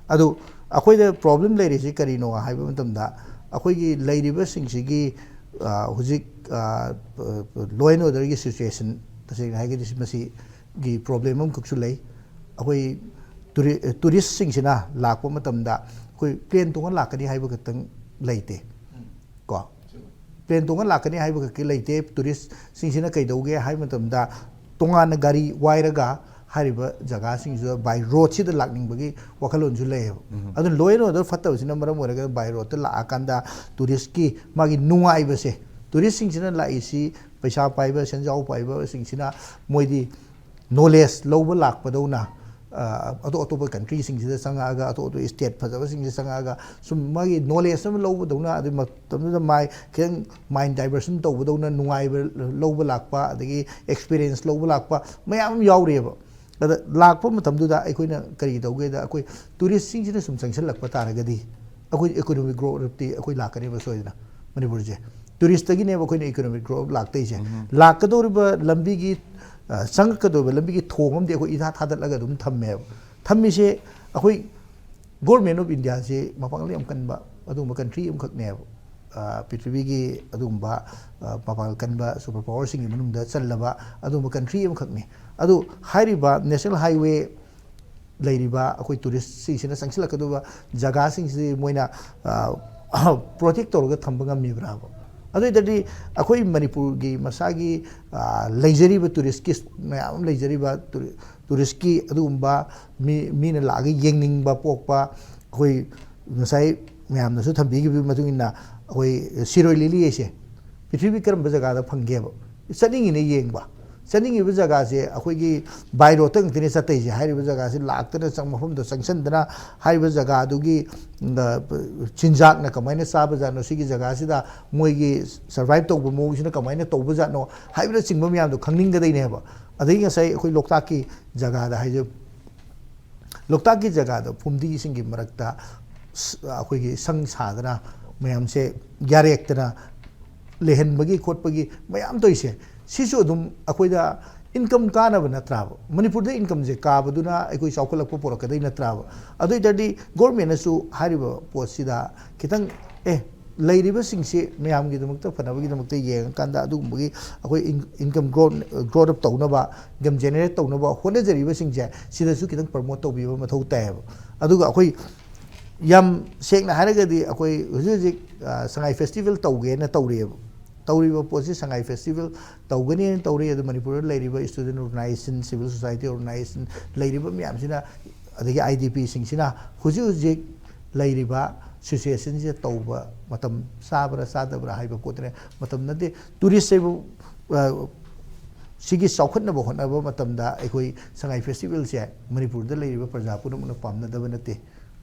ꯑꯗꯨ ꯑꯩꯈꯣꯏꯗ ꯄ꯭ꯔꯣꯕ꯭ꯂꯦꯝ ꯂꯩꯔꯤꯁꯤ ꯀꯔꯤꯅꯣ ꯍꯥꯏꯕ ꯃꯇꯝꯗ, ꯑꯩꯈꯣꯏꯒꯤ ꯂꯩꯔꯤꯕꯁꯤꯡꯁꯤꯒꯤ, ꯑ, ꯍꯧꯖꯤꯛ, ꯑ, ꯂꯣ ꯑꯦꯟ ꯑꯣꯔꯗꯔꯒꯤ ꯁꯤꯆꯨꯋꯦꯁꯟ, ꯇꯁꯦꯡꯅ ꯍꯥꯏꯔꯒꯗꯤ ꯁꯤ, ꯃꯁꯤꯒꯤ ꯄ꯭ꯔꯣꯕ꯭ꯂꯦꯝ ꯑꯃꯈꯛꯁꯨ ꯂꯩ꯫ ꯑꯩꯈꯣꯏ ꯇꯨꯔꯤ-, ꯇꯨꯔꯤꯁꯁꯤꯡꯁꯤꯅ ꯂꯥꯛꯄ ꯃꯇꯝꯗ ꯑꯩꯈꯣꯏ ꯄ꯭ꯂꯦꯟ ꯇꯣꯡꯉ ꯂꯥꯛꯀꯅꯤ ꯍꯥꯏꯕ ꯈꯛꯇꯪ ꯂꯩꯇꯦ꯫ ꯀꯣ? ꯄ꯭ꯂꯦꯟ ꯇꯣꯡꯉ ꯂꯥꯛꯀꯅꯤ ꯍꯥꯏꯕ ꯈꯛꯀꯤ ꯂꯩꯇꯦ꯫ ꯇꯨꯔꯤꯁꯁꯤꯡꯁꯤꯅ ꯀꯩꯗꯧꯒꯦ ꯍꯥꯏꯕ ꯃꯇꯝꯗ, ꯇꯣꯉꯥꯟꯅ ꯒꯥꯔꯤ ꯋꯥꯏꯔꯒ ꯍꯥꯏꯔꯤꯕ ꯖꯒꯥꯁꯤꯡꯁꯤꯗ ꯕꯥꯏ ꯔꯣꯗꯁꯤꯗ ꯂꯥꯛꯅꯤꯡꯕꯒꯤ ꯋꯥꯈꯜꯂꯣꯟꯁꯨ ꯂꯩꯌꯦꯕ꯫ ꯎꯝ꯫ ꯑꯗꯨꯅ ꯂꯣ ꯑꯦꯟ ꯑꯣꯔꯗꯔ ꯐꯠꯇꯕꯁꯤꯅ ꯃꯔꯝ ꯑꯣꯏꯔꯒ ꯕꯥꯏ ꯔꯣꯗꯇ ꯂꯥꯛꯑꯀꯥꯟꯗ ꯇꯨꯔꯤꯁꯀꯤ ꯃꯥꯒꯤ ꯅꯨꯡꯉꯥꯏꯕꯁꯦ, ꯇꯨꯔꯤꯁꯁꯤꯡꯁꯤꯅ ꯂꯥꯛꯏꯁꯤ ꯄꯩꯁꯥ ꯄꯥꯏꯕ, ꯁꯦꯟꯖꯥꯎ ꯄꯥꯏꯕꯁꯤꯡꯁꯤꯅ ꯃꯣꯏꯗꯤ ꯅꯣꯂꯦꯖ ꯂꯧꯕ ꯂꯥꯛꯄꯗꯧꯅ, ꯑ, ꯑꯇꯣꯞ ꯑꯇꯣꯞꯄ ꯀꯟꯇ꯭ꯔꯤꯁꯤꯡꯁꯤꯗ ꯆꯪꯉꯛꯑꯒ, ꯑꯇꯣꯞ ꯑꯇꯣꯞꯄ ꯁ꯭ꯇꯦꯠ ꯐꯖꯕꯁꯤꯡꯁꯤꯗ ꯆꯪꯉꯛꯑꯒ, ꯁꯨꯝ ꯃꯥꯒꯤ ꯅꯣꯂꯦꯖ ꯑꯃ ꯂꯧꯕꯗꯧꯅ, ꯑꯗꯨꯒꯤ ꯃꯇꯝꯗꯨꯗ ꯃꯥꯏ ꯈꯤꯇꯪ ꯃꯥꯏꯟ ꯗꯥꯏꯚꯔꯁꯟ ꯇꯧꯕꯗꯧꯅ ꯅꯨꯡꯉꯥꯏꯕ ꯂꯧꯕ ꯂꯥꯛꯄ, ꯑꯗꯒꯤ ꯑꯦꯛꯁꯄꯤꯔꯤꯌꯦꯟꯁ ꯂꯧꯕ ꯂꯥꯛꯄ ꯃꯌꯥꯝ ꯑꯃ ꯌꯥꯎꯔꯤꯑꯕ꯫ ꯑꯗ ꯂꯥꯛꯄ ꯃꯇꯝꯗꯨꯗ ꯑꯩꯈꯣꯏꯅ ꯀꯔꯤ ꯇꯧꯒꯦꯗ, ꯑꯩꯈꯣꯏ ꯇꯨꯔꯤꯁꯁꯤꯡꯁꯤꯅ ꯁꯨꯝ ꯆꯪꯁꯤꯜꯂꯛꯄ ꯇꯥꯔꯒꯗꯤ ꯑꯩꯈꯣꯏ ꯏꯀꯣꯅꯣꯃꯤꯛ ꯒ꯭ꯔꯣꯠꯇꯤ ꯑꯩꯈꯣꯏ ꯂꯥꯛꯀꯅꯦꯕ ꯁꯣꯏꯗꯅ ꯃꯅꯤꯄꯨꯔꯁꯦ꯫ ꯇꯨꯔꯤꯁꯇꯒꯤꯅꯦꯕ ꯑꯩꯈꯣꯏꯅ ꯏꯀꯣꯅꯣꯃꯤꯛ ꯒ꯭ꯔꯣꯠ ꯂꯥꯛꯇꯣꯏꯁꯦ꯫ ꯂꯥꯛꯀꯗꯧꯔꯤꯕ ꯂꯝꯕꯤꯒꯤ, ꯑ, ꯆꯪꯉꯛꯀꯗꯧꯔꯤꯕ ꯂꯝꯕꯤꯒꯤ ꯊꯣꯡ ꯑꯃꯗꯤ ꯑꯩꯈꯣꯏ ꯏꯊꯥ ꯊꯥꯗꯠꯂꯒ ꯑꯗꯨꯝ ꯊꯝꯃꯦꯕ꯫ ꯊꯝꯃꯤꯁꯦ ꯑꯩꯈꯣꯏ Government of Indiaꯁꯤ ꯃꯄꯥꯡꯒꯜ ꯌꯥꯝ ꯀꯟꯕ ꯑꯗꯨꯒꯨꯝꯕ country ꯑꯃꯈꯛꯅꯦꯕ꯫ ꯑ, ꯄ꯭ꯔꯤꯊꯤꯕꯤꯒꯤ ꯑꯗꯨꯒꯨꯝꯕ, ꯑ, ꯃꯄꯥꯡꯒꯜ ꯀꯟꯕ super powerꯁꯤꯡꯒꯤ ꯃꯅꯨꯡꯗ ꯆꯜꯂꯕ ꯑꯗꯨꯒꯨꯝꯕ country ꯑꯃꯈꯛꯅꯤ꯫ ꯑꯗꯨ ꯍꯥꯏꯔꯤꯕ National Highway ꯂꯩꯔꯤꯕ ꯑꯩꯈꯣꯏ ꯇꯨꯔꯤꯁꯁꯤꯡꯁꯤꯅ ꯆꯪꯁꯤꯜꯂꯛꯀꯗꯧꯕ ꯖꯒꯥꯁꯤꯡꯁꯤ ꯃꯣꯏꯅ, ꯑ, protect ꯇꯧꯔꯒ ꯊꯝꯕ ꯉꯝꯃꯤꯕ꯭ꯔꯥꯕ? ꯑꯗꯨ ꯑꯣꯏ ꯇꯥꯔꯗꯤ ꯑꯩꯈꯣꯏ ꯃꯅꯤꯄꯨꯔꯒꯤ ꯃꯁꯥꯒꯤ, ꯑ, ꯂꯩꯖꯔꯤꯕ ꯇꯨꯔꯤꯁꯀꯤ ꯃꯌꯥꯝ ꯑꯃ ꯂꯩꯖꯔꯤꯕ ꯇꯨꯔꯤ-, ꯇꯨꯔꯤꯁꯀꯤ ꯑꯗꯨꯒꯨꯝꯕ ꯃꯤ, ꯃꯤꯅ ꯂꯥꯛꯑꯒ ꯌꯦꯡꯅꯤꯡꯕ ꯄꯣꯛꯄ, ꯑꯩꯈꯣꯏ ꯉꯁꯥꯏ ꯃꯌꯥꯝꯅꯁꯨ ꯊꯝꯕꯤꯈꯤꯕꯒꯤ ꯃꯇꯨꯡ ꯏꯟꯅ ꯑꯩꯈꯣꯏ ꯁꯤꯔꯣꯏ ꯂꯤꯂꯤ ꯍꯥꯏꯁꯦ ꯄ꯭ꯔꯤꯊꯤꯕꯤ ꯀꯔꯝꯕ ꯖꯒꯥꯗ ꯐꯪꯒꯦꯕ? ꯆꯠꯅꯤꯡꯉꯤꯅꯦ ꯌꯦꯡꯕ꯫ ꯆꯠꯅꯤꯡꯉꯤꯕ ꯖꯒꯥꯁꯦ ꯑꯩꯈꯣꯏꯒꯤ by roadꯇ ꯉꯥꯛꯇꯅꯦ ꯆꯠꯇꯣꯏꯁꯦ꯫ ꯍꯥꯏꯔꯤꯕ ꯖꯒꯥꯁꯤ ꯂꯥꯛꯇꯅ ꯆꯪ-, ꯃꯐꯝꯗꯣ ꯆꯪꯁꯤꯟꯗꯅ ꯍꯥꯏꯔꯤꯕ ꯖꯒꯥꯗꯨꯒꯤ, ꯎꯝ, ꯆꯤꯟꯖꯥꯛꯅ ꯀꯃꯥꯏꯅ ꯆꯥꯕꯖꯥꯠꯅꯣ, ꯁꯤꯒꯤ ꯖꯒꯥꯁꯤꯗ ꯃꯣꯏꯒꯤ survive ꯇꯧꯕ ꯃꯑꯣꯡꯁꯤꯅ ꯀꯃꯥꯏꯅ ꯇꯧꯕꯖꯥꯠꯅꯣ ꯍꯥꯏꯕꯅꯆꯤꯡꯕ ꯃꯌꯥꯝꯗꯣ ꯈꯪꯅꯤꯡꯒꯗꯣꯏꯅꯦꯕ꯫ ꯑꯗꯒꯤ ꯉꯁꯥꯏ ꯑꯩꯈꯣꯏ ꯂꯣꯛꯇꯥꯛꯀꯤ ꯖꯒꯥꯗ ꯍꯥꯏꯖ-, ꯂꯣꯛꯇꯥꯛꯀꯤ ꯖꯒꯥꯗ ꯐꯨꯝꯗꯤꯁꯤꯡꯒꯤ ꯃꯔꯛꯇ ꯁ-, ꯑꯩꯈꯣꯏꯒꯤ ꯁꯪ ꯁꯥꯗꯅ ꯃꯌꯥꯝꯁꯦ ꯌꯥꯔꯦꯛꯇꯅ ꯂꯩꯍꯟꯕꯒꯤ ꯈꯣꯠꯄꯒꯤ ꯃꯌꯥꯝ ꯇꯧꯔꯤꯁꯦ, ꯁꯤꯁꯨ ꯑꯗꯨꯝ ꯑꯩꯈꯣꯏꯗ income ꯀꯥꯅꯕ ꯅꯠꯇ꯭ꯔꯥꯕ? ꯃꯅꯤꯄꯨꯔꯗ incomeꯁꯦ ꯀꯥꯕꯗꯨꯅ ꯑꯩꯈꯣꯏ ꯆꯥꯎꯈꯠꯂꯛꯄ ꯄꯨꯔꯛꯀꯗꯣꯏ ꯅꯠꯇ꯭ꯔꯥꯕ? ꯑꯗꯨ ꯑꯣꯏ ꯇꯥꯔꯗꯤ governmentꯅꯁꯨ ꯍꯥꯏꯔꯤꯕ ꯄꯣꯠꯁꯤꯗ ꯈꯤꯇꯪ, ꯑꯦ, ꯂꯩꯔꯤꯕꯁꯤꯡꯁꯤ ꯃꯌꯥꯝꯒꯤꯗꯃꯛꯇ ꯐꯅꯕꯒꯤꯗꯃꯛꯇ ꯌꯦꯡꯉꯀꯥꯟꯗ ꯑꯗꯨꯒꯨꯝꯕꯒꯤ ꯑꯩꯈꯣꯏ in-, income grow, grow up ꯇꯧꯅꯕ, income generate ꯇꯧꯅꯕ ꯍꯣꯠꯅꯖꯔꯤꯕꯁꯤꯡꯁꯦ ꯁꯤꯗꯁꯨ ꯈꯤꯇꯪ promote ꯇꯧꯕꯤꯕ ꯃꯊꯧ ꯇꯥꯏꯌꯦꯕ꯫ ꯑꯗꯨꯒ ꯑꯩꯈꯣꯏ ꯌꯥꯝ ꯁꯦꯡꯅ ꯍꯥꯏꯔꯒꯗꯤ ꯑꯩꯈꯣꯏ ꯍꯧꯖꯤꯛ ꯍꯧꯖꯤꯛ, ꯑ, ꯁꯉꯥꯏ festival ꯇꯧꯒꯦꯅ ꯇꯧꯔꯤꯑꯕ꯫ ꯇꯧꯔꯤꯕ ꯄꯣꯠꯁꯤ ꯁꯉꯥꯏ festival ꯇꯧꯒꯅꯤꯅ ꯇꯧꯔꯤ꯫ ꯑꯗꯨ ꯃꯅꯤꯄꯨꯔꯗ ꯂꯩꯔꯤꯕ student organization, civil society organization ꯂꯩꯔꯤꯕ ꯃꯌꯥꯝꯁꯤꯅ, ꯑꯗꯒꯤ IDPꯁꯤꯡꯁꯤꯅ ꯍꯧꯖꯤꯛ ꯍꯧꯖꯤꯛ ꯂꯩꯔꯤꯕ situationꯁꯤꯗ ꯇꯧꯕ ꯃꯇꯝ ꯆꯥꯕ꯭ꯔꯥ ꯆꯥꯗꯕ꯭ꯔꯥ ꯍꯥꯏꯕ ꯄꯣꯠꯇꯨꯅ ꯃꯇꯝ ꯅꯠꯇꯦ꯫ Tourist ꯍꯥꯏꯕ, ꯑ, ꯁꯤꯒꯤ ꯆꯥꯎꯈꯠꯅꯕ ꯍꯣꯠꯅꯕ ꯃꯇꯝꯗ ꯑꯩꯈꯣꯏ ꯁꯉꯥꯏ festivalꯁꯦ ꯃꯅꯤꯄꯨꯔꯗ ꯂꯩꯔꯤꯕ ꯄ꯭ꯔꯖꯥ ꯄꯨꯝꯅꯃꯛꯅ ꯄꯥꯝꯅꯗꯕ ꯅꯠꯇꯦ꯫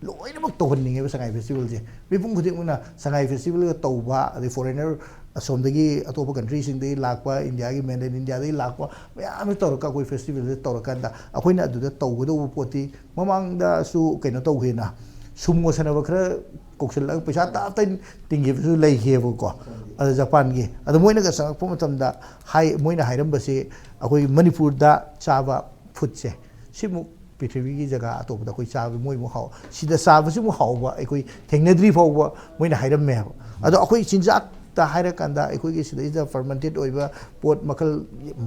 ꯂꯣꯏꯅꯃꯛ ꯇꯧꯍꯟꯅꯤꯡꯉꯦꯕ ꯁꯉꯥꯏ festivalꯁꯦ꯫ ꯃꯤꯄꯨꯝ ꯈꯨꯗꯤꯡꯃꯛꯅ ꯁꯉꯥꯏ festivalꯒ ꯇꯧꯕ, ꯑꯗꯩ foreigner ꯑꯁꯣꯝꯗꯒꯤ ꯑꯇꯣꯞꯄ countryꯁꯤꯡꯗꯒꯤ ꯂꯥꯛꯄ, ꯏꯟꯗꯤꯌꯥꯒꯤ mainland ꯏꯟꯗꯤꯌꯥꯗꯒꯤ ꯂꯥꯛꯄ ꯃꯌꯥꯝ ꯑꯃ ꯇꯧꯔꯒ ꯑꯩꯈꯣꯏ festivalꯁꯦ ꯇꯧꯔꯀꯥꯟꯗ ꯑꯩꯈꯣꯏꯅ ꯑꯗꯨꯗ ꯇꯧꯒꯗꯧꯕ ꯄꯣꯠꯇꯤ ꯃꯃꯥꯡꯗꯁꯨ ꯀꯩꯅꯣ ꯇꯧꯈꯤꯅ sumo ꯁꯥꯟꯅꯕ ꯈꯔ ꯀꯧꯁꯤꯜꯂꯒ ꯄꯩꯁꯥ ꯇꯥꯞꯇ ꯇꯤꯡꯈꯤꯕꯁꯨ ꯂꯩꯈꯤꯑꯕꯀꯣ꯫ ꯑꯗ ꯖꯄꯥꯟꯒꯤ, ꯑꯗ ꯃꯣꯏꯅꯒ ꯆꯪꯉꯛꯄ ꯃꯇꯝꯗ ꯍꯥꯏ, ꯃꯣꯏꯅ ꯍꯥꯏꯔꯝꯕꯁꯤ ꯑꯩꯈꯣꯏ ꯃꯅꯤꯄꯨꯔꯗ ꯆꯥꯕ ꯐꯨꯗꯁꯦ ꯁꯤꯃꯨꯛ ꯄ꯭ꯔꯤꯊꯤꯕꯤꯒꯤ ꯖꯒꯥ ꯑꯇꯣꯞꯄꯗ ꯑꯩꯈꯣꯏ ꯆꯥꯕ, ꯃꯣꯏꯃꯨꯛ ꯍꯥꯎ-, ꯁꯤꯗ ꯆꯥꯕꯁꯤꯃꯨꯛ ꯍꯥꯎꯕ ꯑꯩꯈꯣꯏ ꯊꯦꯡꯅꯗ꯭ꯔꯤ ꯐꯥꯎꯕ ꯃꯣꯏꯅ ꯍꯥꯏꯔꯝꯃꯦꯕ꯫ ꯑꯗꯣ ꯑꯩꯈꯣꯏ ꯆꯤꯟꯖꯥꯛꯇ ꯍꯥꯏꯔꯀꯥꯟꯗ ꯑꯩꯈꯣꯏꯒꯤ ꯁꯤꯗꯩꯁꯤꯗ ꯐꯔꯃꯦꯟꯇꯦꯠ ꯑꯣꯏꯕ ꯄꯣꯠ ꯃꯈꯜ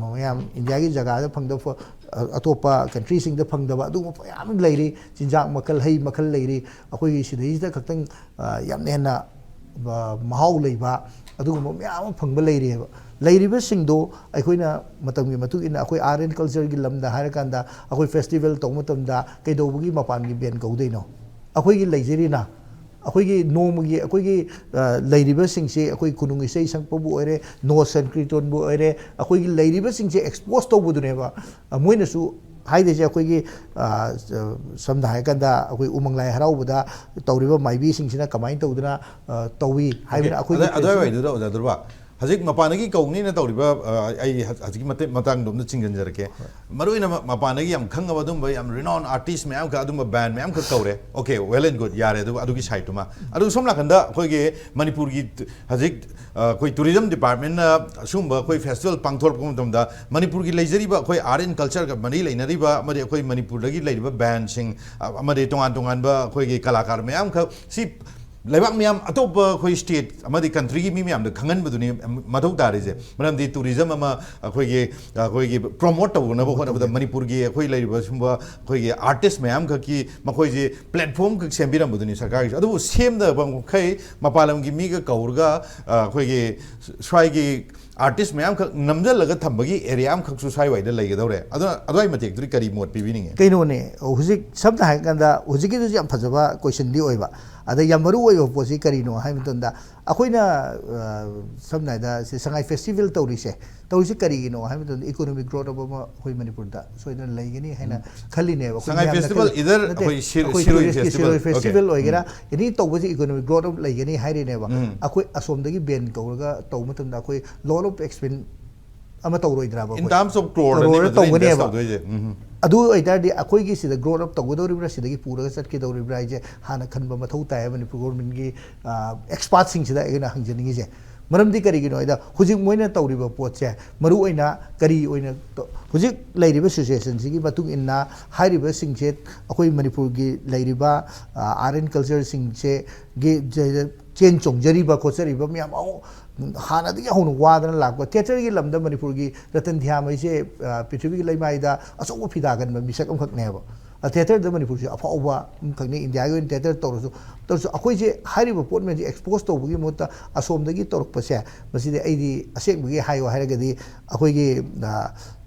ꯃꯌꯥꯝ ꯏꯟꯗꯤꯌꯥꯒꯤ ꯖꯒꯥꯗ ꯐꯪꯗꯕ, ꯑꯇꯣꯞꯄ ꯀꯟꯇ꯭ꯔꯤꯁꯤꯡꯗ ꯐꯪꯗꯕ ꯑꯗꯨꯒꯨꯝꯕ ꯃꯌꯥꯝ ꯂꯩꯔꯤ꯫ ꯆꯤꯟꯖꯥꯛ ꯃꯈꯜ, ꯍꯩ ꯃꯈꯜ ꯂꯩꯔꯤ꯫ ꯑꯩꯈꯣꯏꯒꯤ ꯁꯤꯗꯩꯁꯤꯗ ꯈꯛꯇꯪ, ꯑ, ꯌꯥꯝꯅ ꯍꯦꯟꯅ, ꯑ, ꯃꯍꯥꯎ ꯂꯩꯕ ꯑꯗꯨꯒꯨꯝꯕ ꯃꯌꯥꯝ ꯑꯃ ꯐꯪꯕ ꯂꯩꯔꯤꯑꯕ꯫ ꯂꯩꯔꯤꯕꯁꯤꯡꯗꯣ ꯑꯩꯈꯣꯏꯅ ꯃꯇꯝꯒꯤ ꯃꯇꯨꯡ ꯏꯟꯅ ꯑꯩꯈꯣꯏ ꯑꯥꯔꯠ ꯑꯦꯟ ꯀꯜꯆꯔꯒꯤ ꯂꯝꯗ ꯍꯥꯏꯔꯀꯥꯟꯗ ꯑꯩꯈꯣꯏ ꯐꯦꯁꯇꯤꯚꯦꯜ ꯇꯧꯕ ꯃꯇꯝꯗ ꯀꯩꯗꯧꯕꯒꯤ ꯃꯄꯥꯟꯒꯤ ꯕꯦꯟ ꯀꯧꯗꯣꯏꯅꯣ? ꯑꯩꯈꯣꯏꯒꯤ ꯂꯩꯖꯔꯤꯅ, ꯑꯩꯈꯣꯏꯒꯤ ꯅꯣꯡꯃꯒꯤ ꯑꯩꯈꯣꯏꯒꯤ, ꯑ, ꯂꯩꯔꯤꯕꯁꯤꯡꯁꯤ ꯑꯩꯈꯣꯏ ꯈꯨꯅꯨꯡ ꯏꯁꯩ ꯁꯛꯄꯕꯨ ꯑꯣꯏꯔꯦ, ꯅꯣꯠ ꯁꯪꯀ꯭ꯔꯤꯇꯣꯟꯕꯨ ꯑꯣꯏꯔꯦ, ꯑꯩꯈꯣꯏꯒꯤ ꯂꯩꯔꯤꯕꯁꯤꯡꯁꯦ ꯑꯦꯛꯁꯄꯣꯖ ꯇꯧꯕꯗꯨꯅꯦꯕ꯫ ꯑ, ꯃꯣꯏꯅꯁꯨ ꯍꯥꯏꯗꯣꯏꯁꯦ ꯑꯩꯈꯣꯏꯒꯤ, ꯑ, ꯁꯝꯅ ꯍꯥꯏꯔꯀꯥꯟꯗ ꯑꯩꯈꯣꯏ ꯎꯃꯪ ꯂꯥꯏ ꯍꯔꯥꯎꯕꯗ ꯇꯧꯔꯤꯕ ꯃꯥꯏꯕꯤꯁꯤꯡꯁꯤꯅ ꯀꯃꯥꯏꯅ ꯇꯧꯗꯅ, ꯑ, ꯇꯧꯏ ꯍꯥꯏꯕꯅ ꯑꯩꯈꯣꯏꯒꯤ ꯑꯗ-, ꯑꯗꯨꯋꯥꯏ ꯋꯥꯏꯗꯨꯗ ꯑꯣꯖꯥ ꯗꯨꯔꯕꯥ, ꯍꯧꯖꯤꯛ ꯃꯄꯥꯟꯗꯒꯤ ꯀꯧꯅꯤꯅ ꯇꯧꯔꯤꯕ, ꯑ, ꯑꯩ ꯍ-, ꯍꯧꯖꯤꯛꯀꯤ ꯃꯇꯦꯛ ꯃꯇꯥꯡꯗꯣ ꯑꯝꯇ ꯆꯤꯡꯁꯤꯟꯖꯔꯛꯀꯦ꯫ ꯃꯔꯨꯑꯣꯏꯅ ꯃ-, ꯃꯄꯥꯟꯗꯒꯤ ꯌꯥꯝ ꯈꯪꯉꯕ ꯑꯗꯨꯝꯕ ꯌꯥꯝ ꯔꯤꯅꯥꯎꯟ ꯑꯥꯔꯇꯤꯁ ꯃꯌꯥꯝ ꯈꯛ, ꯑꯗꯨꯝꯕ ꯕꯦꯟ ꯃꯌꯥꯝ ꯈꯛ ꯀꯧꯔꯦ꯫ ꯑꯣꯀꯦ, ꯋꯦꯜ ꯑꯦꯟ ꯒꯨꯗ, ꯌꯥꯔꯦ꯫ ꯑꯗꯨ, ꯑꯗꯨꯒꯤ ꯁꯥꯏꯠꯇꯨꯃ꯫ ꯑꯗꯨ ꯁꯣꯝ ꯅꯥꯀꯟꯗ ꯑꯩꯈꯣꯏꯒꯤ ꯃꯅꯤꯄꯨꯔꯒꯤ ꯍꯧꯖꯤꯛ, ꯑ, ꯑꯩꯈꯣꯏ ꯇꯨꯔꯤꯖꯝ ꯗꯤꯄꯥꯔꯠꯃꯦꯟꯅ ꯑꯁꯨꯝꯕ ꯑꯩꯈꯣꯏ ꯐꯦꯁꯇꯤꯚꯦꯜ ꯄꯥꯡꯊꯣꯔꯛꯄ ꯃꯇꯝꯗ ꯃꯅꯤꯄꯨꯔꯒꯤ ꯂꯩꯖꯔꯤꯕ ꯑꯩꯈꯣꯏ ꯑꯥꯔꯠ ꯑꯦꯟ ꯀꯜꯆꯔꯒ ꯃꯔꯤ ꯂꯩꯅꯔꯤꯕ ꯑꯃꯗꯤ ꯑꯩꯈꯣꯏ ꯃꯅꯤꯄꯨꯔꯗꯒꯤ ꯂꯩꯔꯤꯕ ꯕꯦꯟꯁꯤꯡ, ꯑ, ꯑꯃꯗꯤ ꯇꯣꯉꯥꯟ ꯇꯣꯉꯥꯟꯕ ꯑꯩꯈꯣꯏꯒꯤ ꯀꯂꯥꯀꯥꯔ ꯃꯌꯥꯝꯈꯛ ꯁꯤ ꯂꯩꯕꯥꯛ ꯃꯌꯥꯝ ꯑꯇꯣꯞꯄ ꯑꯩꯈꯣꯏ ꯁ꯭ꯇꯦꯠ ꯑꯃꯗꯤ ꯀꯟꯇ꯭ꯔꯤꯒꯤ ꯃꯤ ꯃꯌꯥꯝꯗ ꯈꯪꯍꯟꯕꯗꯨꯅꯤ ꯃꯊꯧ ꯇꯥꯔꯤꯁꯦ꯫ ꯃꯔꯝꯗꯤ ꯇꯨꯔꯤꯖꯝ ꯑꯃ ꯑꯩꯈꯣꯏꯒꯤ, ꯑꯩꯈꯣꯏꯒꯤ ꯄ꯭ꯔꯣꯃꯣꯠ ꯇꯧꯅꯕ ꯍꯣꯠꯅꯕꯗ ꯃꯅꯤꯄꯨꯔꯒꯤ ꯑꯩꯈꯣꯏ ꯂꯩꯔꯤꯕ ꯁꯨꯝꯕ ꯑꯩꯈꯣꯏꯒꯤ ꯑꯥꯔꯇꯤꯁ ꯃꯌꯥꯝꯈꯛꯀꯤ ꯃꯈꯣꯏꯁꯦ ꯄ꯭ꯂꯦꯠꯐꯣꯝ ꯈꯛ ꯁꯦꯝꯕꯤꯔꯝꯕꯗꯨꯅꯤ ꯁꯔꯀꯥꯔꯒꯤꯁꯨ꯫ ꯑꯗꯨꯕꯨ ꯁꯦꯝꯗꯕ ꯃꯈꯩ ꯃꯄꯥꯟ ꯂꯝꯒꯤ ꯃꯤꯒ ꯀꯧꯔꯒ, ꯑ, ꯑꯩꯈꯣꯏꯒꯤ ꯁ꯭ꯋꯥꯏꯒꯤ ꯑꯥꯔꯇꯤꯁ ꯃꯌꯥꯝꯈꯛ ꯅꯝꯁꯤꯜꯂꯒ ꯊꯝꯕꯒꯤ ꯑꯦꯔꯤꯌꯥ ꯑꯃꯈꯛꯁꯨ ꯁ꯭ꯋꯥꯏꯋꯥꯏꯗ ꯂꯩꯒꯗꯧꯔꯦ꯫ ꯑꯗꯨꯅ ꯑꯗꯨꯋꯥꯏ ꯃꯇꯦꯛꯇꯨꯗꯤ ꯀꯔꯤ ꯃꯣꯠ ꯄꯤꯕꯤꯅꯤꯡꯉꯤ? ꯀꯩꯅꯣꯅꯦ, ꯍꯧꯖꯤꯛ ꯁꯝꯅ ꯍꯥꯏꯔꯀꯥꯟꯗ ꯍꯧꯖꯤꯛꯀꯤꯗꯨꯁꯨ ꯌꯥꯝ ꯐꯖꯕ ꯀꯣꯏꯁꯟꯗꯤ ꯑꯣꯏꯕ, ꯑꯗ ꯌꯥꯝ ꯃꯔꯨ ꯑꯣꯏꯕ ꯄꯣꯠꯁꯤ ꯀꯔꯤꯅꯣ ꯍꯥꯏꯕ ꯃꯇꯝꯗ ꯑꯩꯈꯣꯏꯅ, ꯑ, ꯁꯝꯅ ꯍꯥꯏꯗ ꯁꯤ ꯁꯉꯥꯏ ꯐꯦꯁꯇꯤꯚꯦꯜ ꯇꯧꯔꯤꯁꯦ, ꯇꯧꯔꯤꯁꯦ ꯀꯔꯤꯒꯤꯅꯣ ꯍꯥꯏꯕ ꯃꯇꯝꯗ ꯏꯀꯣꯅꯣꯃꯤꯛ ꯒ꯭ꯔꯣꯠ ꯑꯃ ꯑꯩꯈꯣꯏ ꯃꯅꯤꯄꯨꯔꯗ ꯁꯣꯏꯗꯅ ꯂꯩꯒꯅꯤ ꯍꯥꯏꯅ ꯈꯜꯂꯤꯅꯦꯕ꯫ ꯑꯩꯈꯣꯏ ꯁꯉꯥꯏ ꯃꯌꯥꯝꯅ ꯐꯦꯁꯇꯤꯚꯦꯜ ꯈꯜꯂꯤ-, either ꯅꯠꯇꯦ, ꯑꯩꯈꯣꯏ ꯁꯤ-, ꯑꯩꯈꯣꯏ ꯁꯤꯔꯣꯏ ꯇꯨꯔꯤꯁꯀꯤ ꯐꯦꯁꯇꯤꯚꯦꯜ, ꯁꯤꯔꯣꯏ ꯑꯣꯀꯦ꯫ ꯐꯦꯁꯇꯤꯚꯦꯜ ꯑꯣꯏꯒꯦꯔꯥ, ꯑꯦꯅꯤ ꯇꯧꯕꯁꯦ ꯏꯀꯣꯅꯣꯃꯤꯛ ꯒ꯭ꯔꯣꯠ ꯑꯃ ꯂꯩꯒꯅꯤ ꯍꯥꯏꯔꯤꯅꯦꯕ꯫ ꯎꯝ꯫ ꯑꯩꯈꯣꯏ ꯑꯁꯣꯝꯗꯒꯤ ꯕꯦꯟ ꯀꯧꯔꯒ ꯇꯧꯕ ꯃꯇꯝꯗ ꯑꯩꯈꯣꯏ ꯂꯣꯠ ꯑꯣꯐ ꯑꯦꯛꯁꯄꯦꯟ ꯑꯃ ꯇꯧꯔꯣꯏꯗ꯭ꯔꯕ? In ꯑꯩꯈꯣꯏ terms of crore ꯀꯔꯣꯔ ꯑꯅꯤ ꯃꯗꯨꯗ ꯇꯧꯒꯅꯦꯕ꯫ Invest ꯇꯧꯗꯣꯏꯁꯦ꯫ ꯎꯝ꯫ ꯑꯗꯨ ꯑꯣꯏꯇꯥꯔꯗꯤ ꯑꯩꯈꯣꯏꯒꯤ ꯁꯤꯗ ꯒ꯭ꯔꯣꯠ ꯑꯞ ꯇꯧꯒꯗꯧꯔꯤꯕ꯭ꯔꯥ, ꯁꯤꯗꯒꯤ ꯄꯨꯔꯒ ꯆꯠꯀꯗꯧꯔꯤꯕ꯭ꯔꯥ ꯍꯥꯏꯁꯦ ꯍꯥꯟꯅ ꯈꯟꯕ ꯃꯊꯧ ꯇꯥꯏ ꯃꯅꯤꯄꯨꯔ ꯒꯣꯔꯃꯦꯟꯒꯤ ꯑꯦꯛꯁꯄꯥꯔꯠꯁꯤꯡꯁꯤꯗ ꯑꯩꯅ ꯍꯪꯖꯅꯤꯡꯉꯤꯁꯦ꯫ ꯃꯔꯝꯗꯤ ꯀꯔꯤꯒꯤꯅꯣ ꯍꯥꯏꯗ ꯍꯧꯖꯤꯛ ꯃꯣꯏꯅ ꯇꯧꯔꯤꯕ ꯄꯣꯠꯁꯦ ꯃꯔꯨ ꯑꯣꯏꯅ ꯀꯔꯤ ꯑꯣꯏꯅ ꯇꯧ-, ꯍꯧꯖꯤꯛ ꯂꯩꯔꯤꯕ ꯁꯤꯆꯨꯋꯦꯁꯟꯁꯤꯒꯤ ꯃꯇꯨꯡ ꯏꯟꯅ ꯍꯥꯏꯔꯤꯕꯁꯤꯡꯁꯦ ꯑꯩꯈꯣꯏ ꯃꯅꯤꯄꯨꯔꯒꯤ ꯂꯩꯔꯤꯕ ꯑꯥꯔꯠ ꯑꯦꯟ ꯀꯜꯆꯔꯁꯤꯡꯁꯦ ꯆꯦꯟ ꯆꯣꯡꯖꯔꯤꯕ ꯈꯣꯠꯆꯔꯤꯕ ꯃꯌꯥꯝ ꯑꯃ ꯍꯥꯟꯅꯗꯒꯤ ꯍꯧꯅ ꯋꯥꯗꯅ ꯂꯥꯛꯄ ꯊꯤꯌꯦꯇꯔꯒꯤ ꯂꯝꯗ ꯃꯅꯤꯄꯨꯔꯒꯤ ꯔꯇꯟ ꯙ꯭ꯌꯥꯟ ꯍꯥꯏꯁꯦ, ꯑ, ꯄ꯭ꯔꯤꯊꯤꯕꯤꯒꯤ ꯂꯩꯃꯥꯏꯗ ꯑꯆꯧꯕ ꯐꯤꯗꯥ ꯀꯟꯕ ꯃꯤꯁꯛ ꯑꯃꯈꯛꯅꯦꯕ꯫ ꯑ, ꯊꯤꯌꯦꯇꯔꯗ ꯃꯅꯤꯄꯨꯔꯁꯦ ꯑꯐꯥꯎꯕ ꯑꯃꯈꯛꯅꯤ, ꯏꯟꯗꯤꯌꯥꯒꯤ ꯑꯣꯏꯅ ꯊꯤꯌꯦꯇꯔ ꯇꯧꯔꯁꯨ꯫ ꯇꯧꯔꯁꯨ ꯑꯩꯈꯣꯏꯁꯦ ꯍꯥꯏꯔꯤꯕ ꯄꯣꯠ ꯃꯌꯥꯝꯁꯦ ꯑꯦꯛꯁꯄꯣꯖ ꯇꯧꯕꯒꯤ ꯃꯍꯨꯠꯇ ꯑꯁꯣꯝꯗꯒꯤ ꯇꯧꯔꯛꯄꯁꯦ, ꯃꯁꯤꯗꯤ ꯑꯩꯗꯤ ꯑꯁꯦꯡꯕꯒꯤ ꯍꯥꯏꯌꯣ ꯍꯥꯏꯔꯒꯗꯤ ꯑꯩꯈꯣꯏꯒꯤ, ꯑ,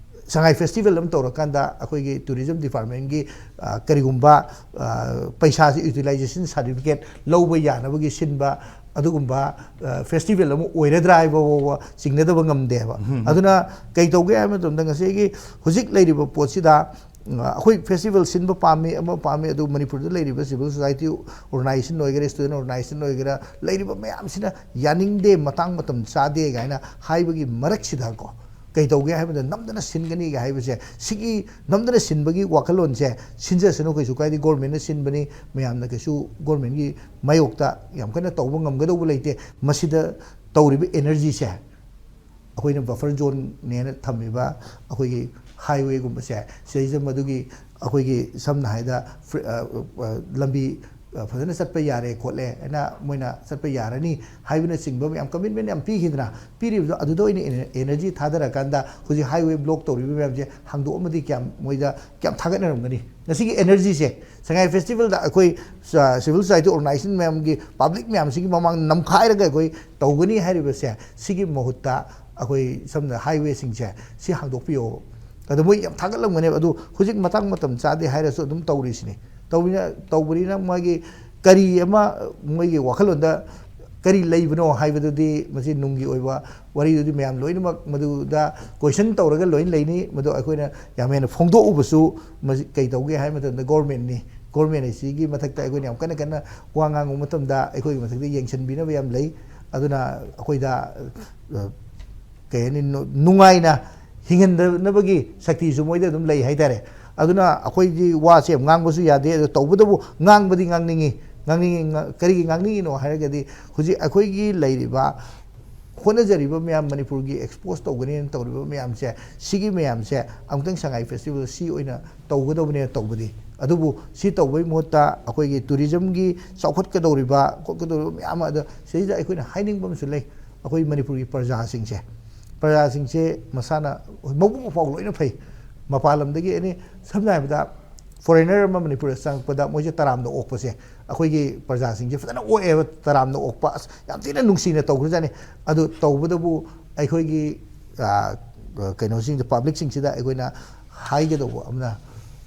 ꯁꯉꯥꯏ ꯐꯦꯁꯇꯤꯚꯦꯜ ꯑꯃ ꯇꯧꯔꯀꯥꯟꯗ ꯑꯩꯈꯣꯏꯒꯤ ꯇꯨꯔꯤꯖꯝ ꯗꯤꯄꯥꯔꯠꯃꯦꯟꯒꯤ, ꯑ, ꯀꯔꯤꯒꯨꯝꯕ, ꯑ, ꯄꯩꯁꯥꯁꯦ ꯌꯨꯇꯤꯂꯥꯏꯖꯦꯁꯟ ꯁꯥꯔꯇꯤꯐꯤꯀꯦꯠ ꯂꯧꯕ ꯌꯥꯅꯕꯒꯤ ꯁꯤꯟꯕ ꯑꯗꯨꯒꯨꯝꯕ, ꯑ, ꯐꯦꯁꯇꯤꯚꯦꯜ ꯑꯃ ꯑꯣꯏꯔꯗ꯭ꯔꯥ ꯍꯥꯏꯕ ꯐꯥꯎꯕ ꯆꯤꯡꯅꯗꯕ ꯉꯝꯗꯦꯕ꯫ ꯎꯝ꯫ ꯑꯗꯨꯅ ꯀꯩ ꯇꯧꯒꯦ ꯍꯥꯏꯕ ꯃꯇꯝꯗ ꯉꯁꯥꯏꯒꯤ ꯍꯧꯖꯤꯛ ꯂꯩꯔꯤꯕ ꯄꯣꯠꯁꯤꯗ, ꯑ, ꯑꯩꯈꯣꯏ ꯐꯦꯁꯇꯤꯚꯦꯜ ꯁꯤꯟꯕ ꯄꯥꯝꯃꯤ, ꯑꯃ ꯄꯥꯝꯃꯤ, ꯑꯗꯨ ꯃꯅꯤꯄꯨꯔꯗ ꯂꯩꯔꯤꯕ ꯁꯤꯚꯤꯜ ꯁꯣꯁꯥꯏꯇꯤ ꯑꯣꯔꯒꯅꯥꯏꯖꯦꯁꯟ ꯑꯣꯏꯒꯦꯔꯥ, ꯁ꯭ꯇꯨꯗꯦꯟ ꯑꯣꯔꯒꯅꯥꯏꯖꯦꯁꯟ ꯑꯣꯏꯒꯦꯔꯥ, ꯂꯩꯔꯤꯕ ꯃꯌꯥꯝꯁꯤꯅ ꯌꯥꯅꯤꯡꯗꯦ, ꯃꯇꯥꯡ ꯃꯇꯝ ꯆꯥꯗꯦ ꯀꯥꯏꯅ ꯍꯥꯏꯕꯒꯤ ꯃꯔꯛꯁꯤꯗꯀꯣ, ꯀꯩ ꯇꯧꯒꯦ ꯍꯥꯏꯕꯗ ꯅꯝꯗꯅ ꯁꯤꯟꯒꯅꯤꯒ ꯍꯥꯏꯕꯁꯦ, ꯁꯤꯒꯤ ꯅꯝꯗꯅ ꯁꯤꯟꯕꯒꯤ ꯋꯥꯈꯜꯂꯣꯟꯁꯦ ꯁꯤꯟꯖꯁꯅꯨ, ꯀꯩꯁꯨ ꯀꯥꯏꯗꯦ, ꯒꯣꯔꯃꯦꯟꯅ ꯁꯤꯟꯕꯅꯤ, ꯃꯌꯥꯝꯅ ꯀꯩꯁꯨ ꯒꯣꯔꯃꯦꯟꯒꯤ ꯃꯥꯌꯣꯛꯇ ꯌꯥꯝ ꯀꯟꯅ ꯇꯧꯕ ꯉꯝꯒꯗꯧꯕ ꯂꯩꯇꯦ꯫ ꯃꯁꯤꯗ ꯇꯧꯔꯤꯕ ꯑꯦꯅꯔꯖꯤꯁꯦ ꯑꯩꯈꯣꯏꯅ ꯕꯐꯔ ꯖꯣꯟꯅꯦꯅ ꯊꯝꯃꯤꯕ ꯑꯩꯈꯣꯏꯒꯤ ꯍꯥꯏꯋꯦꯒꯨꯝꯕꯁꯦ, ꯁꯤꯗꯩꯁꯤꯗ ꯃꯗꯨꯒꯤ ꯑꯩꯈꯣꯏꯒꯤ ꯁꯝꯅ ꯍꯥꯏꯗ ꯐ꯭ꯔꯤ-, ꯑ, ꯑ, ꯂꯝꯕꯤ, ꯑ, ꯐꯖꯅ ꯆꯠꯄ ꯌꯥꯔꯦ ꯈꯣꯠꯂꯦ ꯍꯥꯏꯅ ꯃꯣꯏꯅ ꯆꯠꯄ ꯌꯥꯔꯅꯤ ꯍꯥꯏꯕꯅꯆꯤꯡꯕ ꯃꯌꯥꯝ ꯀꯃꯤꯠꯃꯦꯟ ꯌꯥꯝ ꯄꯤꯈꯤꯗꯅ, ꯄꯤꯔꯤꯕꯗꯣ ꯑꯗꯨꯗ ꯑꯣꯏꯅ ꯑꯦꯅ-, ꯑꯦꯅꯔꯖꯤ ꯊꯥꯗꯔꯀꯥꯟꯗ ꯍꯧꯖꯤꯛ ꯍꯥꯏꯋꯦ ꯕ꯭ꯂꯣꯛ ꯇꯧꯔꯤꯕ ꯃꯌꯥꯝꯁꯦ ꯍꯥꯡꯗꯣꯛꯑꯝꯃꯗꯤ ꯀꯌꯥꯝ ꯃꯣꯏꯗ ꯀꯌꯥꯝ ꯊꯥꯒꯠꯅꯔꯝꯒꯅꯤ? ꯉꯁꯤꯒꯤ ꯑꯦꯅꯔꯖꯤꯁꯦ ꯁꯉꯥꯏ ꯐꯦꯁꯇꯤꯚꯦꯜꯗ ꯑꯩꯈꯣꯏ, ꯑ, ꯁꯤꯚꯤꯜ ꯁꯣꯁꯥꯏꯇꯤ ꯑꯣꯔꯒꯅꯥꯏꯖꯦꯁꯟ ꯃꯌꯥꯝꯒꯤ, ꯄꯕ꯭ꯂꯤꯛ ꯃꯌꯥꯝꯁꯤꯒꯤ ꯃꯃꯥꯡꯗ ꯅꯝꯈꯥꯏꯔꯒ ꯑꯩꯈꯣꯏ ꯇꯧꯒꯅꯤ ꯍꯥꯏꯔꯤꯕꯁꯦ, ꯁꯤꯒꯤ ꯃꯍꯨꯠꯇ ꯑꯩꯈꯣꯏ ꯁꯝꯅ ꯍꯥꯏꯋꯦꯁꯤꯡꯁꯦ ꯁꯤ ꯍꯥꯡꯗꯣꯛꯄꯤꯌꯣ꯫ ꯑꯗꯣ ꯃꯣꯏ ꯌꯥꯝ ꯊꯥꯒꯠꯂꯝꯒꯅꯦꯕ꯫ ꯑꯗꯨ ꯍꯧꯖꯤꯛ ꯃꯇꯥꯡ ꯃꯇꯝ ꯆꯥꯗꯦ ꯍꯥꯏꯔꯁꯨ ꯑꯗꯨꯝ ꯇꯧꯔꯤꯁꯤꯅꯤ꯫ ꯇꯧꯕꯅꯤꯅ, ꯇꯧꯕꯅꯤꯅ ꯃꯥꯒꯤ ꯀꯔꯤ ꯑꯃ ꯃꯣꯏꯒꯤ ꯋꯥꯈꯜꯂꯣꯟꯗ ꯀꯔꯤ ꯂꯩꯕꯅꯣ ꯍꯥꯏꯕꯗꯨꯗꯤ ꯃꯁꯤ ꯅꯨꯡꯒꯤ ꯑꯣꯏꯕ ꯋꯥꯔꯤꯗꯨꯗꯤ ꯃꯌꯥꯝ ꯂꯣꯏꯅꯃꯛ ꯃꯗꯨꯗ ꯀꯣꯏꯁꯟ ꯇꯧꯔꯒ ꯂꯣꯏꯅ ꯂꯩꯅꯤ꯫ ꯃꯗꯨ ꯑꯩꯈꯣꯏꯅ ꯌꯥꯝ ꯍꯦꯟꯅ ꯐꯣꯡꯗꯣꯛꯎꯕꯁꯨ ꯃꯁꯤ ꯀꯩ ꯇꯧꯒꯦ ꯍꯥꯏꯕ ꯃꯇꯝꯗ ꯒꯣꯔꯃꯦꯟꯅꯤ꯫ ꯒꯣꯔꯃꯦꯟ ꯑꯁꯤꯒꯤ ꯃꯊꯛꯇ ꯑꯩꯈꯣꯏꯅ ꯌꯥꯝ ꯀꯟꯅ ꯀꯟꯅ ꯋꯥ ꯉꯥꯡꯕ ꯃꯇꯝꯗ ꯑꯩꯈꯣꯏꯒꯤ ꯃꯊꯛꯇ ꯌꯦꯡꯁꯤꯟꯕꯤꯅꯕ ꯌꯥꯝ ꯂꯩ꯫ ꯑꯗꯨꯅ ꯑꯩꯈꯣꯏꯗ, ꯑ, ꯀꯩ ꯍꯥꯏꯅꯤ, ꯅꯨ-, ꯅꯨꯡꯉꯥꯏꯅ ꯍꯤꯡꯍꯟꯗꯅꯕꯒꯤ ꯁꯛꯇꯤꯁꯨ ꯃꯣꯏꯗ ꯑꯗꯨꯝ ꯂꯩ ꯍꯥꯏꯇꯥꯔꯦ꯫ ꯑꯗꯨꯅ ꯑꯩꯈꯣꯏꯗꯤ ꯋꯥꯁꯦ ꯌꯥꯝ ꯉꯥꯡꯕꯁꯨ ꯌꯥꯗꯦ꯫ ꯑꯗꯣ ꯇꯧꯕꯇꯕꯨ ꯉꯥꯡꯕꯗꯤ ꯉꯥꯡꯅꯤꯡꯉꯤ꯫ ꯉꯥꯡꯅꯤꯡꯉꯤ, ꯉ-, ꯀꯔꯤꯒꯤ ꯉꯥꯡꯅꯤꯡꯉꯤꯅꯣ ꯍꯥꯏꯔꯒꯗꯤ, ꯍꯧꯖꯤꯛ ꯑꯩꯈꯣꯏꯒꯤ ꯂꯩꯔꯤꯕ ꯍꯣꯠꯅꯖꯔꯤꯕ ꯃꯌꯥꯝ, ꯃꯅꯤꯄꯨꯔꯒꯤ ꯑꯦꯛꯁꯄꯣꯖ ꯇꯧꯒꯅꯤꯅ ꯇꯧꯔꯤꯕ ꯃꯌꯥꯝꯁꯦ, ꯁꯤꯒꯤ ꯃꯌꯥꯝꯁꯦ ꯑꯃꯨꯛꯇꯪ ꯁꯉꯥꯏ ꯐꯦꯁꯇꯤꯚꯦꯜ ꯁꯤ ꯑꯣꯏꯅ ꯇꯧꯒꯗꯕꯅꯦ ꯇꯧꯕꯗꯤ꯫ ꯑꯗꯨꯕꯨ ꯁꯤ ꯇꯧꯕꯩ ꯃꯍꯨꯠꯇ ꯑꯩꯈꯣꯏꯒꯤ ꯇꯨꯔꯤꯖꯝꯒꯤ ꯆꯥꯎꯈꯠꯀꯗꯧꯔꯤꯕ, ꯈꯣꯠꯀꯗꯧꯔꯤꯕ ꯃꯌꯥꯝ ꯑꯃ, ꯑꯗꯣ ꯁꯤꯗꯩꯗ ꯑꯩꯈꯣꯏꯅ ꯍꯥꯏꯅꯤꯡꯕ ꯑꯃꯁꯨ ꯂꯩ꯫ ꯑꯩꯈꯣꯏ ꯃꯅꯤꯄꯨꯔꯒꯤ ꯄ꯭ꯔꯖꯥꯁꯤꯡꯁꯦ, ꯄ꯭ꯔꯖꯥꯁꯤꯡꯁꯦ ꯃꯁꯥꯅ ꯃꯕꯨꯛ ꯃꯄꯥꯎ ꯂꯣꯏꯅ ꯐꯩ꯫ ꯃꯄꯥꯟ ꯂꯝꯗꯒꯤ ꯑꯦꯅꯤ, ꯁꯝꯅ ꯍꯥꯏꯔꯕꯗ, ꯐꯣꯔꯦꯟꯅꯔ ꯑꯃ ꯃꯅꯤꯄꯨꯔꯗ ꯆꯪꯉꯛꯄꯗ ꯃꯣꯏꯁꯦ ꯇꯔꯥꯝꯅ ꯑꯣꯛꯄꯁꯦ, ꯑꯩꯈꯣꯏꯒꯤ ꯄ꯭ꯔꯖꯥꯁꯤꯡꯁꯦ ꯐꯖꯅ ꯑꯣꯛꯑꯦꯕ, ꯇꯔꯥꯝꯅ ꯑꯣꯛꯄ꯫ ꯑꯁ, ꯌꯥꯝ ꯊꯤꯅ ꯅꯨꯡꯁꯤꯅ ꯇꯧꯈ꯭ꯔꯖꯥꯠꯅꯤ꯫ ꯑꯗꯨ ꯇꯧꯕꯗꯕꯨ ꯑꯩꯈꯣꯏꯒꯤ, ꯑ, ꯀꯩꯅꯣꯁꯤꯡꯗ, ꯄꯕ꯭ꯂꯤꯛꯁꯤꯡꯁꯤꯗ ꯑꯩꯈꯣꯏꯅ ꯍꯥꯏꯒꯗꯧꯕ ꯑꯃꯅ,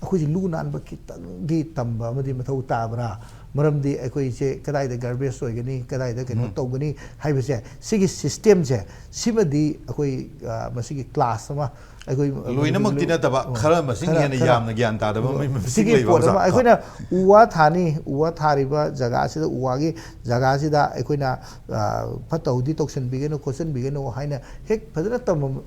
ꯑꯩꯈꯣꯏꯁꯤ ꯂꯨ ꯅꯥꯟꯕ ꯈꯤꯇꯪꯗꯤ ꯇꯝꯕ ꯑꯃꯗꯤ ꯃꯊꯧ ꯇꯥꯕ꯭ꯔꯥ? ꯃꯔꯝꯗꯤ ꯑꯩꯈꯣꯏꯁꯦ ꯀꯗꯥꯏꯗ ꯒꯥꯔꯕꯦꯖ ꯑꯣꯏꯒꯅꯤ, ꯀꯗꯥꯏꯗ ꯀꯩꯅꯣ ꯇꯧꯒꯅꯤ ꯍꯥꯏꯕꯁꯦ, ꯁꯤꯒꯤ ꯁꯤꯁꯇꯦꯝꯁꯦ, ꯁꯤꯃꯗꯤ ꯑꯩꯈꯣꯏ, ꯑ, ꯃꯁꯤꯒꯤ ꯀ꯭ꯂꯥꯁ ꯑꯃ ꯑꯩꯈꯣꯏ ꯂꯣꯏꯅꯃꯛꯇꯤ ꯅꯠꯇꯕ, ꯑꯣ, ꯈꯔ ꯃꯁꯤꯡ ꯈꯔ, ꯍꯦꯟꯅ ꯈꯔ ꯌꯥꯝꯅ ꯒ꯭ꯌꯥꯟ ꯇꯥꯗꯕ, ꯑꯣ, ꯃꯤ ꯃꯁꯤꯡ ꯁꯤꯒꯤ ꯂꯩꯕ ꯄꯣꯠ ꯑꯃ ꯃꯆꯥ꯫ ꯑꯩꯈꯣꯏꯅ ꯎ ꯋꯥ ꯊꯥꯅꯤ, ꯎ ꯋꯥ ꯊꯥꯔꯤꯕ ꯖꯒꯥꯁꯤꯗ, ꯎ ꯋꯥꯒꯤ ꯖꯒꯥꯁꯤꯗ ꯑꯩꯈꯣꯏꯅ, ꯑ, ꯐꯠꯇ ꯍꯥꯎꯗꯤ ꯇꯧꯁꯟꯕꯤꯒꯅꯨ, ꯈꯣꯠꯆꯟꯕꯤꯒꯅꯨ ꯍꯥꯏꯅ ꯍꯦꯛ ꯐꯖꯅ ꯇꯝꯃꯝ-,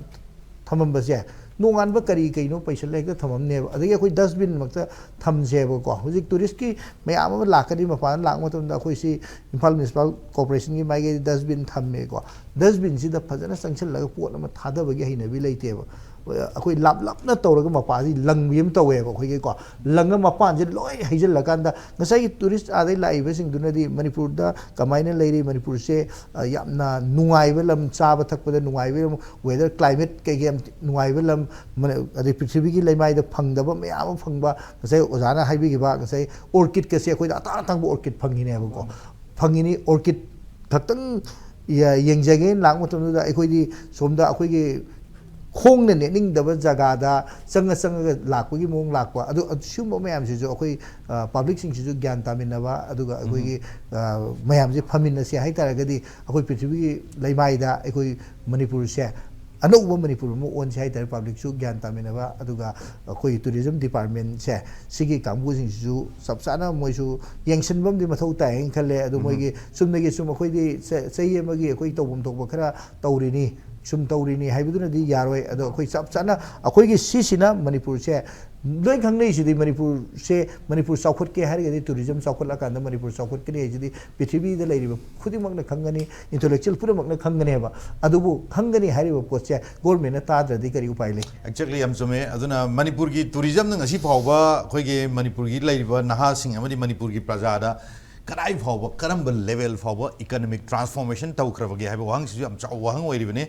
ꯊꯝꯃꯝꯕꯁꯦ, ꯅꯣꯡꯉꯥꯟꯕ ꯀꯔꯤ ꯀꯩꯅꯣ ꯄꯩꯁꯜꯂ ꯍꯦꯛꯇ ꯊꯝꯃꯝꯅꯦꯕ꯫ ꯑꯗꯒꯤ ꯑꯩꯈꯣꯏ ꯗꯁꯕꯤꯟꯃꯛꯇ ꯊꯝꯁꯦꯕꯀꯣ꯫ ꯍꯧꯖꯤꯛ ꯇꯨꯔꯤꯁꯀꯤ ꯃꯌꯥꯝ ꯑꯃ ꯂꯥꯛꯀꯅꯤ, ꯃꯄꯥꯟꯗ ꯂꯥꯛꯄ ꯃꯇꯝꯗ ꯑꯩꯈꯣꯏ ꯁꯤ ꯏꯝꯐꯥꯜ ꯃ꯭ꯌꯨꯅꯤꯁꯤꯄꯥꯜ ꯀꯣꯔꯄꯣꯔꯦꯁꯟꯒꯤ ꯃꯥꯏꯀꯩꯗ ꯗꯁꯕꯤꯟ ꯊꯝꯃꯦꯀꯣ꯫ ꯗꯁꯕꯤꯟꯁꯤꯗ ꯐꯖꯅ ꯆꯪꯁꯤꯜꯂꯒ ꯄꯣꯠ ꯑꯃ ꯊꯥꯗꯕꯒꯤ ꯍꯩꯅꯕꯤ ꯂꯩꯇꯦꯕ꯫ ꯑꯩꯈꯣꯏ ꯂꯥꯞ ꯂꯥꯞꯅ ꯇꯧꯔꯒ ꯃꯄꯥꯁꯤ ꯂꯪꯕꯤ ꯑꯃ ꯇꯧꯋꯦꯕ ꯑꯩꯈꯣꯏꯒꯤꯀꯣ꯫ ꯂꯪꯉ ꯃꯄꯥꯟꯁꯦ ꯂꯣꯏ ꯍꯩꯖꯤꯜꯂꯀꯥꯟꯗ ꯉꯁꯥꯏꯒꯤ ꯇꯨꯔꯤꯁ ꯑꯥꯗꯩ ꯂꯥꯛꯏꯕꯁꯤꯡꯗꯨꯅꯗꯤ ꯃꯅꯤꯄꯨꯔꯗ ꯀꯃꯥꯏꯅ ꯂꯩꯔꯤ, ꯃꯅꯤꯄꯨꯔꯁꯦ, ꯑ, ꯌꯥꯝꯅ ꯅꯨꯡꯉꯥꯏꯕ ꯂꯝ, ꯆꯥꯕ ꯊꯛꯄꯗ ꯅꯨꯡꯉꯥꯏꯕ ꯂꯝ, ꯋꯦꯗꯔ ꯀ꯭ꯂꯥꯏꯃꯦꯠ ꯀꯩꯀꯩ ꯌꯥꯝ ꯅꯨꯡꯉꯥꯏꯕ ꯂꯝ, ꯃꯅ-, ꯑꯗꯩ ꯄ꯭ꯔꯤꯊꯤꯕꯤꯒꯤ ꯂꯩꯃꯥꯏꯗ ꯐꯪꯗꯕ ꯃꯌꯥꯝ ꯑꯃ ꯐꯪꯕ, ꯉꯁꯥꯏ ꯑꯣꯖꯥꯅ ꯍꯥꯏꯕꯤꯈꯤꯕ, ꯉꯁꯥꯏ ꯑꯣꯔꯀꯤꯠꯀꯁꯦ ꯑꯩꯈꯣꯏꯗ ꯑꯇꯥꯡ ꯑꯇꯥꯡꯕ ꯑꯣꯔꯀꯤꯠ ꯐꯪꯉꯤꯅꯦꯕꯀꯣ꯫ ꯐꯪꯉꯤꯅꯤ, ꯑꯣꯔꯀꯤꯠ ꯈꯛꯇꯪ ꯌꯦ-, ꯌꯦꯡꯖꯒꯦꯅ ꯂꯥꯛꯄ ꯃꯇꯝꯗꯨꯗ ꯑꯩꯈꯣꯏꯗꯤ ꯁꯣꯝꯗ ꯑꯩꯈꯣꯏꯒꯤ ꯈꯣꯡꯅ ꯅꯦꯠꯅꯤꯡꯗꯕ ꯖꯒꯥꯗ ꯆꯪꯉ ꯆꯪꯉꯒ ꯂꯥꯛꯄꯒꯤ ꯃꯑꯣꯡ ꯂꯥꯛꯄ꯫ ꯑꯗꯨ, ꯑꯗꯨ ꯁꯤꯒꯨꯝꯕ ꯃꯌꯥꯝꯁꯤꯁꯨ ꯑꯩꯈꯣꯏ, ꯑ, ꯄꯕ꯭ꯂꯤꯛꯁꯤꯡꯁꯤꯁꯨ ꯒ꯭ꯌꯥꯟ ꯇꯥꯃꯤꯟꯅꯕ, ꯑꯗꯨꯒ ꯑꯩꯈꯣꯏꯒꯤ, ꯑ, ꯃꯌꯥꯝꯁꯦ ꯐꯃꯤꯟꯅꯁꯦ ꯍꯥꯏ ꯇꯥꯔꯒꯗꯤ ꯑꯩꯈꯣꯏ ꯄ꯭ꯔꯤꯊꯤꯕꯤꯒꯤ ꯂꯩꯃꯥꯏꯗ ꯑꯩꯈꯣꯏ ꯃꯅꯤꯄꯨꯔꯁꯦ ꯑꯅꯧꯕ ꯃꯅꯤꯄꯨꯔ ꯑꯃ ꯑꯣꯟꯁꯦ ꯍꯥꯏ ꯇꯥꯔꯦ꯫ ꯄꯕ꯭ꯂꯤꯛꯁꯨ ꯒ꯭ꯌꯥꯟ ꯇꯥꯃꯤꯟꯅꯕ, ꯑꯗꯨꯒ ꯑꯩꯈꯣꯏꯒꯤ ꯇꯨꯔꯤꯖꯝ ꯗꯤꯄꯥꯔꯠꯃꯦꯟꯁꯦ, ꯁꯤꯒꯤ ꯀꯥꯡꯕꯨꯁꯤꯡꯁꯤꯁꯨ ꯆꯞ ꯆꯥꯅ ꯃꯣꯏꯁꯨ ꯌꯦꯡꯁꯤꯟꯕ ꯑꯃꯗꯤ ꯃꯊꯧ ꯇꯥꯏ ꯍꯥꯏꯅ ꯈꯜꯂꯦ꯫ ꯑꯗꯨ ꯃꯣꯏꯒꯤ ꯆꯨꯝꯅꯒꯤ ꯁꯨꯝ ꯑꯩꯈꯣꯏꯗꯤ ꯆ-, ꯆꯍꯤ ꯑꯃꯒꯤ ꯑꯩꯈꯣꯏ ꯇꯧꯐꯝ ꯊꯣꯛꯄ ꯈꯔ ꯇꯧꯔꯤꯅꯤ, ꯁꯨꯝ ꯇꯧꯔꯤꯅꯤ ꯍꯥꯏꯕꯗꯨꯅꯗꯤ ꯌꯥꯔꯣꯏ꯫ ꯑꯗꯣ ꯑꯩꯈꯣꯏ ꯆꯞ ꯆꯥꯅ ꯑꯩꯈꯣꯏꯒꯤ ꯁꯤꯁꯤꯅ ꯃꯅꯤꯄꯨꯔꯁꯦ ꯂꯣꯏ ꯈꯪꯅꯩꯁꯤꯗꯤ, ꯃꯅꯤꯄꯨꯔꯁꯦ, ꯃꯅꯤꯄꯨꯔ ꯆꯥꯎꯈꯠꯀꯦ ꯍꯥꯏꯔꯒꯗꯤ ꯇꯨꯔꯤꯖꯝ ꯆꯥꯎꯈꯠꯂꯀꯥꯟꯗ ꯃꯅꯤꯄꯨꯔ ꯆꯥꯎꯈꯠꯀꯅꯤ ꯍꯥꯏꯁꯤꯗꯤ ꯄ꯭ꯔꯤꯊꯤꯕꯤꯗ ꯂꯩꯔꯤꯕ ꯈꯨꯗꯤꯡꯃꯛꯅ ꯈꯪꯒꯅꯤ, ꯏꯟꯇꯦꯂꯦꯛꯆꯨꯋꯦꯜ ꯄꯨꯝꯅꯃꯛꯅ ꯈꯪꯒꯅꯦꯕ꯫ ꯑꯗꯨꯕꯨ ꯈꯪꯒꯅꯤ ꯍꯥꯏꯔꯤꯕ ꯄꯣꯠꯁꯦ ꯒꯣꯔꯃꯦꯟꯅ ꯇꯥꯗ꯭ꯔꯗꯤ ꯀꯔꯤ ꯎꯄꯥꯏ ꯂꯩ? Exactly, ꯌꯥꯝ ꯆꯨꯝꯃꯦ꯫ ꯑꯗꯨꯅ ꯃꯅꯤꯄꯨꯔꯒꯤ ꯇꯨꯔꯤꯖꯝꯅ ꯉꯁꯤ ꯐꯥꯎꯕ ꯑꯩꯈꯣꯏꯒꯤ ꯃꯅꯤꯄꯨꯔꯒꯤ ꯂꯩꯔꯤꯕ ꯅꯍꯥꯁꯤꯡ ꯑꯃꯗꯤ ꯃꯅꯤꯄꯨꯔꯒꯤ ꯄ꯭ꯔꯖꯥꯗ ꯀꯗꯥꯏ ꯐꯥꯎꯕ, ꯀꯔꯝꯕ ꯂꯦꯚꯦꯜ ꯐꯥꯎꯕ ꯏꯀꯅꯣꯃꯤꯛ ꯇ꯭ꯔꯥꯟꯁꯐꯣꯔꯃꯦꯁꯟ ꯇꯧꯈ꯭ꯔꯕꯒꯦ ꯍꯥꯏꯕ ꯋꯥꯍꯪꯁꯤꯁꯨ ꯌꯥꯝ ꯆꯥꯎꯕ ꯋꯥꯍꯪ ꯑꯣꯏꯔꯤꯕꯅꯤ꯫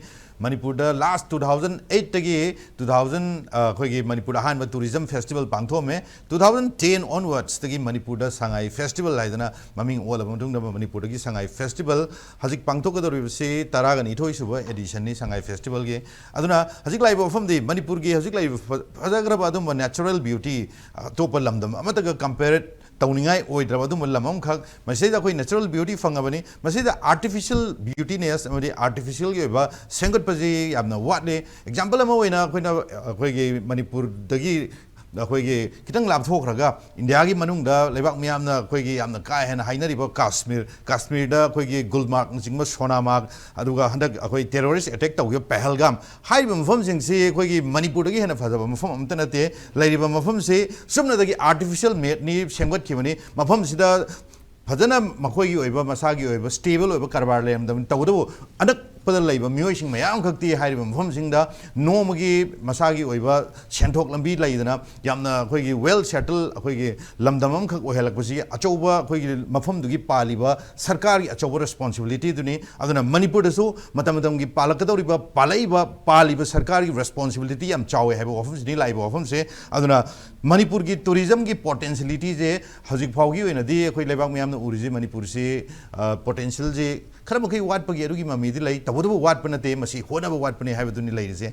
ꯃꯅꯤꯄꯨꯔꯗ ꯂꯥꯁ ꯇꯨ ꯊꯥꯎꯖꯟ ꯑꯩꯠꯇꯒꯤ ꯇꯨ ꯊꯥꯎꯖꯟ ꯑꯩꯈꯣꯏꯒꯤ ꯃꯅꯤꯄꯨꯔꯗ ꯑꯍꯥꯟꯕ ꯇꯨꯔꯤꯖꯝ ꯐꯦꯁꯇꯤꯚꯦꯜ ꯄꯥꯡꯊꯣꯛꯑꯝꯃꯦ꯫ ꯇꯨ ꯊꯥꯎꯖꯟ ꯇꯦꯟ ꯑꯣꯟꯋꯥꯔꯗꯁꯇꯒꯤ ꯃꯅꯤꯄꯨꯔꯗ ꯁꯉꯥꯏ ꯐꯦꯁꯇꯤꯚꯦꯜ ꯍꯥꯏꯗꯅ ꯃꯃꯤꯡ ꯑꯣꯜꯂꯕ ꯃꯇꯨꯡꯗ ꯃꯅꯤꯄꯨꯔꯗꯒꯤ ꯁꯉꯥꯏ ꯐꯦꯁꯇꯤꯚꯦꯜ ꯍꯧꯖꯤꯛ ꯄꯥꯡꯊꯣꯛꯀꯗꯧꯔꯤꯕꯁꯤ ꯇꯔꯥꯒ ꯅꯤꯊꯣꯏ ꯁꯨꯕ ꯑꯦꯗꯤꯁꯟꯅꯤ ꯁꯉꯥꯏ ꯐꯦꯁꯇꯤꯚꯦꯜꯒꯤ꯫ ꯑꯗꯨꯅ ꯍꯧꯖꯤꯛ ꯂꯥꯛꯏꯕ ꯃꯐꯝꯗꯤ ꯃꯅꯤꯄꯨꯔꯒꯤ ꯍꯧꯖꯤꯛ ꯂꯩꯔꯤꯕ ꯐ- ꯐꯖꯈ꯭ꯔꯕ ꯑꯗꯨꯝꯕ ꯅꯦꯆꯔꯦꯜ ꯕ꯭ꯌꯨꯇꯤ ꯑꯇꯣꯞꯄ ꯂꯝꯗꯝ ꯑꯃꯠꯇꯒ ꯀꯝꯄꯦꯌꯔ ꯇꯧꯅꯤꯡꯉꯥꯏ ꯑꯣꯏꯗ꯭ꯔꯕ ꯑꯗꯨꯝꯕ ꯂꯝ ꯑꯃꯈꯛ꯫ ꯃꯁꯤꯗ ꯑꯩꯈꯣꯏ ꯅꯦꯆꯔꯦꯜ ꯕ꯭ꯌꯨꯇꯤ ꯐꯪꯉꯕꯅꯤ꯫ ꯃꯁꯤꯗ ꯑꯥꯔꯇꯤꯐꯤꯁꯤꯌꯦꯜ ꯕ꯭ꯌꯨꯇꯤꯅꯦꯁ ꯑꯃꯗꯤ ꯑꯥꯔꯇꯤꯐꯤꯁꯤꯌꯦꯜꯒꯤ ꯑꯣꯏꯕ ꯁꯦꯝꯒꯠꯄꯁꯤ ꯌꯥꯝꯅ ꯋꯥꯠꯂꯤ꯫ ꯑꯦꯛꯖꯥꯝꯄꯜ ꯑꯃ ꯑꯣꯏꯅ ꯑꯩꯈꯣꯏꯅ ꯑꯩꯈꯣꯏꯒꯤ ꯃꯅꯤꯄꯨꯔꯗꯒꯤ ꯑꯩꯈꯣꯏꯒꯤ ꯈꯤꯇꯪ ꯂꯥꯞꯊꯣꯛꯈ꯭ꯔꯒ ꯏꯟꯗꯤꯌꯥꯒꯤ ꯃꯅꯨꯡꯗ ꯂꯩꯕꯥꯛ ꯃꯤꯌꯥꯝꯅ ꯑꯩꯈꯣꯏꯒꯤ ꯌꯥꯝꯅ ꯀꯥ ꯍꯦꯟꯅ ꯍꯥꯏꯅꯔꯤꯕ ꯀꯥꯁꯃꯤꯔ, ꯀꯥꯁꯃꯤꯔꯗ ꯑꯩꯈꯣꯏꯒꯤ ꯒꯨꯜꯃꯥꯔꯛꯅꯆꯤꯡꯕ, ꯁꯣꯅꯥꯃꯥꯔꯛ, ꯑꯗꯨꯒ ꯍꯟꯗꯛ ꯑꯩꯈꯣꯏ ꯇꯦꯔꯣꯔꯤꯁ ꯑꯦꯇꯦꯛ ꯇꯧꯈꯤꯕ ꯄꯍꯜꯒꯥꯝ ꯍꯥꯏꯔꯤꯕ ꯃꯐꯝꯁꯤꯡꯁꯤ ꯑꯩꯈꯣꯏꯒꯤ ꯃꯅꯤꯄꯨꯔꯗꯒꯤ ꯍꯦꯟꯅ ꯐꯖꯕ ꯃꯐꯝ ꯑꯃꯠꯇ ꯅꯠꯇꯦ꯫ ꯂꯩꯔꯤꯕ ꯃꯐꯝꯁꯤ ꯆꯨꯝꯅꯗꯒꯤ ꯑꯥꯔꯇꯤꯐꯤꯁꯤꯌꯦꯜ ꯃꯦꯠꯅꯤ, ꯁꯦꯝꯒꯠꯈꯤꯕꯅꯤ꯫ ꯃꯐꯝꯁꯤꯗ ꯐꯖꯅ ꯃꯈꯣꯏꯒꯤ ꯑꯣꯏꯕ, ꯃꯁꯥꯒꯤ ꯑꯣꯏꯕ ꯁ꯭ꯇꯦꯕꯜ ꯑꯣꯏꯕ ꯀꯔꯕꯥꯔ ꯂꯩꯔꯝꯗꯕꯅꯤ꯫ ꯇꯧꯕꯇꯕꯨ ꯑꯅꯛꯄꯗ ꯂꯩꯕ ꯃꯤꯑꯣꯏꯁꯤꯡ ꯃꯌꯥꯝ ꯈꯛꯇꯤ ꯍꯥꯏꯔꯤꯕ ꯃꯐꯝꯁꯤꯡꯗ ꯅꯣꯡꯃꯒꯤ ꯃꯁꯥꯒꯤ ꯑꯣꯏꯕ ꯁꯦꯟꯊꯣꯛ ꯂꯝꯕꯤ ꯂꯩꯗꯅ ꯌꯥꯝꯅ ꯑꯩꯈꯣꯏꯒꯤ ꯋꯦꯜ ꯁꯦꯇꯜ ꯑꯩꯈꯣꯏꯒꯤ ꯂꯝꯗꯝ ꯑꯃꯈꯛ ꯑꯣꯏꯍꯜꯂꯛꯄꯁꯤ ꯑꯆꯧꯕ ꯑꯩꯈꯣꯏꯒꯤ ꯃꯐꯝꯗꯨꯒꯤ ꯄꯥꯜꯂꯤꯕ ꯁꯔꯀꯥꯔꯒꯤ ꯑꯆꯧꯕ ꯔꯦꯁꯄꯣꯟꯁꯤꯕꯤꯂꯤꯇꯤꯗꯨꯅꯤ꯫ ꯑꯗꯨꯅ ꯃꯅꯤꯄꯨꯔꯗꯁꯨ ꯃꯇꯝ ꯃꯇꯝꯒꯤ ꯄꯥꯜꯂꯛꯀꯗꯧꯔꯤꯕ, ꯄꯥꯜꯂꯛꯏꯕ, ꯄꯥꯜꯂꯤꯕ ꯁꯔꯀꯥꯔꯒꯤ ꯔꯦꯁꯄꯣꯟꯁꯤꯕꯤꯂꯤꯇꯤ ꯌꯥꯝ ꯆꯥꯎꯋꯦ ꯍꯥꯏꯕ ꯋꯥꯐꯝꯁꯤꯅꯤ ꯂꯥꯛꯏꯕ ꯋꯥꯐꯝꯁꯦ꯫ ꯑꯗꯨꯅ ꯃꯅꯤꯄꯨꯔꯒꯤ ꯇꯨꯔꯤꯖꯝꯒꯤ ꯄꯣꯇꯦꯟꯁꯤꯌꯦꯂꯤꯇꯤꯁꯦ ꯍꯧꯖꯤꯛ ꯐꯥꯎꯒꯤ ꯑꯣꯏꯅꯗꯤ ꯑꯩꯈꯣꯏ ꯂꯩꯕꯥꯛ ꯃꯤꯌꯥꯝꯅ ꯎꯔꯤꯁꯦ ꯃꯅꯤꯄꯨꯔꯁꯤ, ꯑ, ꯄꯣꯇꯦꯟꯁꯤꯌꯦꯜꯁꯤ ꯈꯔ ꯃꯈꯩ ꯋꯥꯠꯄꯒꯤ ꯑꯗꯨꯒꯤ ꯃꯃꯤꯗꯤ ꯂꯩ꯫ ꯇꯧꯕꯇꯕꯨ ꯋꯥꯠꯄ ꯅꯠꯇꯦ, ꯃꯁꯤ ꯍꯣꯠꯅꯕ ꯋꯥꯠꯄꯅꯦ ꯍꯥꯏꯕꯗꯨꯅꯤ ꯂꯩꯔꯤꯁꯦ꯫